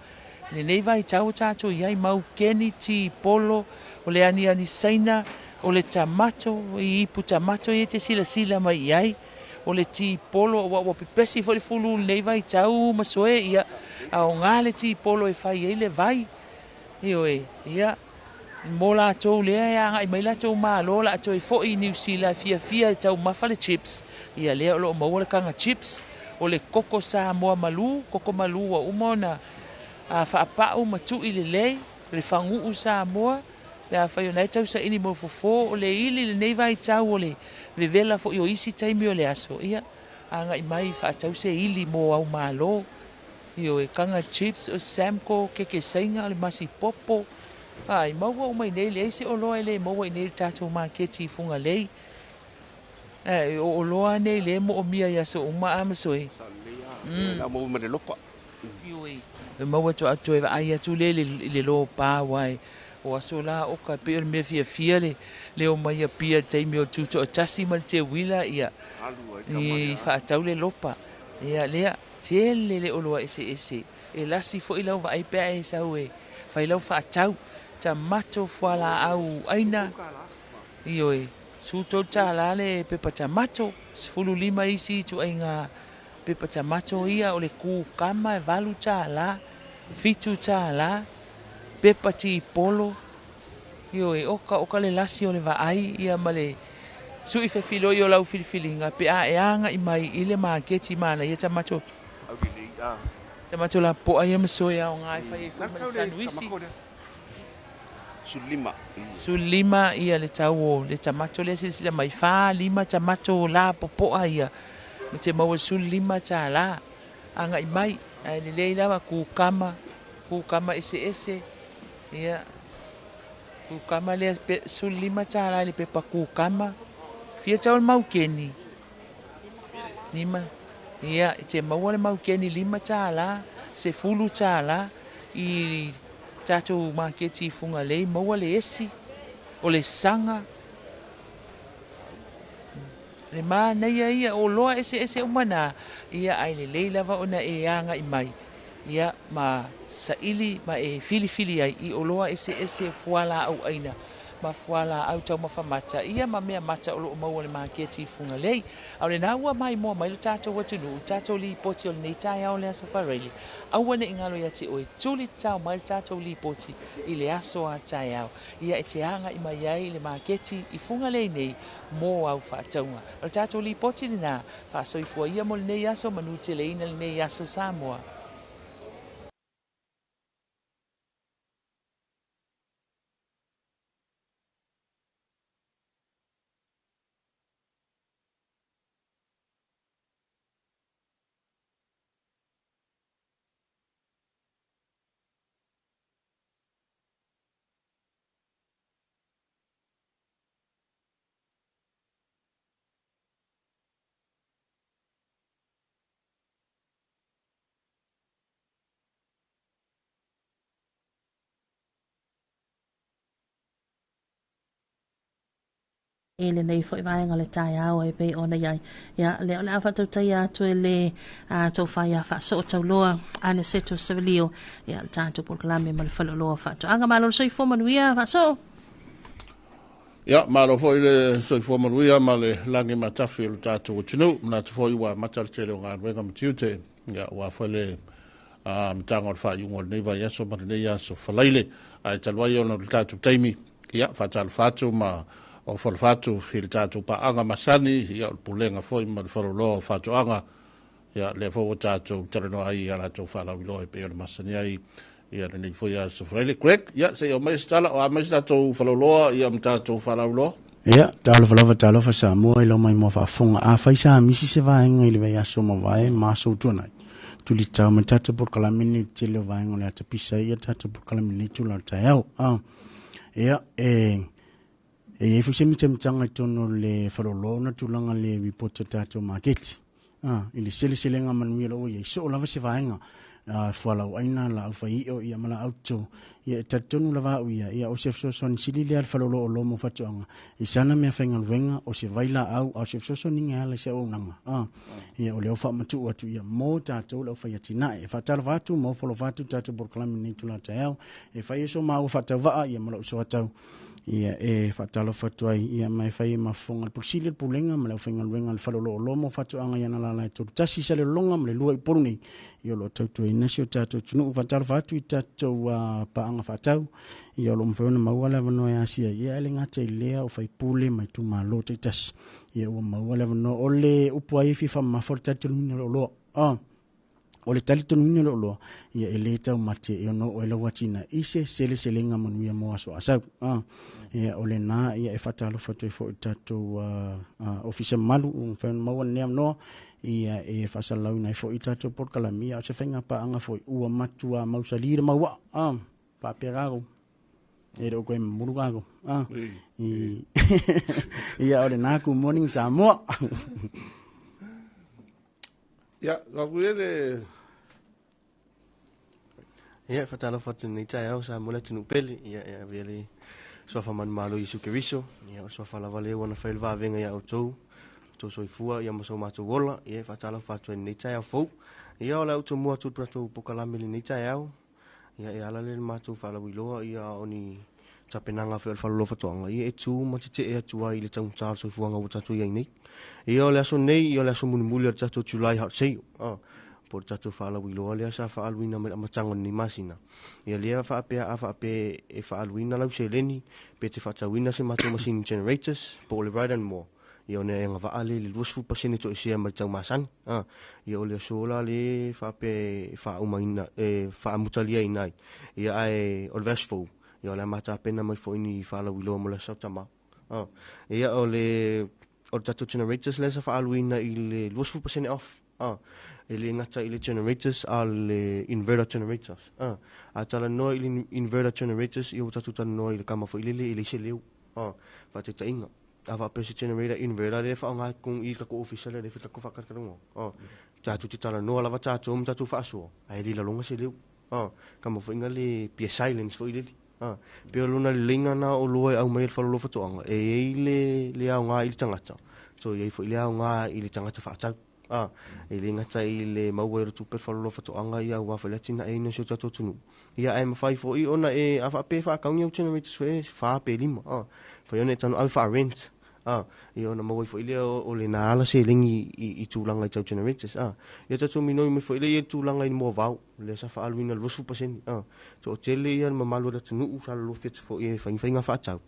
Lenei vaitau o tatou i ai maukeni, tipolo, o le aniani saina, o le tamato, i ipu tamato ia e te silasila mai i ai, o le tipolo, ua ua pepesi foi le fulu i lenei vaitau ma soe, ia aogā le tipolo e fai ai le vai. Ioe, ia, mo latou lea e agaʻi mai latou malo o le a toe foʻi i Niu Sila e fiafia e taumafa le chips, ia lea o loo maua le kaga chips, o le koko Samoa malū, koko malū ua uma ona faapau ma tuʻi lelei, le faguu Samoa, pe afai o na e tausaili mo fofo, o le ili lenei vaitau o le vevela foi o isi taimi o le aso, ia, agaʻi mai faatau se ili mo au malo. Ioe, kaga chips, o Samco, kekesaiga, o le masipopo, ai, maua uma i nei, leai se oloa e le maua i nei le tatou maketi i Fugalei. O oloa nei le moomia i aso uma a ma soe. La maua ma le lopa. Ioe, e maua atu toe vaai atu le i le lopa uae o aso la oka pei o le mea fiafia le omai Apia i le taimi o le tutoatasi ma le teuila ia i faatau le lopa. Ia lea, tele le oloa eseese. E lasi foi lau vaai pe a e sau e fai lau faatau. Tamato fualaau aina. Ioe, $13 le pepa tamato, 15 isi ituaiga pepa tamato ia, o le kukama e $8, $7, pepa tipolo. Ioe, oka oka le lasi o le vaai ia ma le sui fefiloi o lau filifiliga pe a e agaʻi mai i le maketi manaia tamato. Tamato lapoa ia ma soe aogā e fai ai foi ma le sanuisi. 15. 15 ia le tau o le tamato lea silasila mai, 4, 5 tamato la popoa ia ma te maua $15. Agaʻi mai, ae lelei lava kukama, kukama eseese, ia, kukama lea $15 i le pepa kukama. Fia tau o le maukeni? Lima, Ia, e te maua le maukeni $5, $10 i tatou maketi i Fugalei, maua le esi, o le saga, le manaia ia, o oloa eseese uma na, ia ae lelei lava ona e agai mai, ia ma saili ma e filifili ai i oloa eseese fualaau aina ma fualaau taumafa mata, ia ma mea mata o loo maua i le maketi i Fugalei. A o lena ua maimoa mai lo tatou atunuu i tatou lipoti o lenei taeao o le Aso Faraile, aua ne i galo ia te oe, tuli tatao mai le tatou lipoti i le aso a taeao, ia e te agai mai ai i le maketi i Fugalei nei mo au faatauga. O le tatou lipoti lena, faasoifua ia mo lenei aso, manuteleina lenei aso Samoa. I lenei foi vaega o le taeao e pei ona i ai. Ia, lea o le a faatautaia atu e le tofa ia Faasoo Tauloa Aniceto Savelio, ia, le tatou polokalame ma le faleoloa faatoaga. Malo le soifua manuia, Faasoo. Ia, malo foi le soifua manuia ma le lagi matafi o le tatou atunuu. Manatu foi ua amata le tele o galuega ma tiute. Ia, ua foi le amataga o le faaiuga o lenei vaiaso ma lenei aso Faraile. Ae talu ai ona o le tatou taimi, ia, faatalofa atu ma ofo atu i le tatou paaga masani, ia, o le pulega foi ma le faleoloa o faatoaga, ia, lea foi ua tatou talanoa ai ia latou faalauiloa e pei ona masani ai ia lenei foi aso Faraile. Greg, ia, se i aumai se tala, o a mai se tatou faleoloa, ia, ma tatou faalauiloa. Ia, talofa lava, talofa Samoa i lau maimoa faafofoga. Afai sa misi se vaega i le vaiaso mavae ma aso ua tuanai, tulitao mai tatou polokalame nei i le tele o vaega o le a tapisa ai ia tatou polokalame nei tula o le taeao. Ah, ia, e, e i ai foi se mitamitaga i totonu o le faleoloa ona tulaga le report a tatou maketi. Ah, i le seleselega manuia o lo o ua i ai, soo lava se vaega fualaauaina, laau faiio, ia ma laau toto. Ia e talitonu lava au ia, ia o se fesoasoani sili lea a le faleoloa o mo faatoaga i sana meafaigaluega, o se vailaau, a o se fesoasoaniga e ala i se auaunaga. Ah, ia o lea ua faamatuu atu ia mo tatou le aufai atinae. E faatalofa atu ma ofo alofa atu le tatou polokalame nei itula taeao. E fai ai so maua faatauvaa ia ma lou soatau. Ia e faatalofa atu ai ia ma e fai ai ma fofoga le Pule Sili o le Pulega ma le aufaigaluega a le Fale o Oloa mo Faatoaga i ana lala e 31 i Salelologa ma le 2 i Upolu nei. Ia o lo o tautuaina si o tatou atunuu. Faatalofa atu i tatou paaga faatau. Ia o lo o mafai ona maua le avanoa e asia ai. Ia ae le gata i lea o faipule ma itumalo taitasi. Ia ua maua le avanoa. O le upu ai e fia faamamafa o le talitonuina o le oloa. Ah. O le talitonuina o le oloa, ia e lē taumate e ono oo ai lau atinae i se seleselega manuia mo aso asau. Ah, ia o lena ia e faatalofa atu ai foi i le tatou ofisa mamalu ua mafai ona maua lenei avanoa ia e faasalalauina ai foi i tatou polokalame, ia o se faiga paaga foi ua matua mausali le mauaa. Ah, faapea kākou. E le o koe mamulu kākou. Ah, i, ia o lena, good morning Samoa. Ia, lau ia le... Ia, faatalofa atu lenei taeao Samoa le atunuu pele. Ia, e avea le suafa manumalo Iesu Keriso. Ia, o le suafa lava lea ua na fai le vavega ia outou, outou soifua, ia ma so matou ola. Ia, e faatalofa atu ai lenei taeao fou. Ia, o le a ou tomua atu le matou polokalame lenei taeao. Ia, e ala lea i le matou faalauiloa, ia, a o ni tapenaga foi a le Faleoloa Faatoaga, ia, e tu ma tetee atu ai i le taugata o le soifuaga ua tatou i ai nei. Ia, o le aso nei, ia, o le aso mulimuli o le tatou July Hot Sale, po o le tatou faalauiloa lea sa faaaluina mai le amataga o lenei masina. Ia, lea faapea a faapea e faaaluina lau seleni pe te faatauina se matou masini generators po o le Ride and More, Ia ona e agavaa lea i le 20% toesea mai le tau masani. Ia o le aso la lea faapea e faaumaina, e faamutaliaina ai. Ia ae o le vaiaso fou, ia o le a ma tapena mai foi ni faalauiloa mo le Aso Tama. Ia o le o le tatou generators lea sa faaaluina i le 20% off. E le gata i le generators a o le inverter generators. A talanoa i le inverter generators, ia ua tatou talanoa i le kama foi lele e leai se leo. Faataitaiga. A faapea se generator inverter lea e faaaoga i totonu i le tatou ofisa lea e fai tatou faatalatalanoaga. Tatou te talanoa lava tatou ma tatou faasoa, ae le laloga se leo. A, tamafoiga le pia silence foi lele. A, pe o lona leleiga na o loa e aumai e le faleoloa faatoaga, e i ai le, le aoga i le tagata, so e i ai foi le aoga i le tagata faatau. A, e le gata i le maua ai o le tupe le faleoloa faatoaga ia aua foi le atinaeina o si o tatou atunuu. Ia ae mafai foi ona e, a faapea e faatau ni au generators foi e 4 pe 5, a, mafai ona e tago ave faa-rent. A, ia ona maua ai foi lea o lena ala seleni i tulaga i tau generators. A, ia tatou minoi mai foi lea i le tulaga i le moavao, lea sa faaaluina i le 20%. A, toatele ia le mamalu o le atunuu sa lolofi atu foi e fai ni faiga faatau.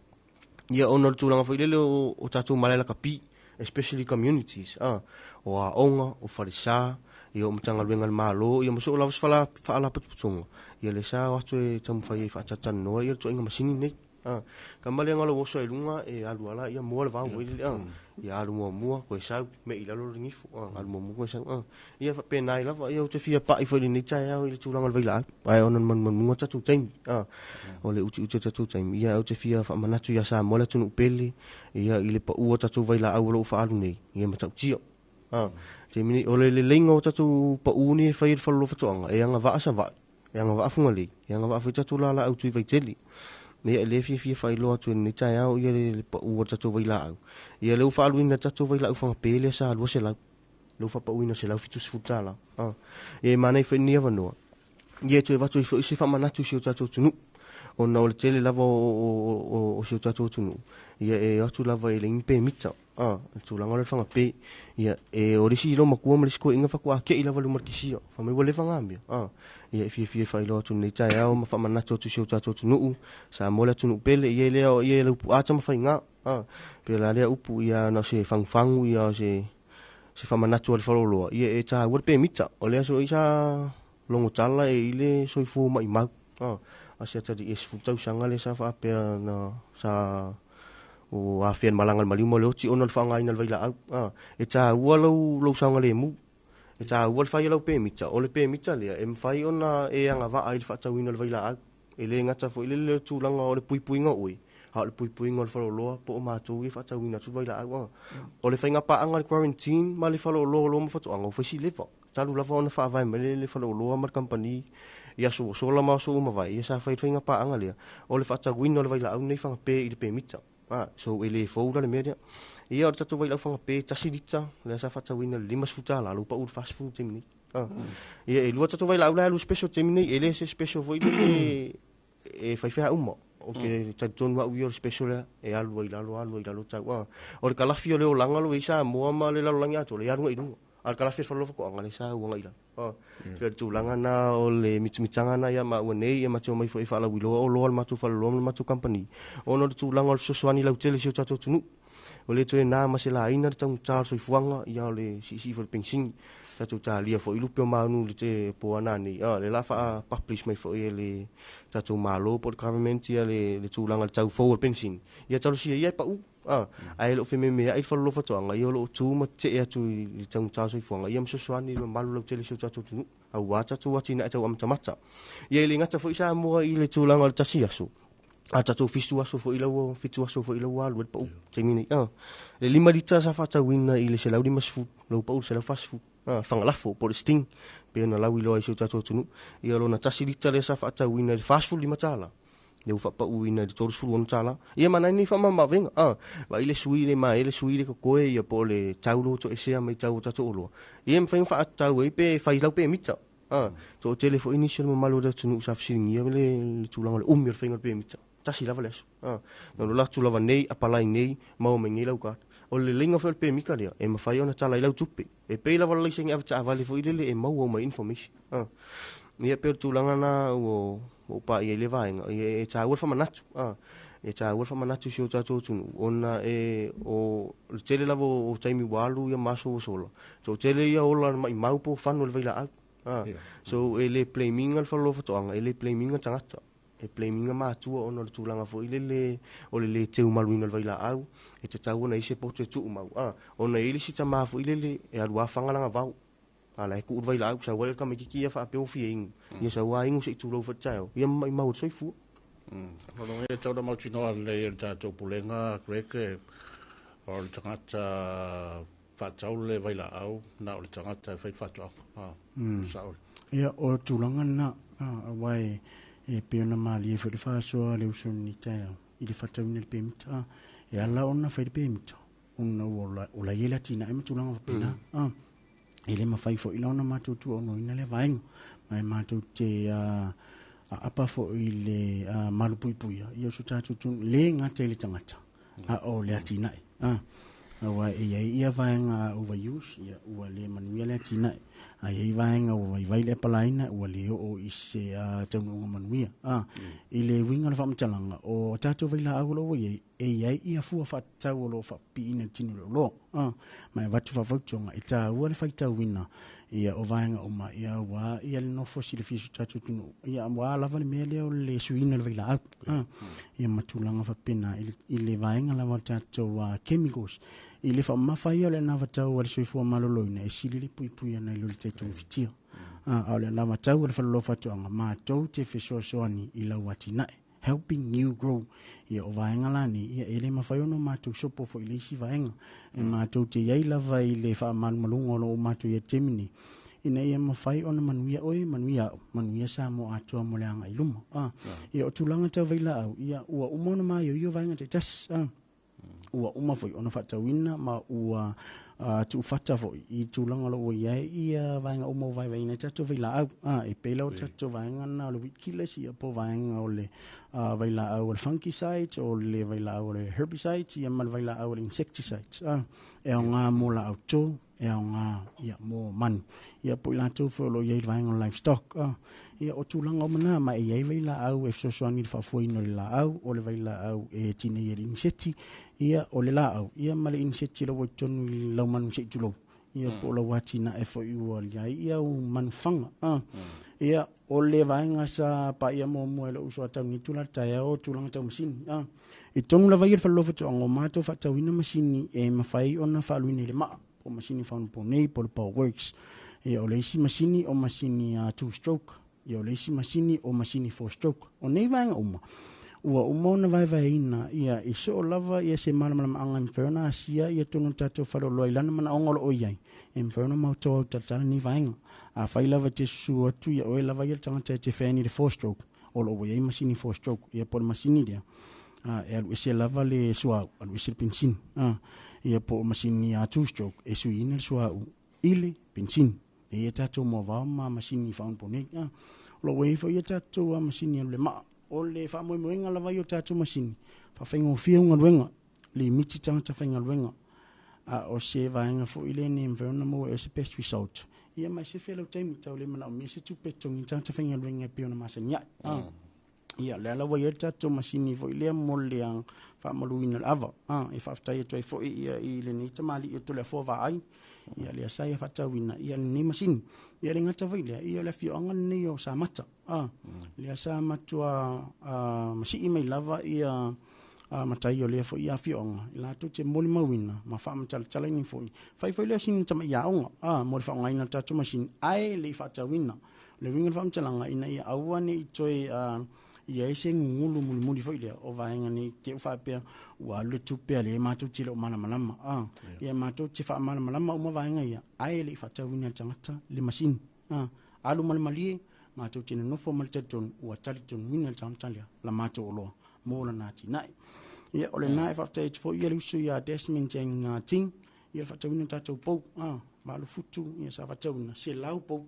Ia ona o le tulaga foi lele o tatou malae lakapi, especially communities, a, o aoga, o falesa, ia o Matagaluega a le Malo, ia ma so o lava se faalapotopotoga, ia lea sa o atu e taumafai ai e faatalatalanoa ia le ituaiga masini lenei. A, tama lea na lou oso ai luga e alu ala ia mua le vao foi lele a. Ia alu muamua koe sau me i lalo le nifo a, alu muamua koe sau a. Ia faapena ai lava ia ou te fia pa'i foi i lenei taeao i le tulaga o le vailaau. Ae ona o le manumanuga o tatou taimi a. O le utiuti o tatou taimi. Ia ou te fia faamanatu ia Samoa le atunuu pele ia i le pau o tatou vailaau o lo o faaalu nei ia matautia. A, taimi nei o le leleiga o tatou pau nei e fai e le Faleoloa Faatoaga e agavaa Savaii. E agavaa Fugalei, e agavaa foi tatou laalaau tui Vaitele. Ia e le fiafia faailoa atu i lenei taeao ia le pau o le tatou vailaau. Ia lea ua faaaluina le tatou vailaau fagapē lea sa 200, lea ua faapauina i le $170. A, ia e manaia foi lenei avanoa, ia e toe avatu ai foi se faamanatu i si o tatou atunuu, ona o le tele lava o si o tatou atunuu, ia e o atu lava e leai ni pemita. A, le tulaga lea o le fagapē. Ia, e, o le isi loomatua ma le isi toeaina faatoa te'i lava i luma o le kisia. Fai mai ua leva na mea. A, ia e fiafia e faailoa atu i lenei taeao ma faamanatu atu i si o tatou atunuu, Samoa le atunuu pele, ia e le aoaia e Laupua Tamafaiga. A, pei o la lea upu, ia na o se fagufagu, ia o se, se faamanatu a le faleoloa, ia e taua le pemita. O le aso i sa logotala e i le soifua maimau. A, a se atalii e 10 tausaga lea sa faapea na sa o afea le malaga a le maliu ma le oti ona o le faaaogaina o le vailaau. A, e taua lou, lou saogalemu. E taua le fai o lau pemita. O le pemita lea e mafai ona e agavaa i le faatauina o le vailaau. E le gata foi i le tulaga o le puipuiga o oe, a o le puipuiga o le faleoloa po o matou ia e faatauina atu le vailaau. A, o le faiga paaga a le quarantine ma le faleoloa o ma faatoaga, ua fai si leva. Talu lava ona faavae mai le faleoloa ma le kamupani i aso ua sola ma aso ua mavae, ia sa fai le faiga paaga lea o le faatauina o le vailaau lenei fagapē i le pemita. A, so e le fou la le mea lea. Ia o le tatou vailaau fagapē 1 lita lea sa faatauina i le $50, lea ua pau i le $40 i le taimi nei. A, ia e lua tatou vailaau la e alu special i le taimi nei, e le se special foi lele e fai fea uma. Ou te talitonu au ia o le special lea e alu ai i lalo, alu ai i lalo tau. A, o le kalafi o le olaga o lo o i ai Samoa ma le lalolagi atoa, lea e alu agai i luga. A o le kalafi o le faleoloa faatoaga lea sa ua agai i lalo. A, pei o le tulaga na o le mitamitaga na ia maua nei, ia ma te omai foi e faalauiloa oloa a le matou faleoloa ma le matou kamupani, ona o le tulaga o le fesoasoani lautele i si o tatou atunuu. Ua le toe na ma se laina le taugata o le soifuaga, ia o le siisii foi o le penisini. Tatou talia foi lupe o maunu i le te po ana nei. A, lea la faa-publish mai foi e le tatou Malo po o le government ia le tulaga i le tau fou o le penisini. Ia talosia ia e pau. A, ae le o fememeai le faleoloa faatoaga, ia o lo o tu ma tetee atu i le taugata o le soifuaga, ia ma fesoasoani i le mamalu lautele o si o tatou atunuu, aua tatou atinae tau amatamata. Ia e le gata foi Samoa i le tulaga o le tasi aso, a tatou 7 aso foi la ua 7 aso foi la ua alu ai le pau taimi nei. A, le 5 lita sa faatauina i le 150, la ua pau i le 140. A, fagalafo po o le sting, pei ona lauiloa ai i si o tatou atunuu. Ia lona 1 lita lea sa faatauina i le $45, lea ua faapauina i le $36. Ia ma nai nei faamamaavega. A, vaai le sui le mae le sui le totoe ia po o le tau lo toesea mai tau o tatou oloa. Ia e mafai ona faatau ai pe fai lau pemita. A, toatele foi nisi o le mamalu o le atunuu sa fesiligia le tulaga o le umi o le faiga o le pemita. Tasi lava le aso. A, na ona alu atu lava nei, apalai nei, maua mai nei lau card. O le leleiga foi o le pemita lea, e mafai ona tala ai lau tupe. E pei lava le laisene avetaavale foi lele e maua uma ai information. A, ia pei o le tulaga lena ua ou paia ai lea vaega. Ia e taua le faamanatu. A, e taua le faamanatu i si o tatou atunuu, ona e, o le tele lava o taimi ua alu ia ma aso ua sola, toatele ia ola maimau po o fanu o le vailaau. A, so e le blame ina le faleoloa faatoaga, e le blame ina tagata. E blame ina matua ona o le tulaga foi lele o le le teumaluina o le vailaau, e tatau ona i ai se poto e tuumau. A, ona e i ai le isi tama foi lele e alu lava faga lana vao. A la e tuu le vailaau, sau ai le tamaitiiti ia faapea ua fia inu. Ia sau lava inu se i tulou foi le taeao, ia ma maimau e le soifua. Whanonga e tauna mautinoa lelei e le tatou pulega, Greg, o le tagata faatau le vailaau na o le tagata e fai le faatoaga. Sao. Ia, o tulaga lena, aua e pei ona malie foi le faasoa a le uso i lenei taeao i le faatauina i le pemita. E ala ona fai le pemita ona ua ola i ai le atinae ma tulaga faapena. E le mafai foi la ona matou tuuaunoaina lea vaega, ma e matou te aapa foi i le malupuipuia ia o so tatou atunuu, le gata i le tagata a o le atinae. Aua e i ai ia vaega overuse, ia ua le manuia le atinae, a i ai vaega ua vaivai le apalaina, ua le oo i se taunuuga manuia. I le uiga o le faamatalaga, o tatou vailaau o lo o ua i ai, e i ai ia fua faatatau o lo o faapipiina i le tino o le oloa. Ma e avatu faafautuaga, e taua le faitauina ia o vaega uma, ia aua ia le nofo silafia o so tatou atunuu, ia aua lava le mea lea o le suiina o le vailaau. Ia ma tulaga faapena i le vaega lava o le tatou chemicals. I le faamamafa ia o le anavatau a le soifua maloloina, e sili le puipui ana i lo le taitogafitia. A o le anavatau a le Faleoloa Faatoaga, matou te fesoasoani i lau atinae. Helping you grow. Ia o vaega la nei, ia e le mafai ona matou sopo foi i le isi vaega. E matou te i ai lava i le faamalumaluga o lo o matou i ai i le taimi nei, ina ia mafai ona manuia oe, manuia au, manuia Samoa atoa mo le agai i luma. Ia o tulaga tau vailaau, ia ua uma ona maioio vaega taitasi. Ua uma foi ona faatauina ma ua tuufata foi i tulaga o lo o ua i ai ia vaega uma ua vaevaeina ai tatou vailaau. E pei la o tatou vaega na o le weed killers, ia po o vaega o le vailaau o le fungicides, o le vailaau o le herbicides, ia ma le vailaau o le insecticides. E aoga mo laau to, e aoga ia mo manu, ia po o i latou foi o lo o i ai i le vaega o livestock. Ia o tulaga uma na, ma e i ai vailaau e fesoasoani i le faafoeina o le laau, o le vailaau e tinei ai le iniseti, ia o le laau, ia ma le iniseti o la ua i totonu i lau manu se i tulou, ia po o lau atinae foi ua i ai ia au manufaga. Ia o le vaega sa paia muamua e lou uso a Taunitu la le taeao, o tulaga tau masini. I totonu lava ia o le Faleoloa Faatoaga, o matou faatauina masini e mafai ona faaluina i le maa, po o masini faaonaponei, po o le Power Works. Ia o le isi masini o masini two stroke, ia o le isi masini o masini four stroke. O nei vaega uma, ua uma ona vaevaeina ia i soo lava ia se malamalamaaga e mafai ona asia ia totonu o le tatou faleoloa i lana manaoga o lo o i ai, e mafai ona matou autalatala nei vaega. Afai lava e te susu atu ia oe lava ia le tagata e te fan i le four stroke, o lo o ua i ai masini four stroke, ia po o le masini lea, e alu ese lava le suauu, alu ese le penisini. Ia po o masini two stroke, e suiina le suauu i le penisini. E i ai tatou moavao ma masini faaonaponei. O lo o ua i ai foi ia tatou masini alu le maa. O le faamoemoega lava ia o tatou masini, faafaigofie au galuega, limiti tagata faigaluega. A o se vaega foi lea ne mafai ona maua ai se best result. Ia ma e sefe lau taimi, tau le manaomia se tupe e totogi ai tagata faigaluega e pei ona masani ai. Ia, lea la ua i ai le tatou masini foi lea mo le faamaluina o le ava. E faafetai atu ai foi ia i lenei tamalii o Toleafoa Vaai, ia lea sa ia faatauina ia lenei masini. Ia le gata foi lea, ia o le afioaga lenei o Samata. Lea sa matua masii mai lava ia matai o lea foi afioaga, i latou te molimauina ma faamatalatalaina foi. Fai foi lea sina tamai aoga mo le faaaogaina o le tatou masini, ae le i faatauina. Le uiga o le faamatalaga, ina ia aua ne i toe i ai se gugulu mulimuli foi lea o vaega nei te u faapea ua alu le tupe a le matou te le o malamalama. Ia matou te faamalamalama uma vaega ia, ae le i faatauina e le tagata le masini. Alu ma le malie, matou te nonofo ma le talitonu ua talitonuina le tagata lea la matou oloa mo lana atinae. Ia o lena e faafetai atu foi ia le uso ia Desmond Cheng Ting, ia le faatauina o tatou pou, 8 futu, ia sa faatauina 100 pou.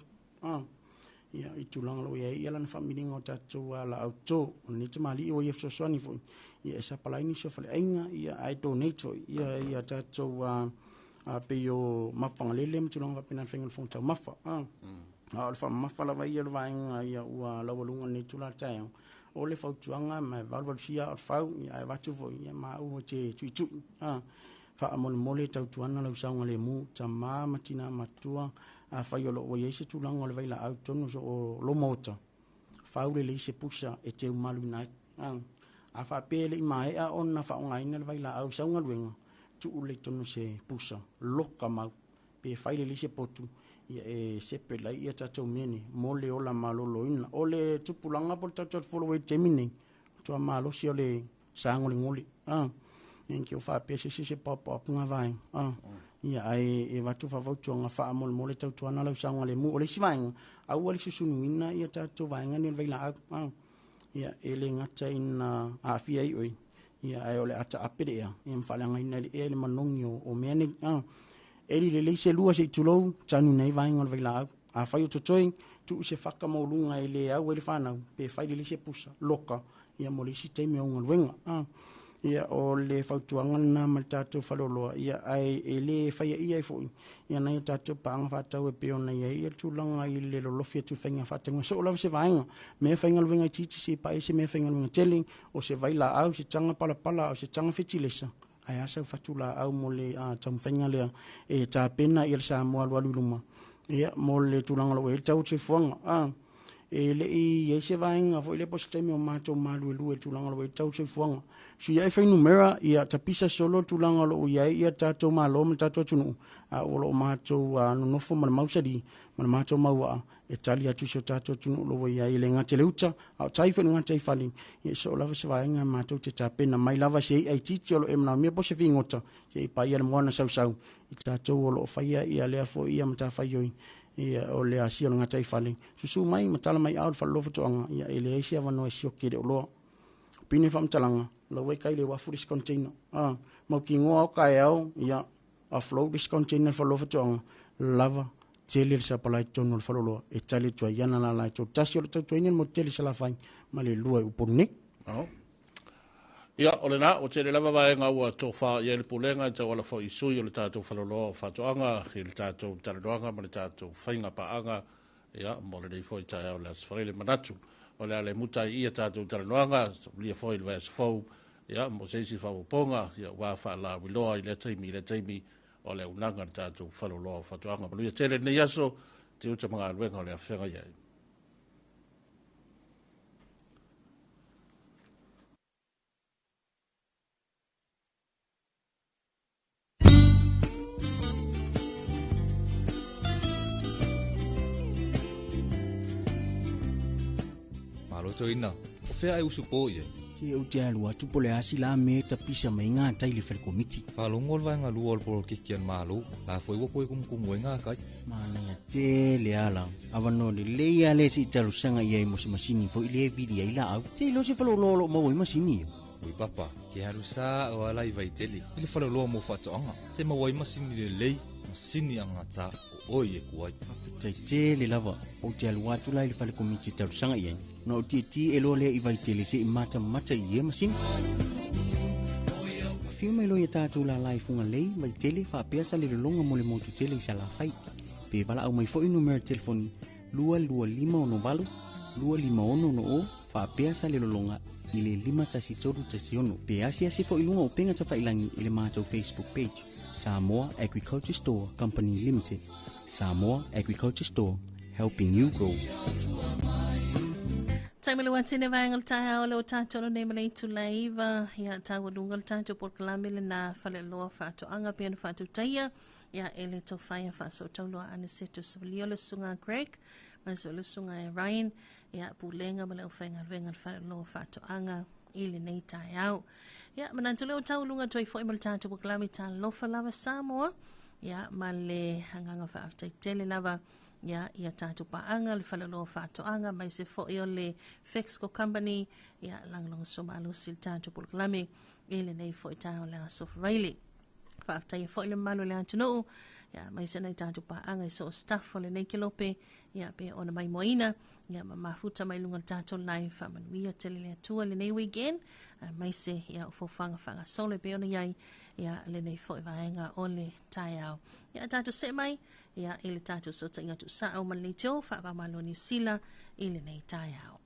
Ia i tulaga o lo o i ai ia lana faamiliga o tatou laau to, o lenei tamalii ua ia fesoasoani foi, ia e sapalai nisi o faleaiga, ia ae donate foi ia ia tatou pei o mafagalele ma tulaga faapena i le faiga o le fofoga taumafa. A o le faamamafa lava ia o le vaega ia ua laualuga i lenei itula taeao, o le fautuaga ma e valuvalusia o le fau, ia ae avatu foi ia ma au e te tuitui. Faamolemole tautuana lau saogalemu, tama ma tina matua, afai o lo o ua i ai se tulaga o le vailaau i totonu o lou maota, fau lelei se pusa e teumaluina ai. A faapea e le i maea ona faaaogaina le vailaau i sau galuega, tuu lea i totonu o se pusa, loka mau, pe fai lelei se potu, ia e separate ai ia tatou mea nei mo le ola maloloina. O le tupulaga po o le tatou follow i le taimi nei, matua malosi o le sagolegole. Ia ke o faapea se isi se paopaopuga vaega a. Ia ae e avatu faafautuaga faamolemole tautuana lau saogalemu. O le isi vaega, aua le susunuina ia tatou vaega nei o le vailaau a. Ia e le gata ina aafia ai oe, ia ae o le ataape le ea, ia ma faaleagaina ai le ea i le manogi o mea nei a. E lelei se lua se i tulou, tanu nei vaega o le vailaau. Afai o totoe, tuu se faka maualuga e le au ai le fanau, pe fai lelei se pusa, loka, ia mo le isi taimi o galuega. Ia o le fautuaga lena ma le tatou faleoloa, ia ae e le faia ia ai foi, ia nai o tatou paaga faatau e pei ona i ai ia le tulaga i le lolofi atu i faiga faatauga. Soo lava se vaega, mea faigaluega itiiti se i paia se mea faigaluega tele, o se vailaau, se taga palapala, o se taga fetilesa, ae a sau fatulaau mo le taumafaiga lea e tapena ia le Samoa alualu i luma, ia mo le tulaga o lo o i ai le tau o le soifuaga. E le i ai se vaega foi lea po o se taimi o matou maluelue i le tulaga o lo o i ai le tau o le soifuaga. Sui ai fuainumera, ia tapisa solo le tulaga o lo o i ai ia tatou malo ma le tatou atunuu, a o lo o matou nonofo ma le mausali ma le matou mauaa e tali atu i si o tatou atunuu o lo o i ai, e le gata i le uta, a o tai foi i le gataifale, ia soo lava se vaega matou te tapena mai lava se i'a itiiti o lo o e manaomia po o se figota, se i paia le moana sausau i tatou o lo o faia ia lea foi ia matafaioi, ia o le asia o le gataifale. Susu mai ma tala mai ao le faleoloa faatoaga, ia e leai se avanoa e sioki e le oloa. Pine faamatalaga, lau e kai le uafu le isi container. Mautinoa o taeao, ia offload le isi container i le faleoloa faatoaga, lava tele le sapalai totonu o le faleoloa e tali atu ai ana lala e 31 o le tautuaina le motu tele i Salafai ma le 2 i Upolu nei. Ia, o lena, ua tele lava vaega ua tofa i ai le pulega e tauala foi i sui o le tatou faleoloa o faatoaga i le tatou talanoaga ma le tatou faiga paaga, ia, mo lenei foi taeao le Aso Faraile. Manatu, o le a le muta ai ia tatou talanoaga, lia foi i le vaiaso fou, ia, mo se isi faaopoopoga, ia, ua faalauiloa i lea taimi, i lea taimi o le auaunaga a le tatou faleoloa o faatoaga. Manuia tele lenei aso, tiute ma galuega o le a feagai ai. Malo toeaina, o fea e usupo i ai? Se ou te alu atu po o le a sila mea e tapisa mai ngā tai le fale komiti. Faalogo le vaega lua o le polokiki a le Malo, la foi ua toe kumukumu ai ngā kai. Manaia tele ala. Avanoa lelei lava lea se i talosaga i ai mo se masini foi lea e vili ai laau. Te iloa se faleoloa o lo o maua ai masini ia. Ui papa, ke alu sa o ala i Vaitele i le faleoloa mo faatoaga, te maua ai masini lelei, masini agata o oe e ku ai. Faafetai tele lava, ou te alu atu la i le fale komiti e talosaga i ai, ona ou tietie e loa lea i Vaitele se i matamata i ia masini. Afio mai loa ia tatou lala i Fugalei, Vaitele, faapea Salelologa mo le motu tele i Salafai. Pe valaau mai foi numera telefoni 22568 25660 faapea Salelologa i le 51316 pe asiasi foi i luga o upega tafailagi i le matou Facebook page Samoa Agriculture Store Company Limited. Samoa Agriculture Store, helping you grow. Taimi le watine vaega o le taeao le o tatou nei ma le itu laiva ia taualuga le tatou polokalame lena faleoloa faatoaga pei ona faatautaia ia e le tofaia faasootauloa Aniceto Savalio le susuga Greg ma le susuga e Ryan ia pulega ma le aufaigaluega le faleoloa faatoaga i lenei taeao. Ia manatu le o taualuga atu ai foi ma le tatou polokalame Talofa Lava Samoa ia ma le agaga faafetai tele lava ia ia tatou paaga le faleoloa faatoaga mai se foi o le Fexco Company ia lagolagosua malosi le tatou polokalame i lenei foi taeao le Aso Faraile. Faafetai foi le mamalu o le atunuu ia mai se nai tatou paaga i so staff o lenei kelope ia pe ona maimoaina ia ma mafuta mai luga o le tatou live. Faamanuia tele le Atua lenei weekend mai se ia o fofaga faagasolo e pei ona i ai ia lenei foi vaega o le taeao. Ia tatou see mai ia i le tatou sootaiga tuusao ma lenei teo faava-o-Malo Niu Sila i lenei taeao.